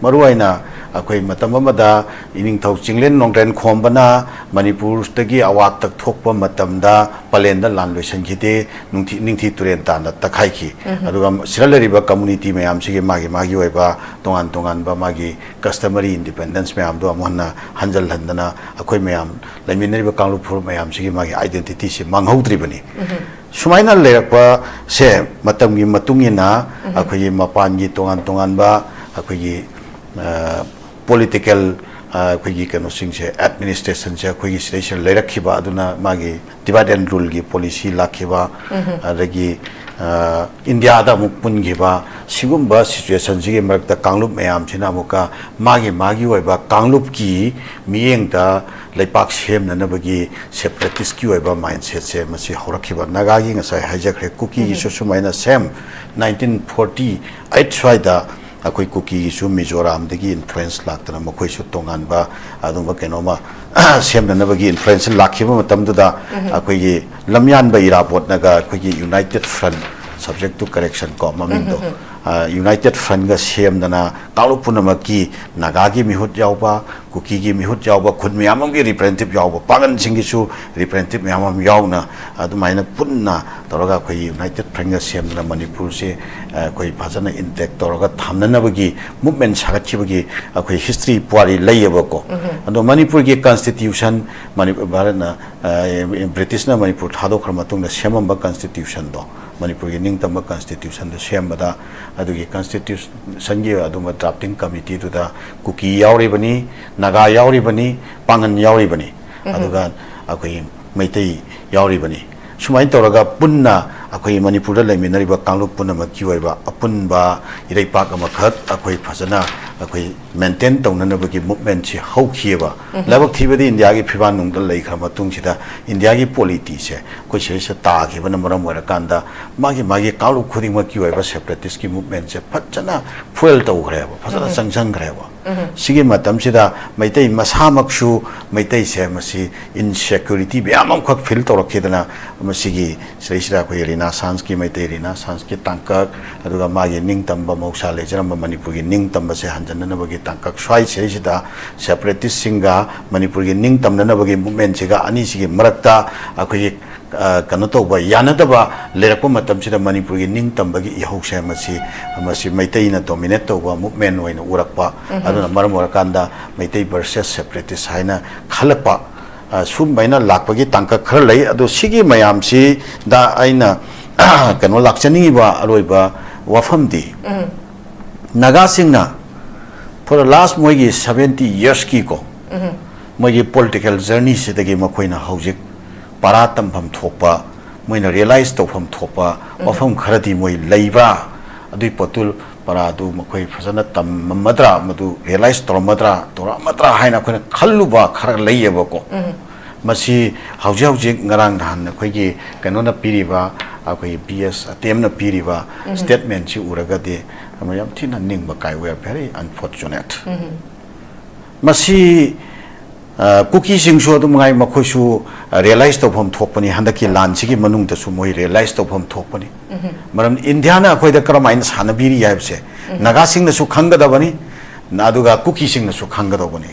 ꯃꯔꯨꯑꯣꯏꯅ ꯑꯩꯈꯣꯏ ꯃꯇꯝ ꯑꯃꯗ ꯏꯅꯤꯡꯊꯧ ꯆꯤꯡꯂꯦꯟ ꯅꯣꯡꯗ꯭ꯔꯦꯟ ꯈꯣꯝꯕꯅ ꯃꯅꯤꯄꯨꯔꯗꯒꯤ ꯑꯋꯥꯠꯇ ꯊꯣꯛꯄ ꯃꯇꯝꯗ ꯄꯂꯦꯟꯗ ꯂꯥꯟ ꯂꯣꯏꯁꯤꯟꯈꯤꯗꯦ, ꯅꯨꯡꯊꯤ-, ꯅꯤꯡꯊꯤ ꯇꯨꯔꯦꯟ ꯇꯥꯟꯅ ꯇꯛꯈꯥꯏꯈꯤ꯫ ꯑꯗꯨꯒ ꯁꯤꯗ ꯂꯩꯔꯤꯕ community ꯃꯌꯥꯝꯁꯤꯒꯤ ꯃꯥꯒꯤ ꯃꯥꯒꯤ ꯑꯣꯏꯕ ꯇꯣꯉꯥꯟ ꯇꯣꯉꯥꯟꯕ ꯃꯥꯒꯤ customary independence ꯃꯌꯥꯝꯗꯣ ꯑꯃꯨꯛ ꯍꯟꯅ ꯍꯟꯖꯤꯜꯍꯟꯗꯅ ꯑꯩꯈꯣꯏ ꯃꯌꯥꯝ ꯂꯩꯃꯤꯟꯅꯔꯤꯕ ꯀꯥꯡꯂꯨꯞ ꯐꯨꯔꯨꯞ ꯃꯌꯥꯝꯁꯤꯒꯤ ꯃꯥꯒꯤ identityꯁꯤ ꯃꯥꯡꯍꯧꯗ꯭ꯔꯤꯕꯅꯤ꯫ ꯁꯨꯃꯥꯏꯅ ꯂꯩꯔꯛꯄꯁꯦ ꯃꯇꯝꯒꯤ ꯃꯇꯨꯡ ꯏꯟꯅ ꯑꯩꯈꯣꯏꯒꯤ ꯃꯄꯥꯟꯒꯤ ꯇꯣꯉꯥꯟ ꯇꯣꯉꯥꯟꯕ ꯑꯩꯈꯣꯏꯒꯤ, ꯑ, political, ꯑ, ꯑꯩꯈꯣꯏꯒꯤ ꯀꯩꯅꯣꯁꯤꯡꯁꯦ, administrationꯁꯦ ꯑꯩꯈꯣꯏꯒꯤ ꯁꯤꯗꯩꯁꯤꯗ ꯂꯩꯔꯛꯈꯤꯕ, ꯑꯗꯨꯅ ꯃꯥꯒꯤ divide and ruleꯒꯤ policy ꯂꯥꯛꯈꯤꯕ, ꯑꯗꯒꯤ, ꯑ, ꯏꯟꯗꯤꯌꯥꯗ ꯑꯃꯨꯛ ꯄꯨꯟꯈꯤꯕ, ꯁꯤꯒꯨꯝꯕ situationꯁꯤꯒꯤ ꯃꯔꯛꯇ ꯀꯥꯡꯂꯨꯞ ꯃꯌꯥꯝꯁꯤꯅ ꯑꯃꯨꯛꯀ ꯃꯥꯒꯤ ꯃꯥꯒꯤ ꯑꯣꯏꯕ ꯀꯥꯡꯂꯨꯞꯀꯤ ꯃꯤꯠꯌꯦꯡꯗ ꯂꯩꯄꯥꯛ ꯁꯦꯝꯅꯅꯕꯒꯤ separatistꯀꯤ ꯑꯣꯏꯕ mindsetꯁꯦ ꯃꯁꯤ ꯍꯧꯔꯛꯈꯤꯕ꯫ ꯅꯥꯒꯥꯒꯤ ꯉꯁꯥꯏ ꯍꯥꯏꯖꯈ꯭ꯔꯦ, ꯀꯨꯀꯤꯒꯤꯁꯨ ꯁꯨꯃꯥꯏꯅ same nineteen forty eight ꯁ꯭ꯋꯥꯏꯗ ꯑꯩꯈꯣꯏ ꯀꯨꯀꯤꯒꯤꯁꯨ ꯃꯤꯖꯣꯔꯥꯝꯗꯒꯤ influence ꯂꯥꯛꯇꯅ ꯃꯈꯣꯏꯁꯨ ꯇꯣꯉꯥꯟꯕ ꯑꯗꯨꯒꯨꯝꯕ ꯀꯩꯅꯣꯝꯃ ꯁꯦꯝꯅꯅꯕꯒꯤ influence ꯂꯥꯛꯈꯤꯕ ꯃꯇꯝꯗꯨꯗ ꯑꯩꯈꯣꯏꯒꯤ ꯂꯝꯌꯥꯟꯕ ꯏꯔꯥꯕꯣꯠꯅꯒ ꯑꯩꯈꯣꯏꯒꯤ United Front, subject to correction ꯀꯣ ꯃꯃꯤꯡꯗꯣ, ꯌꯨꯅꯥꯏꯇꯦꯠ ꯐ꯭ꯔꯟꯒ ꯁꯦꯝꯗꯅ ꯀꯥꯡꯂꯨꯞ ꯄꯨꯝꯅꯃꯛꯀꯤ, ꯅꯥꯒꯥꯒꯤ ꯃꯤꯍꯨꯠ ꯌꯥꯎꯕ, ꯀꯨꯀꯤꯒꯤ ꯃꯤꯍꯨꯠ ꯌꯥꯎꯕ, ꯈꯨꯟ ꯃꯌꯥꯝ ꯑꯃꯒꯤ ꯔꯤꯄ꯭ꯔꯦꯖꯦꯟꯇꯦꯇꯤꯚ ꯌꯥꯎꯕ, ꯄꯥꯡꯒꯟꯁꯤꯡꯒꯤꯁꯨ ꯔꯤꯄ꯭ꯔꯦꯖꯦꯟꯇꯦꯇꯤꯚ ꯃꯌꯥꯝ ꯑꯃ ꯌꯥꯎꯅ, ꯑꯗꯨꯃꯥꯏꯅ ꯄꯨꯟꯅ ꯇꯧꯔꯒ ꯑꯩꯈꯣꯏꯒꯤ ꯌꯨꯅꯥꯏꯇꯦꯠ ꯐ꯭ꯔꯟꯒ ꯁꯦꯝꯗꯅ ꯃꯅꯤꯄꯨꯔꯁꯦ, ꯑ, ꯑꯩꯈꯣꯏ ꯐꯖꯅ ꯏꯟꯇꯦꯛ ꯇꯧꯔꯒ ꯊꯝꯅꯅꯕꯒꯤ ꯃꯨꯞꯃꯦꯟ ꯁꯥꯒꯠꯈꯤꯕꯒꯤ ꯑꯩꯈꯣꯏ ꯍꯤꯁꯇ꯭ꯔꯤ ꯄꯨꯋꯥꯔꯤ ꯂꯩꯌꯦꯕꯀꯣ꯫ ꯑꯗꯣ ꯃꯅꯤꯄꯨꯔꯒꯤ ꯀꯟꯁꯇꯤꯇ꯭ꯌꯨꯁꯟ, ꯃꯅꯤ-, ꯚꯥꯔꯠꯅ, ꯑ, ꯕ꯭ꯔꯤꯇꯤꯁꯅ ꯃꯅꯤꯄꯨꯔ ꯊꯥꯗꯣꯛꯈ꯭ꯔ ꯃꯇꯨꯡꯗ ꯁꯦꯝꯃꯝꯕ ꯀꯟꯁꯇꯤꯇ꯭ꯌꯨꯁꯟꯗꯣ, ꯃꯅꯤꯄꯨꯔꯒꯤ ꯅꯤꯡꯇꯝꯕ ꯀꯟꯁꯇꯤꯇ꯭ꯌꯨꯁꯟꯗꯨ ꯁꯦꯝꯕꯗ, ꯑꯗꯨꯒꯤ ꯀꯟꯁꯇꯤꯇ꯭ꯌꯨꯁꯟꯒꯤ ꯑꯗꯨꯝꯕ ꯗ꯭ꯔꯥꯐꯇꯤꯡ ꯀꯃꯤꯇꯤꯗꯨꯗ ꯀꯨꯀꯤ ꯌꯥꯎꯔꯤꯕꯅꯤ, ꯅꯥꯒꯥ ꯌꯥꯎꯔꯤꯕꯅꯤ, ꯄꯥꯡꯒꯟ ꯌꯥꯎꯔꯤꯕꯅꯤ, ꯑꯗꯨꯒ ꯑꯩꯈꯣꯏꯒꯤ ꯃꯩꯇꯩ ꯌꯥꯎꯔꯤꯕꯅꯤ꯫ ꯁꯨꯃꯥꯏꯅ ꯇꯧꯔꯒ ꯄꯨꯟꯅ ꯑꯩꯈꯣꯏ ꯃꯅꯤꯄꯨꯔꯗ ꯂꯩꯃꯤꯟꯅꯔꯤꯕ ꯀꯥꯡꯂꯨꯞ ꯄꯨꯝꯅꯃꯛꯀꯤ ꯑꯣꯏꯕ ꯑꯄꯨꯟꯕ ꯏꯔꯩꯄꯥꯛ ꯑꯃꯈꯛ ꯑꯩꯈꯣꯏ ꯐꯖꯅ ꯑꯩꯈꯣꯏ ꯃꯦꯟꯇꯦꯟ ꯇꯧꯅꯅꯕꯒꯤ ꯃꯨꯞꯃꯦꯟꯁꯤ ꯍꯧꯈꯤꯑꯕ꯫ ꯂꯥꯏꯕꯛ ꯊꯤꯕꯗꯤ ꯏꯟꯗꯤꯌꯥꯒꯤ ꯐꯤꯕꯥꯜ ꯅꯨꯡꯗ ꯂꯩꯈ꯭ꯔ ꯃꯇꯨꯡꯁꯤꯗ ꯏꯟꯗꯤꯌꯥꯒꯤ ꯄꯣꯂꯤꯇꯤꯁꯦ ꯑꯩꯈꯣꯏ ꯁꯤꯗꯩꯁꯤꯗ ꯇꯥꯈꯤꯕꯅ ꯃꯔꯝ ꯑꯣꯏꯔꯀꯥꯟꯗ ꯃꯥꯒꯤ ꯃꯥꯒꯤ ꯀꯥꯡꯂꯨꯞ ꯈꯨꯗꯤꯡꯃꯛꯀꯤ ꯑꯣꯏꯕ ꯁꯦꯄꯔꯦꯇꯤꯁꯀꯤ ꯃꯨꯞꯃꯦꯟꯁꯦ ꯐꯖꯅ ꯐꯨꯑꯦꯜ ꯇꯧꯈ꯭ꯔꯦꯕ, ꯐꯖꯅ ꯆꯪꯁꯟꯈ꯭ꯔꯦꯕ꯫ ꯁꯤꯒꯤ ꯃꯇꯝꯁꯤꯗ ꯃꯩꯇꯩ ꯃꯁꯥꯃꯛꯁꯨ, ꯃꯩꯇꯩꯁꯦ ꯃꯁꯤ ꯏꯟꯁꯦꯀ꯭ꯌꯨꯔꯤꯇꯤ ꯃꯌꯥꯝ ꯑꯃꯈꯛ ꯐꯤꯜ ꯇꯧꯔꯛꯈꯤꯗꯅ, ꯃꯁꯤꯒꯤ ꯁꯤꯗꯩꯁꯤꯗ ꯑꯩꯈꯣꯏꯒꯤ ꯔꯤꯅꯥꯁꯥꯟꯁꯀꯤ, ꯃꯩꯇꯩ ꯔꯤꯅꯥꯁꯥꯟꯁꯀꯤ ꯇꯥꯡꯀꯛ, ꯑꯗꯨꯒ ꯃꯥꯒꯤ ꯅꯤꯡꯇꯝꯕ, ꯃꯍꯧꯁꯥ ꯂꯩꯖꯔꯝꯕ ꯃꯅꯤꯄꯨꯔꯒꯤ ꯅꯤꯡꯇꯝꯕꯁꯦ ꯍꯟꯖꯟꯅꯅꯕꯒꯤ ꯇꯥꯡꯀꯛ, ꯁ꯭ꯋꯥꯏ ꯁꯤꯗꯩꯁꯤꯗ ꯁꯦꯄꯔꯦꯇꯤꯁꯁꯤꯡꯒ ꯃꯅꯤꯄꯨꯔꯒꯤ ꯅꯤꯡꯇꯝꯅꯅꯕꯒꯤ ꯃꯨꯞꯃꯦꯟꯁꯤꯒ ꯑꯅꯤꯁꯤꯒꯤ ꯃꯔꯛꯇ ꯑꯩꯈꯣꯏꯒꯤ, ꯑ, ꯀꯩꯅꯣ ꯇꯧꯕ, ꯌꯥꯅꯗꯕ ꯂꯩꯔꯛꯄ ꯃꯇꯝꯁꯤꯗ ꯃꯅꯤꯄꯨꯔꯒꯤ ꯅꯤꯡꯇꯝꯕꯒꯤ ꯏꯍꯧꯁꯦ ꯃꯁꯤ, ꯃꯁꯤ ꯃꯩꯇꯩꯅ ꯗꯣꯃꯤꯅꯦꯠ ꯇꯧꯕ ꯃꯨꯞꯃꯦꯟ ꯑꯣꯏꯅ ꯎꯔꯛꯄ, ꯑꯗꯨꯅ ꯃꯔꯝ ꯑꯣꯏꯔꯀꯥꯟꯗ ꯃꯩꯇꯩ ꯚꯔꯁꯦꯁ ꯁꯦꯄꯔꯦꯇꯤꯁ ꯍꯥꯏꯅ ꯈꯜꯂꯛꯄ, ꯑ, ꯁꯨꯝꯕ ꯍꯥꯏꯅ ꯂꯥꯛꯄꯒꯤ ꯇꯥꯡꯀꯛ ꯈꯔ ꯂꯩ꯫ ꯑꯗꯣ ꯁꯤꯒꯤ ꯃꯌꯥꯝꯁꯤꯗ ꯑꯩꯅ ꯀꯩꯅꯣ ꯂꯥꯛꯆꯅꯤꯡꯉꯤꯕ ꯑꯔꯣꯏꯕ ꯋꯥꯐꯝꯗꯤ, ꯅꯥꯒꯥꯁꯤꯡꯅ for the last ꯃꯣꯏꯒꯤ ꯁꯚꯦꯟꯇꯤ ꯌꯔꯁꯀꯤꯀꯣ, ꯃꯣꯏꯒꯤ ꯄꯣꯂꯤꯇꯤꯀꯦꯜ ꯖꯔꯅꯤꯁꯤꯗꯒꯤ ꯃꯈꯣꯏꯅ ꯍꯧꯖꯤꯛ ꯄꯔꯥ ꯇꯝꯐꯝ ꯊꯣꯛꯄ, ꯃꯣꯏꯅ ꯔꯤꯌꯦꯂꯥꯏꯁ ꯇꯧꯐꯝ ꯊꯣꯛꯄ ꯋꯥꯐꯝ ꯈꯔꯗꯤ ꯃꯣꯏ ꯂꯩꯕ꯭ꯔꯥ? ꯑꯗꯨꯏ ꯄꯣꯠꯇꯨ, ꯄꯔꯥꯗꯨ ꯃꯈꯣꯏ ꯐꯖꯅ ꯇꯝꯃꯝꯃꯗ꯭ꯔꯥ, ꯃꯗꯨ ꯔꯤꯌꯦꯂꯥꯏꯁ ꯇꯧꯔꯝꯃꯗ꯭ꯔꯥ, ꯇꯧꯔꯛꯑꯝꯃꯗ꯭ꯔꯥ ꯍꯥꯏꯅ ꯑꯩꯈꯣꯏꯅ ꯈꯜꯂꯨꯕ ꯈꯔ ꯂꯩꯌꯦꯕꯀꯣ꯫ ꯃꯁꯤ ꯍꯧꯖꯤꯛ ꯍꯧꯖꯤꯛ ꯉꯔꯥꯡ ꯅꯍꯥꯟ ꯑꯩꯈꯣꯏꯒꯤ ꯀꯩꯅꯣꯅ ꯄꯤꯔꯤꯕ, ꯑꯩꯈꯣꯏꯒꯤ ꯕꯤ ꯑꯦꯁ ꯑꯇꯦꯝꯅ ꯄꯤꯔꯤꯕ ꯁ꯭ꯇꯦꯠꯃꯦꯟꯁꯤ ꯎꯔꯒꯗꯤ ꯌꯥꯝ ꯊꯤꯅ ꯅꯤꯡꯕ ꯀꯥꯏ꯫ We are very unfortunate꯫ ꯃꯁꯤ ꯑ, ꯀꯨꯀꯤꯁꯤꯡꯁꯨ ꯑꯗꯨꯝ ꯉꯥꯏ, ꯃꯈꯣꯏꯁꯨ, ꯑ, ꯔꯤꯌꯦꯂꯥꯏꯁ ꯇꯧꯐꯝ ꯊꯣꯛꯄꯅꯤ, ꯍꯟꯗꯛꯀꯤ ꯂꯥꯟꯁꯤꯒꯤ ꯃꯅꯨꯡꯗꯁꯨ ꯃꯣꯏ ꯔꯤꯌꯦꯂꯥꯏꯁ ꯇꯧꯐꯝ ꯊꯣꯛꯄꯅꯤ꯫ ꯃꯔꯝꯗꯤ ꯏꯟꯗꯤꯌꯥꯅ ꯑꯩꯈꯣꯏꯗ ꯀꯔꯝꯍꯥꯏꯅ ꯁꯥꯟꯅꯕꯤꯔꯤ ꯍꯥꯏꯕꯁꯦ, ꯅꯥꯒꯥꯁꯤꯡꯅꯁꯨ ꯈꯪꯒꯗꯕꯅꯤ, ꯑꯗꯨꯒ ꯀꯨꯀꯤꯁꯤꯡꯅꯁꯨ ꯈꯪꯒꯗꯧꯕꯅꯤ꯫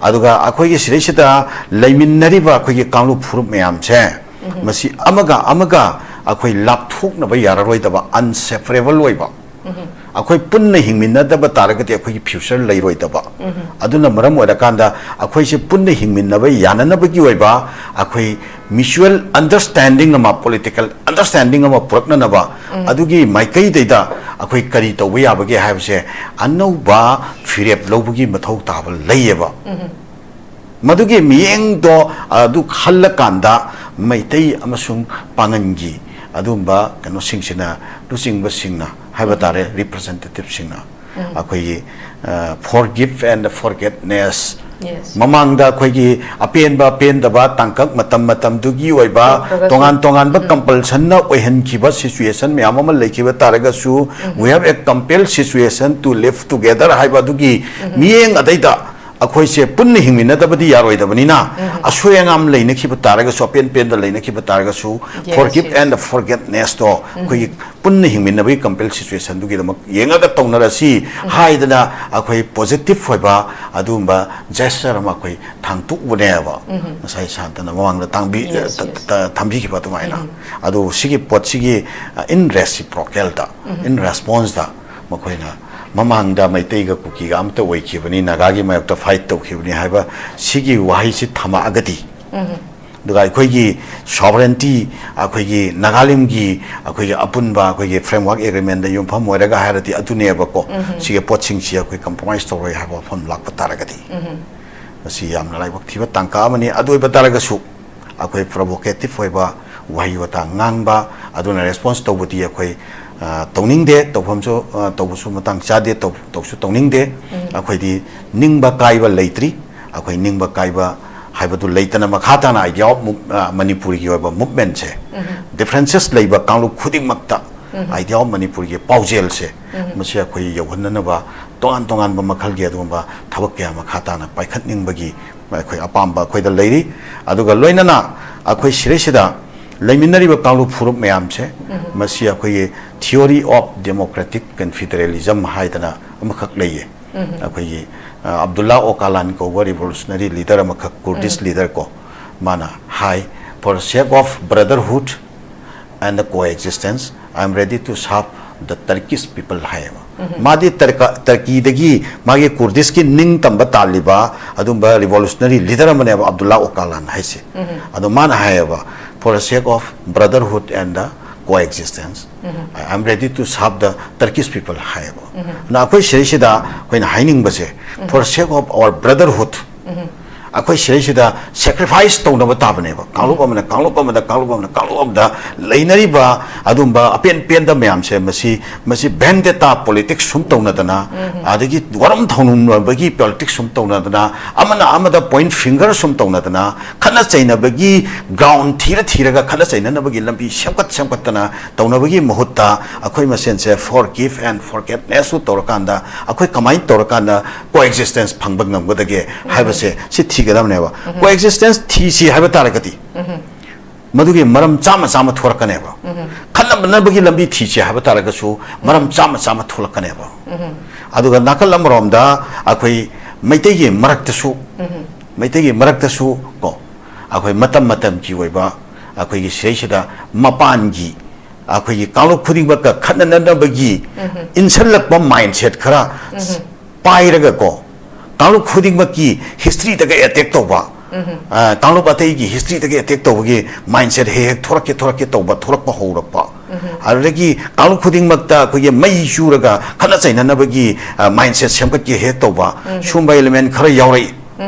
ꯑꯗꯨꯒ ꯑꯩꯈꯣꯏꯒꯤ ꯁꯤꯗꯩꯁꯤꯗ ꯂꯩꯃꯤꯟꯅꯔꯤꯕ ꯑꯩꯈꯣꯏꯒꯤ ꯀꯥꯡꯂꯨꯞ ꯐꯨꯔꯨꯞ ꯃꯌꯥꯝꯁꯦ, ꯃꯁꯤ ꯑꯃꯒ ꯑꯃꯒ ꯑꯩꯈꯣꯏ ꯂꯥꯞꯊꯣꯛꯅꯕ ꯌꯥꯔꯔꯣꯏꯗꯕ, ꯑꯟꯁꯦꯄꯔꯦꯕꯜ ꯑꯣꯏꯕ, ꯑꯩꯈꯣꯏ ꯄꯨꯟꯅ ꯍꯤꯡꯃꯤꯟꯅꯗꯕ ꯇꯥꯔꯒꯗꯤ ꯑꯩꯈꯣꯏꯒꯤ ꯐ꯭ꯌꯨꯆꯔ ꯂꯩꯔꯣꯏꯗꯕ꯫ ꯑꯗꯨꯅ ꯃꯔꯝ ꯑꯣꯏꯔꯀꯥꯟꯗ ꯑꯩꯈꯣꯏꯁꯦ ꯄꯨꯟꯅ ꯍꯤꯡꯃꯤꯟꯅꯕ ꯌꯥꯅꯅꯕꯒꯤ ꯑꯣꯏꯕ ꯑꯩꯈꯣꯏ ꯃ꯭ꯌꯨꯆꯨꯋꯦꯜ ꯑꯟꯗꯔꯁ꯭ꯇꯦꯟꯗꯤꯡ ꯑꯃ, ꯄꯣꯂꯤꯇꯤꯀꯦꯜ ꯑꯟꯗꯔꯁ꯭ꯇꯦꯟꯗꯤꯡ ꯑꯃ ꯄꯨꯔꯛꯅꯅꯕ, ꯑꯗꯨꯒꯤ ꯃꯥꯏꯀꯩꯗꯩꯗ ꯑꯩꯈꯣꯏ ꯀꯔꯤ ꯇꯧꯕ ꯌꯥꯕꯒꯦ ꯍꯥꯏꯕꯁꯦ ꯑꯅꯧꯕ ꯐꯤꯔꯦꯞ ꯂꯧꯕꯒꯤ ꯃꯊꯧ ꯇꯥꯕ ꯂꯩꯌꯦꯕ꯫ ꯃꯗꯨꯒꯤ ꯃꯤꯠꯌꯦꯡꯗꯣ ꯑꯗꯨ ꯈꯜꯂꯀꯥꯟꯗ ꯃꯩꯇꯩ ꯑꯃꯁꯨꯡ ꯄꯥꯉꯟꯒꯤ ꯑꯗꯨꯒꯨꯝꯕ ꯀꯩꯅꯣꯁꯤꯡꯁꯤꯅ, ꯂꯨꯆꯤꯡꯕꯁꯤꯡꯅ ꯍꯥꯏꯕ ꯇꯥꯔꯦ, ꯔꯤꯄ꯭ꯔꯖꯦꯟꯇꯦꯇꯤꯚꯁꯤꯡꯅ ꯑꯩꯈꯣꯏꯒꯤ, ꯑ, forgive and forgetness, Yes. ꯃꯃꯥꯡꯗ ꯑꯩꯈꯣꯏꯒꯤ ꯑꯄꯦꯟꯕ ꯑꯄꯦꯟꯗꯕ ꯇꯥꯡꯀꯛ ꯃꯇꯝ ꯃꯇꯝꯗꯨꯒꯤ ꯑꯣꯏꯕ ꯇꯧꯈ꯭ꯔꯒꯁꯨ꯫ ꯇꯣꯉꯥꯟ ꯇꯣꯉꯥꯟꯕ ꯎꯝ꯫ ꯀꯝꯄꯜꯁꯟꯅ ꯑꯣꯏꯍꯟꯈꯤꯕ ꯁꯤꯆꯨꯋꯦꯁꯟ ꯃꯌꯥꯝ ꯑꯃ ꯂꯩꯈꯤꯕ ꯇꯥꯔꯒꯁꯨ, ꯎꯝ꯫ We have a compelled situation to live together ꯍꯥꯏꯕ ꯑꯗꯨꯒꯤ ꯎꯝ꯫ ꯃꯤꯠꯌꯦꯡ ꯑꯗꯩꯗ ꯑꯩꯈꯣꯏꯁꯦ ꯄꯨꯟꯅ ꯍꯤꯡꯃꯤꯟꯅꯗꯕꯗꯤ ꯌꯥꯔꯣꯏꯗꯕꯅꯤꯅ, ꯎꯝ꯫ ꯑꯁꯣꯏ ꯑꯉꯥꯝ ꯂꯩꯅꯈꯤꯕ ꯇꯥꯔꯒꯁꯨ, ꯑꯄꯦꯟ ꯄꯦꯟꯗ ꯂꯩꯅꯈꯤꯕ ꯇꯥꯔꯒꯁꯨ, Yes, forgive yes. and forgetness ꯇꯣ ꯎꯝ꯫ ꯑꯩꯈꯣꯏꯒꯤ ꯄꯨꯟꯅ ꯍꯤꯡꯃꯤꯟꯅꯕꯒꯤ ꯀꯝꯄꯦꯜ ꯁꯤꯆꯨꯋꯦꯁꯟꯗꯨꯒꯤꯗꯃꯛ ꯌꯦꯡꯉꯒ ꯇꯧꯅꯔꯁꯤ ꯎꯝ꯫ ꯍꯥꯏꯗꯅ ꯑꯩꯈꯣꯏ ꯄꯣꯖꯤꯇꯤꯚ ꯑꯣꯏꯕ ꯑꯗꯨꯒꯨꯝꯕ ꯖꯦꯁꯆꯔ ꯑꯃ ꯑꯩꯈꯣꯏ ꯊꯥꯡꯇꯣꯛꯎꯕꯅꯦꯕ꯫ ꯎꯝ꯫ ꯉꯁꯥꯏ ꯁꯥꯟꯇꯅ ꯃꯃꯥꯡꯗ ꯇꯥꯡꯕꯤ-, Yes, ꯇ-, yes. ꯇ-, ꯊꯝꯕꯤꯈꯤꯕ ꯑꯗꯨꯃꯥꯏꯅ꯫ ꯎꯝ꯫ ꯑꯗꯣ ꯁꯤꯒꯤ ꯄꯣꯠꯁꯤꯒꯤ, ꯑ, in reciprocal the, um. In response ꯇ ꯃꯈꯣꯏꯅ ꯃꯃꯥꯡꯗ ꯃꯩꯇꯩꯒ ꯀꯨꯀꯤꯒ ꯑꯃꯠꯇ ꯑꯣꯏꯈꯤꯕꯅꯤ, ꯅꯥꯒꯥꯒꯤ ꯃꯥꯌꯣꯛꯇ ꯐꯥꯏꯠ ꯇꯧꯈꯤꯕꯅꯤ ꯍꯥꯏꯕ ꯁꯤꯒꯤ ꯋꯥꯍꯩꯁꯤ ꯊꯝꯃꯛꯑꯒꯗꯤ, ꯎꯝ꯫ ꯑꯗꯨꯒ ꯑꯩꯈꯣꯏꯒꯤ ꯁꯣꯚꯔꯦꯟꯇꯤ, ꯑꯩꯈꯣꯏꯒꯤ ꯅꯥꯒꯥꯂꯦꯟꯒꯤ ꯑꯩꯈꯣꯏꯒꯤ ꯑꯄꯨꯟꯕ ꯑꯩꯈꯣꯏꯒꯤ ꯐ꯭ꯔꯦꯝꯋꯥꯔꯛ ꯑꯦꯒ꯭ꯔꯤꯃꯦꯟꯗ ꯌꯨꯝꯐꯝ ꯑꯣꯏꯔꯒ ꯍꯥꯏꯔꯗꯤ ꯑꯗꯨꯅꯦꯕꯀꯣ, ꯎꯝ꯫ ꯁꯤꯒꯤ ꯄꯣꯠꯁꯤꯡꯁꯤ ꯑꯩꯈꯣꯏ ꯀꯝꯄ꯭ꯔꯣꯃꯥꯏꯁ ꯇꯧꯔꯣꯏ ꯍꯥꯏꯕ ꯋꯥꯐꯝ ꯂꯥꯛꯄ ꯇꯥꯔꯒꯗꯤ, ꯎꯝ꯫ ꯃꯁꯤ ꯌꯥꯝꯅ ꯂꯥꯏꯕꯛ ꯊꯤꯕ ꯇꯥꯡꯀꯛ ꯑꯃꯅꯤ꯫ ꯑꯗꯨ ꯑꯣꯏꯕ ꯇꯥꯔꯒꯁꯨ ꯑꯩꯈꯣꯏ ꯄ꯭ꯔꯣꯚꯣꯀꯦꯇꯤꯚ ꯑꯣꯏꯕ ꯋꯥꯍꯩ ꯋꯥꯇꯥ ꯉꯥꯡꯕ, ꯑꯗꯨꯅ ꯔꯦꯁꯄꯣꯟꯁ ꯇꯧꯕꯗꯤ ꯑꯩꯈꯣꯏ, ꯑ, ꯇꯧꯅꯤꯡꯗꯦ, ꯇꯧꯐꯝꯁꯨ, ꯑ, ꯇꯧꯕꯁꯨ ꯃꯇꯥꯡ ꯆꯥꯗꯦ, ꯇꯧ-, ꯇꯧꯁꯨ ꯇꯧꯅꯤꯡꯗꯦ꯫ ꯎꯝ꯫ ꯑꯩꯈꯣꯏꯗꯤ ꯅꯤꯡꯕ ꯀꯥꯏꯕ ꯂꯩꯇ꯭ꯔꯤ꯫ ꯑꯩꯈꯣꯏ ꯅꯤꯡꯕ ꯀꯥꯏꯕ ꯍꯥꯏꯕꯗꯨ ꯂꯩꯇꯅ ꯃꯈꯥ ꯇꯥꯅ idea of mov-, ꯑ, ꯃꯅꯤꯄꯨꯔꯒꯤ ꯑꯣꯏꯕ ꯃꯨꯚꯃꯦꯟꯁꯦ, ꯎꯝ꯫ ꯗꯤꯐ꯭ꯔꯦꯟꯁꯦꯁ ꯂꯩꯕ ꯀꯥꯡꯂꯨꯞ ꯈꯨꯗꯤꯡꯃꯛꯇ ꯎꯝ꯫ Idea of ꯃꯅꯤꯄꯨꯔꯒꯤ ꯄꯥꯎꯖꯦꯜꯁꯦ, ꯎꯝ꯫ ꯃꯁꯤ ꯑꯩꯈꯣꯏ ꯌꯧꯍꯟꯅꯅꯕ ꯇꯣꯉꯥꯟ ꯇꯣꯉꯥꯟꯕ ꯃꯈꯜꯒꯤ ꯑꯗꯨꯒꯨꯝꯕ ꯊꯕꯛ ꯀꯌꯥ ꯃꯈꯥ ꯇꯥꯅ ꯄꯥꯏꯈꯠꯅꯤꯡꯕꯒꯤ ꯑꯩꯈꯣꯏ ꯑꯄꯥꯝꯕ ꯑꯩꯈꯣꯏꯗ ꯂꯩꯔꯤ꯫ ꯑꯗꯨꯒ ꯂꯣꯏꯅꯅ ꯑꯩꯈꯣꯏ ꯁꯤꯔꯩꯁꯤꯗ ꯂꯩꯃꯤꯟꯅꯔꯤꯕ ꯀꯥꯡꯂꯨꯞ ꯐꯨꯔꯨꯞ ꯃꯌꯥꯝꯁꯦ, ꯃꯁꯤ ꯑꯩꯈꯣꯏꯒꯤ theory of democratic confederalism ꯍꯥꯏꯗꯅ ꯑꯃꯈꯛ ꯂꯩꯌꯦ꯫ ꯑꯩꯈꯣꯏꯒꯤ, ꯑ, ꯑꯕꯗꯨꯜꯂꯥ ꯑꯣꯀꯥꯂꯥꯟ ꯀꯧꯕ revolutionary leader ꯑꯃꯈꯛ, Kurdish leader ꯀꯣ, ꯃꯥꯅ ꯍꯥꯏ, "For sake of brotherhood and the coexistence, I am ready to serve the Turkish people" ꯍꯥꯏꯌꯦꯕ꯫ ꯃꯥꯗꯤ ꯇꯔꯀ-, ꯇꯔꯀꯤꯗꯒꯤ ꯃꯥꯒꯤ ꯀꯨꯔꯗꯤꯁꯀꯤ ꯅꯤꯡꯇꯝꯕ ꯇꯥꯜꯂꯤꯕ ꯑꯗꯨꯝꯕ revolutionary leader ꯑꯃꯅꯦꯕ ꯑꯕꯗꯨꯜꯂꯥ ꯑꯣꯀꯥꯂꯥꯟ ꯍꯥꯏꯁꯦ꯫ ꯑꯗꯣ ꯃꯥꯅ ꯍꯥꯏꯌꯦꯕ, "For the sake of brotherhood and the coexistence, I am ready to serve the Turkish people" ꯍꯥꯏꯌꯦꯕ꯫ ꯑꯗꯨꯅ ꯑꯩꯈꯣꯏ ꯁꯤꯗꯩꯁꯤꯗ ꯑꯩꯈꯣꯏꯅ ꯍꯥꯏꯅꯤꯡꯕꯁꯦ, "For the sake of our brotherhood", ꯑꯩꯈꯣꯏ ꯁꯤꯗꯩꯁꯤꯗ sacrifice ꯇꯧꯅꯕ ꯇꯥꯕꯅꯦꯕ꯫ ꯀꯥꯡꯂꯨꯞ ꯑꯃꯅ ꯀꯥꯡꯂꯨꯞ ꯑꯃꯗ, ꯀꯥꯡꯂꯨꯞ ꯑꯃꯅ ꯀꯥꯡꯂꯨꯞ ꯑꯃꯗ ꯂꯩꯅꯔꯤꯕ ꯑꯗꯨꯝꯕ ꯑꯄꯦꯟ ꯄꯦꯟꯗ ꯃꯌꯥꯝꯁꯦ, ꯃꯁꯤ, ꯃꯁꯤ vendetta politics ꯁꯨꯝ ꯇꯧꯅꯗꯅ, ꯑꯗꯒꯤ ꯋꯥꯔꯝ ꯊꯧꯅꯕꯒꯤ politics ꯁꯨꯝ ꯇꯧꯅꯗꯅ, ꯑꯃꯅ ꯑꯃꯗ point finger ꯁꯨꯝ ꯇꯧꯅꯗꯅ, ꯈꯠꯅ ꯆꯩꯅꯕꯒꯤ ground ꯊꯤꯔ ꯊꯤꯔꯒ ꯈꯠꯅ ꯆꯩꯅꯅꯕꯒꯤ ꯂꯝꯕꯤ ꯁꯦꯝꯒꯠ ꯁꯦꯝꯒꯠꯇꯅ ꯇꯧꯅꯕꯒꯤ ꯃꯍꯨꯠꯇ, ꯑꯩꯈꯣꯏ ꯃꯁꯦꯟꯁꯦ forgive and forgetness ꯁꯨ ꯇꯧꯔꯀꯥꯟꯗ, ꯑꯩꯈꯣꯏ ꯀꯃꯥꯏꯅ ꯇꯧꯔꯀꯥꯟꯗ coexistence ꯐꯪꯕ ꯉꯝꯒꯗꯒꯦ ꯍꯥꯏꯕꯁꯦ ꯁꯤ ꯊꯤꯒꯗꯕꯅꯦꯕ꯫ Coexistence ꯊꯤꯁꯤ ꯍꯥꯏꯕ ꯇꯥꯔꯒꯗꯤ, ꯃꯗꯨꯒꯤ ꯃꯔꯝ ꯆꯥꯝꯃ ꯆꯥꯝꯃ ꯊꯣꯔꯛꯀꯅꯦꯕ꯫ ꯈꯠꯅꯕꯒꯤ ꯂꯝꯕꯤ ꯊꯤꯁꯤ ꯍꯥꯏꯕ ꯇꯥꯔꯒꯁꯨ, ꯃꯔꯝ ꯆꯥꯝꯃ ꯆꯥꯝꯃ ꯊꯣꯛꯂꯛꯀꯅꯦꯕ꯫ ꯑꯗꯨꯒ ꯅꯥꯀꯜ ꯑꯃꯔꯣꯝꯗ ꯑꯩꯈꯣꯏ ꯃꯩꯇꯩꯒꯤ ꯃꯔꯛꯇꯁꯨ, ꯃꯩꯇꯩꯒꯤ ꯃꯔꯛꯇꯁꯨ ꯀꯣ, ꯑꯩꯈꯣꯏ ꯃꯇꯝ ꯃꯇꯝꯒꯤ ꯑꯣꯏꯕ ꯑꯩꯈꯣꯏꯒꯤ ꯁꯤꯗꯩꯁꯤꯗ ꯃꯄꯥꯟꯒꯤ ꯑꯩꯈꯣꯏꯒꯤ ꯀꯥꯡꯂꯨꯞ ꯈꯨꯗꯤꯡꯃꯛꯀ ꯈꯠꯅꯅꯅꯕꯒꯤ ꯏꯟꯁꯤꯜꯂꯛꯄ mindset ꯈꯔ ꯄꯥꯏꯔꯒꯀꯣ, ꯀꯥꯡꯂꯨꯞ ꯈꯨꯗꯤꯡꯃꯛꯀꯤ history ꯗꯒ attack ꯇꯧꯕ, ꯑ, ꯀꯥꯡꯂꯨꯞ ꯑꯇꯩꯒꯤ history ꯗꯒ attack ꯇꯧꯕꯒꯤ mindset ꯍꯦꯛ ꯍꯦꯛ ꯊꯣꯔꯛꯀꯦ ꯊꯣꯔꯛꯀꯦ ꯇꯧꯕ, ꯊꯣꯔꯛꯄ ꯍꯧꯔꯛꯄ꯫ ꯑꯗꯨꯗꯒꯤ ꯀꯥꯡꯂꯨꯞ ꯈꯨꯗꯤꯡꯃꯛꯇ ꯑꯩꯈꯣꯏꯒꯤ ꯃꯩ ꯆꯨꯔꯒ ꯈꯠꯅ ꯆꯩꯅꯅꯕꯒꯤ, ꯑ, mindset ꯁꯦꯝꯒꯠꯀꯦ ꯍꯦꯛ ꯇꯧꯕ, ꯁꯨꯝꯕ element ꯈꯔ ꯌꯥꯎꯔꯛꯏ꯫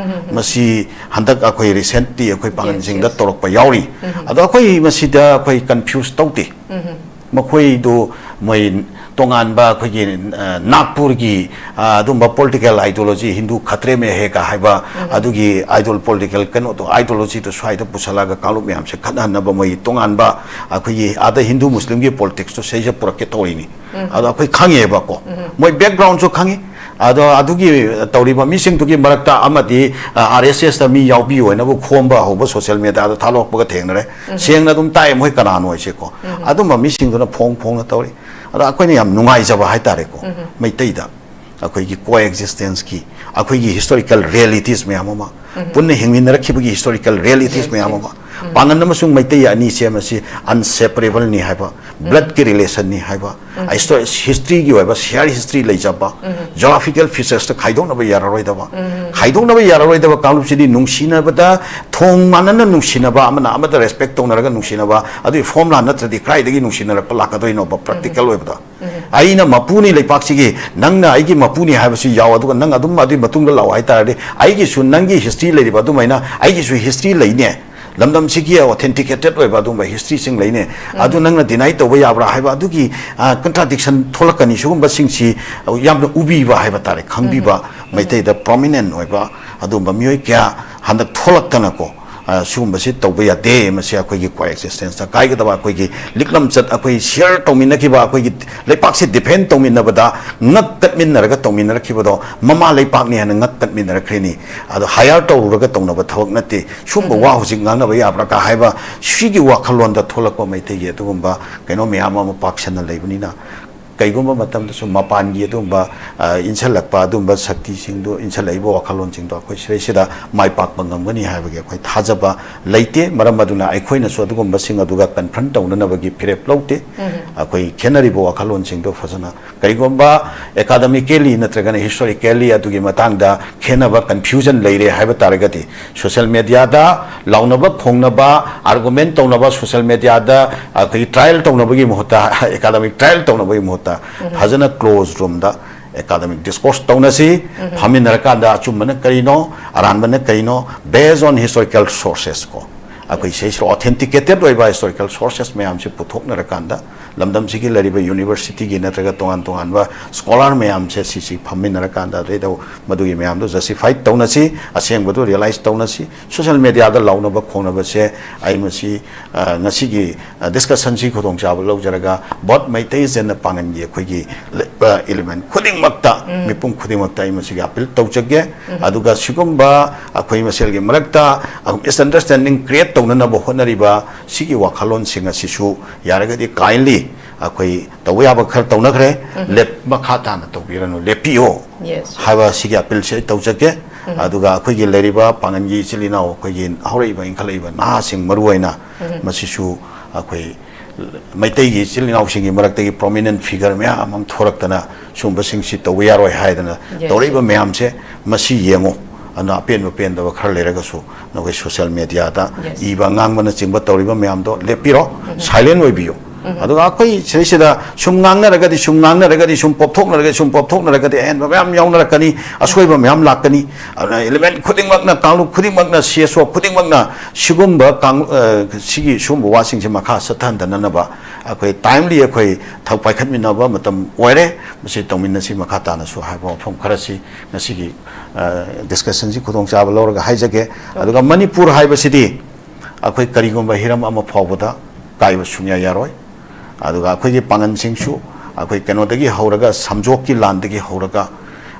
ꯃꯁꯤ ꯍꯟꯗꯛ ꯑꯩꯈꯣꯏ recently ꯑꯩꯈꯣꯏ ꯄꯥꯡꯒꯟꯁꯤꯡꯗ ꯇꯧꯔꯛꯄ ꯌꯥꯎꯔꯤ꯫ ꯑꯗꯣ ꯑꯩꯈꯣꯏ ꯃꯁꯤꯗ ꯑꯩꯈꯣꯏ confuse ꯇꯧꯗꯦ꯫ ꯃꯈꯣꯏꯗꯨ ꯃꯣꯏ ꯇꯣꯉꯥꯟꯕ ꯑꯩꯈꯣꯏꯒꯤ, ꯑ, ꯅꯥꯒꯄꯨꯔꯒꯤ, ꯑ, ꯑꯗꯨꯝꯕ political ideology, ꯍꯤꯟꯗꯨ ꯈꯇ꯭ꯔꯦ ꯃꯦ ꯍꯦ ꯀ ꯍꯥꯏꯕ ꯑꯗꯨꯒꯤ idol-, political ꯀꯩꯅꯣꯗꯣ, ideology ꯗꯣ ꯁ꯭ꯋꯥꯏꯗ ꯄꯨꯁꯜꯂꯛꯑꯒ ꯀꯥꯡꯂꯨꯞ ꯃꯌꯥꯝꯁꯦ ꯈꯠꯅꯍꯟꯅꯕ ꯃꯣꯏ ꯇꯣꯉꯥꯟꯕ ꯑꯩꯈꯣꯏꯒꯤ ꯑꯥꯗ ꯍꯤꯟꯗꯨ ꯃꯨꯁꯂꯤꯝꯒꯤ politics ꯇꯣ ꯁꯤꯗꯩꯁꯤꯗ ꯄꯨꯔꯛꯀꯦ ꯇꯧꯔꯤꯅꯤ꯫ ꯑꯗꯣ ꯑꯩꯈꯣꯏ ꯈꯪꯉꯦꯕꯀꯣ, ꯃꯣꯏ background ꯁꯨ ꯈꯪꯉꯤ, ꯑꯗꯣ ꯑꯗꯨꯒꯤ ꯇꯧꯔꯤꯕ ꯃꯤꯁꯤꯡꯗꯨꯒꯤ ꯃꯔꯛꯇ ꯑꯃꯗꯤ, ꯑ, ꯑꯥꯔ ꯑꯦꯁ ꯑꯦꯁꯇ ꯃꯤ ꯌꯥꯎꯕꯤꯌꯨ ꯍꯥꯏꯅꯕꯨ ꯈꯣꯝꯕ ꯍꯧꯕ ꯁꯣꯁꯤꯌꯦꯜ ꯃꯤꯗꯤꯌꯥꯗ ꯊꯥꯗꯣꯔꯛꯄꯒ ꯊꯦꯡꯅꯔꯦ꯫ ꯁꯦꯡꯅ ꯑꯗꯨꯝ ꯇꯥꯏ ꯃꯣꯏ ꯀꯅꯥꯅꯣ ꯍꯥꯏꯁꯦꯀꯣ꯫ ꯑꯗꯨꯝꯕ ꯃꯤꯁꯤꯡꯗꯨꯅ ꯐꯣꯡ ꯐꯣꯡꯅ ꯇꯧꯔꯤ꯫ ꯑꯗꯣ ꯑꯩꯈꯣꯏꯅ ꯌꯥꯝ ꯅꯨꯡꯉꯥꯏꯖꯕ ꯍꯥꯏꯇꯥꯔꯦꯀꯣ, ꯃꯩꯇꯩꯗ ꯑꯩꯈꯣꯏꯒꯤ ꯀꯣ ꯑꯦꯛꯖꯤꯁꯇꯦꯟꯁꯀꯤ, ꯑꯩꯈꯣꯏꯒꯤ ꯍꯤꯁꯇꯣꯔꯤꯀꯦꯜ ꯔꯤꯌꯦꯂꯤꯇꯤꯁ ꯃꯌꯥꯝ ꯑꯃ, ꯄꯨꯟꯅ ꯍꯤꯡꯃꯤꯟꯅꯔꯛꯈꯤꯕꯒꯤ ꯍꯤꯁꯇꯣꯔꯤꯀꯦꯜ ꯔꯤꯌꯦꯂꯤꯇꯤꯁ ꯃꯌꯥꯝ ꯑꯃ, ꯄꯥꯡꯒꯜ ꯑꯃꯁꯨꯡ ꯃꯩꯇꯩ ꯑꯅꯤꯁꯦ ꯃꯁꯤ ꯑꯟꯁꯦꯄꯔꯦꯕꯜꯅꯤ ꯍꯥꯏꯕ, ꯕ꯭ꯂꯗꯀꯤ ꯔꯤꯂꯦꯁꯟꯅꯤ ꯍꯥꯏꯕ, ꯍꯤꯁꯇꯣ-, ꯍꯤꯁꯇ꯭ꯔꯤꯒꯤ ꯑꯣꯏꯕ ꯁꯤꯌꯥꯔ ꯍꯤꯁꯇ꯭ꯔꯤ ꯂꯩꯖꯕ, ꯖꯣꯒ꯭ꯔꯥꯐꯤꯀꯦꯜ ꯐꯤꯆꯔꯁꯇ ꯈꯥꯏꯗꯣꯛꯅꯕ ꯌꯥꯔꯔꯣꯏꯗꯕ, ꯈꯥꯏꯗꯣꯛꯅꯕ ꯌꯥꯔꯔꯣꯏꯗꯕ ꯀꯥꯡꯂꯨꯞꯁꯤꯗꯤ ꯅꯨꯡꯁꯤꯅꯕꯗ, ꯊꯣꯡ ꯃꯥꯟꯅꯅ ꯅꯨꯡꯁꯤꯅꯕ, ꯑꯃꯅ ꯑꯃꯗ ꯔꯦꯁꯄꯦꯛ ꯇꯧꯅꯔꯒ ꯅꯨꯡꯁꯤꯅꯕ, ꯑꯗꯨꯒꯤ ꯐꯣꯔꯃꯨꯂꯥ ꯅꯠꯇ꯭ꯔꯗꯤ ꯀꯗꯥꯏꯗꯒꯤ ꯅꯨꯡꯁꯤꯅꯔꯛꯄ ꯂꯥꯛꯀꯗꯣꯏꯅꯣꯕ ꯄ꯭ꯔꯦꯛꯇꯤꯀꯦꯜ ꯑꯣꯏꯕꯗ? ꯑꯩꯅ ꯃꯄꯨꯅꯤ ꯂꯩꯄꯥꯛꯁꯤꯒꯤ, ꯅꯪꯅ ꯑꯩꯒꯤ ꯃꯄꯨꯅꯤ ꯍꯥꯏꯕꯁꯤ ꯌꯥꯎ, ꯑꯗꯨꯒ ꯅꯪ ꯑꯗꯨꯝ ꯑꯗꯨꯒꯤ ꯃꯇꯨꯡꯗ ꯂꯥꯛꯑꯣ ꯍꯥꯏꯇꯥꯔꯗꯤ, ꯑꯩꯒꯤꯁꯨ ꯅꯪꯒꯤ ꯍꯤꯁꯇ꯭ꯔꯤ ꯂꯩꯔꯤꯕ ꯑꯗꯨꯃꯥꯏꯅ ꯑꯩꯒꯤꯁꯨ ꯍꯤꯁꯇ꯭ꯔꯤ ꯂꯩꯅꯦ, ꯂꯝꯗꯝꯁꯤꯒꯤ ꯑꯣꯊꯦꯟꯇꯤꯀꯦꯇꯦꯠ ꯑꯣꯏꯕ ꯑꯗꯨꯒꯨꯝꯕ ꯍꯤꯁꯇ꯭ꯔꯤꯁꯤꯡ ꯂꯩꯅꯦ꯫ ꯑꯗꯨ ꯅꯪꯅ ꯗꯤꯅꯥꯏ ꯇꯧꯕ ꯌꯥꯕ꯭ꯔꯥ ꯍꯥꯏꯕ ꯑꯗꯨꯒꯤ, ꯑ, ꯀꯟꯇ꯭ꯔꯥꯗꯤꯛꯁꯟ ꯊꯣꯛꯂꯛꯀꯅꯤ꯫ ꯁꯤꯒꯨꯝꯕꯁꯤꯡꯁꯤ ꯌꯥꯝꯅ ꯎꯕꯤꯕ ꯍꯥꯏꯕ ꯇꯥꯔꯦ, ꯈꯪꯕꯤꯕ, ꯃꯩꯇꯩꯗ ꯄ꯭ꯔꯣꯃꯤꯅꯦꯟ ꯑꯣꯏꯕ ꯑꯗꯨꯒꯨꯝꯕ ꯃꯤꯑꯣꯏ ꯀꯌꯥ ꯍꯟꯗꯛ ꯊꯣꯛꯂꯛꯇꯅꯀꯣ, ꯑ, ꯁꯤꯒꯨꯝꯕꯁꯤ ꯇꯧꯕ ꯌꯥꯗꯦ꯫ ꯃꯁꯤ ꯑꯩꯈꯣꯏꯒꯤ ꯀꯣ ꯑꯦꯛꯖꯤꯁꯇꯦꯟꯁꯇ ꯀꯥꯏꯒꯗꯕ, ꯑꯩꯈꯣꯏꯒꯤ ꯂꯤꯛꯂꯝꯆꯠ, ꯑꯩꯈꯣꯏ ꯁꯤꯌꯔ ꯇꯧꯃꯤꯟꯅꯈꯤꯕ, ꯑꯩꯈꯣꯏꯒꯤ ꯂꯩꯄꯥꯛꯁꯤ ꯗꯤꯐꯦꯟ ꯇꯧꯃꯤꯟꯅꯕꯗ ꯉꯛ ꯇꯠꯃꯤꯟꯅꯔꯒ ꯇꯧꯃꯤꯟꯅꯔꯛꯈꯤꯕꯗꯣ ꯃꯃꯥ ꯂꯩꯄꯥꯛꯅꯤ ꯍꯥꯏꯅ ꯉꯛ ꯇꯠꯃꯤꯟꯅꯔꯛꯈ꯭ꯔꯤꯅꯤ꯫ ꯑꯗꯣ ꯍꯥꯏꯌꯔ ꯇꯧꯔꯨꯔꯒ ꯇꯧꯅꯕ ꯊꯕꯛ ꯅꯠꯇꯦ꯫ ꯁꯨꯝꯕ ꯋꯥ ꯍꯧꯖꯤꯛ ꯉꯥꯡꯅꯕ ꯌꯥꯕ꯭ꯔꯥ ꯀ ꯍꯥꯏꯕ ꯁꯤꯒꯤ ꯋꯥꯈꯜꯂꯣꯟꯗ ꯊꯣꯛꯂꯛꯄ ꯃꯩꯇꯩꯒꯤ ꯑꯗꯨꯒꯨꯝꯕ ꯀꯩꯅꯣ ꯃꯌꯥꯝ ꯑꯃ ꯄꯥꯛꯁꯟꯅ ꯂꯩꯕꯅꯤꯅ, ꯀꯩꯒꯨꯝꯕ ꯃꯇꯝꯗꯁꯨ ꯃꯄꯥꯟꯒꯤ ꯑꯗꯨꯒꯨꯝꯕ, ꯑ, ꯏꯟꯁꯤꯜꯂꯛꯄ ꯑꯗꯨꯒꯨꯝꯕ ꯁꯛꯇꯤꯁꯤꯡꯗꯣ, ꯏꯟꯁꯤꯜꯂꯛꯏꯕ ꯋꯥꯈꯜꯂꯣꯟꯁꯤꯡꯗꯣ ꯑꯩꯈꯣꯏ ꯁꯤꯗꯩꯁꯤꯗ ꯃꯥꯏ ꯄꯥꯛꯄ ꯉꯝꯒꯅꯤ ꯍꯥꯏꯕꯒꯤ ꯑꯩꯈꯣꯏ ꯊꯥꯖꯕ ꯂꯩꯇꯦ꯫ ꯃꯔꯝ ꯑꯗꯨꯅ ꯑꯩꯈꯣꯏꯅꯁꯨ ꯑꯗꯨꯒꯨꯝꯕꯁꯤꯡ ꯑꯗꯨꯒ ꯀꯟꯐ꯭ꯔꯟꯠ ꯇꯧꯅꯅꯕꯒꯤ ꯐꯤꯔꯦꯞ ꯂꯧꯗꯦ꯫ ꯑꯩꯈꯣꯏ ꯈꯦꯠꯅꯔꯤꯕ ꯋꯥꯈꯜꯂꯣꯟꯁꯤꯡꯗꯣ ꯐꯖꯅ, ꯀꯔꯤꯒꯨꯝꯕ ꯑꯦꯀꯥꯗꯃꯤꯀꯦꯂꯤ ꯅꯠꯇ꯭ꯔꯒꯅ ꯍꯤꯁꯇꯣꯔꯤꯀꯦꯂꯤ ꯑꯗꯨꯒꯤ ꯃꯇꯥꯡꯗ ꯈꯦꯠꯅꯕ, ꯀꯟꯐ꯭ꯌꯨꯖꯟ ꯂꯩꯔꯦ ꯍꯥꯏꯕ ꯇꯥꯔꯒꯗꯤ, ꯁꯣꯁꯤꯌꯦꯜ ꯃꯦꯗꯤꯌꯥꯗ ꯂꯥꯎꯅꯕ ꯈꯣꯡꯅꯕ, ꯑꯥꯔꯒꯨꯃꯦꯟ ꯇꯧꯅꯕ, ꯁꯣꯁꯤꯌꯦꯜ ꯃꯦꯗꯤꯌꯥꯗ ꯑꯩꯈꯣꯏꯒꯤ ꯇ꯭ꯔꯥꯏꯌꯦꯜ ꯇꯧꯅꯕꯒꯤ ꯃꯍꯨꯠꯇ, ꯑꯦꯀꯥꯗꯃꯤꯛ ꯇ꯭ꯔꯥꯏꯌꯦꯜ ꯇꯧꯅꯕꯒꯤ ꯃꯍꯨꯠꯇ, ꯐꯖꯅ ꯀ꯭ꯂꯣꯖ ꯔꯨꯝꯗ ꯑꯦꯀꯥꯗꯃꯤꯛ ꯗꯤꯁꯀꯣꯔꯁ ꯇꯧꯅꯁꯤ꯫ ꯐꯝꯃꯤꯟꯅꯔꯀꯥꯟꯗ ꯑꯆꯨꯝꯕꯅ ꯀꯔꯤꯅꯣ, ꯑꯔꯥꯟꯕꯅ ꯀꯔꯤꯅꯣ, based on historical sources ꯀꯣ, ꯑꯩꯈꯣꯏ ꯁꯤꯁꯨ authenticated ꯑꯣꯏꯕ historical sources ꯃꯌꯥꯝꯁꯦ ꯄꯨꯊꯣꯛꯅꯔꯀꯥꯟꯗ, ꯂꯝꯗꯝꯁꯤꯒꯤ ꯂꯩꯔꯤꯕ universityꯒꯤ ꯅꯠꯇ꯭ꯔꯒ ꯇꯣꯉꯥꯟ ꯇꯣꯉꯥꯟꯕ scholar ꯃꯌꯥꯝꯁꯦ ꯁꯤꯁꯤ ꯐꯝꯃꯤꯟꯅꯔꯀꯥꯟꯗ, ꯑꯗꯩꯗ ꯃꯗꯨꯒꯤ ꯃꯌꯥꯝꯗꯣ justify ꯇꯧꯅꯁꯤ, ꯑꯁꯦꯡꯕꯗꯣ realize ꯇꯧꯅꯁꯤ꯫ Social mediaꯗ ꯂꯥꯎꯅꯕ ꯈꯣꯡꯅꯕꯁꯦ ꯑꯩ ꯃꯁꯤ, ꯑ, ꯉꯁꯤꯒꯤ, ꯑ, discussionꯁꯤ ꯈꯨꯗꯣꯡꯆꯥꯕ ꯂꯧꯖꯔꯒ both ꯃꯩꯇꯩ ꯖꯟꯅ ꯄꯥꯡꯒꯟꯒꯤ ꯑꯩꯈꯣꯏꯒꯤ ꯂꯩꯕ element ꯈꯨꯗꯤꯡꯃꯛꯇ, ꯃꯤꯄꯨꯝ ꯈꯨꯗꯤꯡꯃꯛꯇ ꯑꯩ ꯃꯁꯤꯒꯤ appeal ꯇꯧꯖꯒꯦ꯫ ꯑꯗꯨꯒ ꯁꯤꯒꯨꯝꯕ ꯑꯩꯈꯣꯏ ꯃꯁꯦꯜꯒꯤ ꯃꯔꯛꯇ, ꯑ, misunderstanding create ꯇꯧꯅꯅꯕ ꯍꯣꯠꯅꯔꯤꯕ ꯁꯤꯒꯤ ꯋꯥꯈꯜꯂꯣꯟꯁꯤꯡ ꯑꯁꯤꯁꯨ ꯌꯥꯔꯒꯗꯤ kindly ꯑꯩꯈꯣꯏ ꯇꯧꯕ ꯌꯥꯕ ꯈꯔ ꯇꯧꯅꯈ꯭ꯔꯦ, ꯂꯦꯞ-, ꯃꯈꯥ ꯇꯥꯅ ꯇꯧꯕꯤꯔꯅꯨ, ꯂꯦꯞꯄꯤꯌꯣ Yes. ꯍꯥꯏꯕ ꯁꯤꯒꯤ appealꯁꯦ ꯑꯩ ꯇꯧꯖꯒꯦ꯫ ꯑꯗꯨꯒ ꯑꯩꯈꯣꯏꯒꯤ ꯂꯩꯔꯤꯕ ꯄꯥꯡꯒꯟꯒꯤ ꯏꯆꯤꯜ ꯏꯅꯥꯎ, ꯑꯩꯈꯣꯏꯒꯤ ꯍꯧꯔꯛꯏꯕ ꯏꯟꯈꯠꯂꯛꯏꯕ ꯅꯍꯥꯁꯤꯡ ꯃꯔꯨ ꯑꯣꯏꯅ, ꯃꯁꯤꯁꯨ ꯑꯩꯈꯣꯏ ꯃꯩꯇꯩꯒꯤ ꯏꯆꯤꯜ ꯏꯅꯥꯎꯁꯤꯡꯒꯤ ꯃꯔꯛꯇꯒꯤ prominent figure ꯃꯌꯥꯝ ꯑꯃ ꯊꯣꯔꯛꯇꯅ ꯁꯨꯝꯕꯁꯤꯡꯁꯤ ꯇꯧꯕ ꯌꯥꯔꯣꯏ ꯍꯥꯏꯗꯅ Yes. ꯇꯧꯔꯛꯏꯕ ꯃꯌꯥꯝꯁꯦ, ꯃꯁꯤ ꯌꯦꯡꯉꯨ꯫ ꯑꯗꯨꯅ ꯑꯄꯦꯟꯕ ꯄꯦꯟꯗꯕ ꯈꯔ ꯂꯩꯔꯒꯁꯨ ꯅꯈꯣꯏ social mediaꯗ Yes. ꯏꯕ ꯉꯥꯡꯕꯅꯆꯤꯡꯕ ꯇꯧꯔꯤꯕ ꯃꯌꯥꯝꯗꯣ ꯂꯦꯞꯄꯤꯔꯣ, silent ꯑꯣꯏꯕꯤꯌꯨ꯫ ꯑꯗꯨꯒ ꯑꯩꯈꯣꯏ ꯁꯤꯗꯩꯁꯤꯗ ꯁꯨꯝ ꯉꯥꯡꯅꯔꯒꯗꯤ, ꯁꯨꯝ ꯉꯥꯡꯅꯔꯒꯗꯤ, ꯁꯨꯝ ꯄꯣꯞꯊꯣꯛꯅꯔꯒꯗꯤ, ꯁꯨꯝ ꯄꯣꯞꯊꯣꯛꯅꯔꯒꯗꯤ ꯑꯍꯦꯟꯕ ꯃꯌꯥꯝ ꯌꯥꯎꯅꯔꯛꯀꯅꯤ, ꯑꯁꯣꯏꯕ ꯃꯌꯥꯝ ꯂꯥꯛꯀꯅꯤ꯫ ꯑꯗꯨꯅ element ꯈꯨꯗꯤꯡꯃꯛꯅ, ꯀꯥꯡꯂꯨꯞ ꯈꯨꯗꯤꯡꯃꯛꯅ, C S O ꯈꯨꯗꯤꯡꯃꯛꯅ ꯁꯤꯒꯨꯝꯕ ꯀꯥꯡ-, ꯑ, ꯁꯤꯒꯤ ꯁꯤꯒꯨꯝꯕ ꯋꯥꯁꯤꯡꯁꯦ ꯃꯈꯥ ꯆꯠꯊꯍꯟꯗꯅꯕ ꯑꯩꯈꯣꯏ timely ꯑꯩꯈꯣꯏ ꯊꯧ ꯄꯥꯏꯈꯠꯃꯤꯟꯅꯕ ꯃꯇꯝ ꯑꯣꯏꯔꯦ꯫ ꯃꯁꯤ ꯇꯧꯃꯤꯟꯅꯁꯤ꯫ ꯃꯈꯥ ꯇꯥꯅꯁꯨ ꯍꯥꯏꯕ ꯋꯥꯐꯝ ꯈꯔꯁꯤ ꯉꯁꯤꯒꯤ, ꯑ, discussionꯁꯤ ꯈꯨꯗꯣꯡꯆꯥꯕ ꯂꯧꯔꯒ ꯍꯥꯏꯖꯒꯦ꯫ ꯑꯗꯨꯒ ꯃꯅꯤꯄꯨꯔ ꯍꯥꯏꯕꯁꯤꯗꯤ ꯑꯩꯈꯣꯏ ꯀꯔꯤꯒꯨꯝꯕ ꯍꯤꯔꯝ ꯑꯃ ꯐꯥꯎꯕꯗ ꯀꯥꯏꯕ ꯁꯨꯡꯌꯥ ꯌꯥꯔꯣꯏ꯫ ꯑꯗꯨꯒ ꯑꯩꯈꯣꯏꯒꯤ ꯄꯥꯡꯒꯟꯁꯤꯡꯁꯨ ꯑꯩꯈꯣꯏ ꯀꯩꯅꯣꯗꯒꯤ ꯍꯧꯔꯒ, ꯁꯝꯖꯣꯛꯀꯤ ꯂꯥꯟꯗꯒꯤ ꯍꯧꯔꯒ,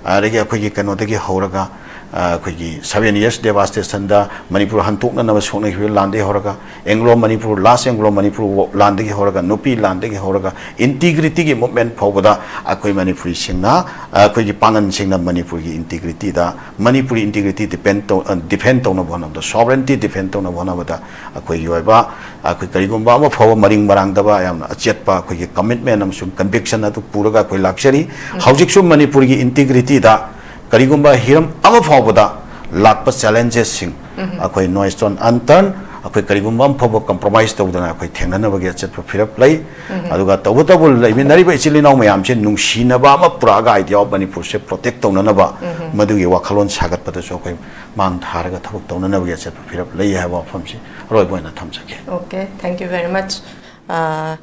ꯑꯗꯒꯤ ꯑꯩꯈꯣꯏꯒꯤ ꯀꯩꯅꯣꯗꯒꯤ ꯍꯧꯔꯒ, ꯑ, ꯑꯩꯈꯣꯏꯒꯤ seven years devastationꯗ ꯃꯅꯤꯄꯨꯔ ꯍꯟꯇꯣꯛꯅꯅꯕ ꯁꯣꯛꯅꯈꯤꯕ ꯂꯥꯟꯗꯒꯤ ꯍꯧꯔꯒ, Anglo Manipur, last Anglo Manipur ꯂꯥꯟꯗꯒꯤ ꯍꯧꯔꯒ, ꯅꯨꯄꯤ ꯂꯥꯟꯗꯒꯤ ꯍꯧꯔꯒ, integrityꯒꯤ movement ꯐꯥꯎꯕꯗ ꯑꯩꯈꯣꯏ ꯃꯅꯤꯄꯨꯔꯤꯁꯤꯡꯅ, ꯑꯩꯈꯣꯏꯒꯤ ꯄꯥꯡꯒꯟꯁꯤꯡꯅ ꯃꯅꯤꯄꯨꯔꯒꯤ integrityꯗ, ꯃꯅꯤꯄꯨꯔꯤ integrity depend ꯇꯧ-, ꯑ, defend ꯇꯧꯅꯕ ꯍꯣꯠꯅꯕꯗ, sovereignty defend ꯇꯧꯅꯕ ꯍꯣꯠꯅꯕꯗ ꯑꯩꯈꯣꯏꯒꯤ ꯑꯣꯏꯕ, ꯑꯩꯈꯣꯏ ꯀꯔꯤꯒꯨꯝꯕ ꯑꯃ ꯐꯥꯎꯕ ꯃꯔꯤꯡ ꯃꯔꯥꯡꯗꯕ, ꯌꯥꯝꯅ ꯑꯆꯦꯠꯄ ꯑꯩꯈꯣꯏꯒꯤ commitment ꯑꯃꯁꯨꯡ conviction ꯑꯗꯨ ꯄꯨꯔꯒ ꯑꯩꯈꯣꯏ ꯂꯥꯛꯆꯔꯤ꯫ ꯍꯧꯖꯤꯛꯁꯨ ꯃꯅꯤꯄꯨꯔꯒꯤ integrityꯗ ꯀꯔꯤꯒꯨꯝꯕ ꯍꯤꯔꯝ ꯑꯃ ꯐꯥꯎꯕꯗ ꯂꯥꯛꯄ challengesꯁꯤꯡ, ꯑꯩꯈꯣꯏ no stone unturned, ꯑꯩꯈꯣꯏ ꯀꯔꯤꯒꯨꯝꯕ ꯑꯃ ꯐꯥꯎꯕ compromise ꯇꯧꯗꯅ ꯑꯩꯈꯣꯏ ꯊꯦꯡꯅꯅꯕꯒꯤ ꯑꯆꯦꯠꯄ ꯐꯤꯔꯦꯞ ꯂꯩ꯫ ꯑꯗꯨꯒ ꯇꯧꯕꯇꯕꯨ ꯂꯩꯃꯤꯟꯅꯔꯤꯕ ꯏꯆꯤꯜ ꯏꯅꯥꯎ ꯃꯌꯥꯝꯁꯦ ꯅꯨꯡꯁꯤꯅꯕ ꯑꯃ ꯄꯨꯔꯛꯑꯒ idea of ꯃꯅꯤꯄꯨꯔꯁꯦ protect ꯇꯧꯅꯅꯕ, ꯃꯗꯨꯒꯤ ꯋꯥꯈꯜꯂꯣꯟ ꯁꯥꯒꯠꯄꯗꯁꯨ ꯑꯩꯈꯣꯏ ꯃꯥꯡ ꯊꯥꯔꯒ ꯊꯕꯛ ꯇꯧꯅꯅꯕꯒꯤ ꯑꯆꯦꯠꯄ ꯐꯤꯔꯦꯞ ꯂꯩ ꯍꯥꯏꯕ ꯋꯥꯐꯝꯁꯤ ꯑꯔꯣꯏꯕ ꯑꯣꯏꯅ ꯊꯝꯖꯒꯦ꯫ Okay, thank you very much. Uh,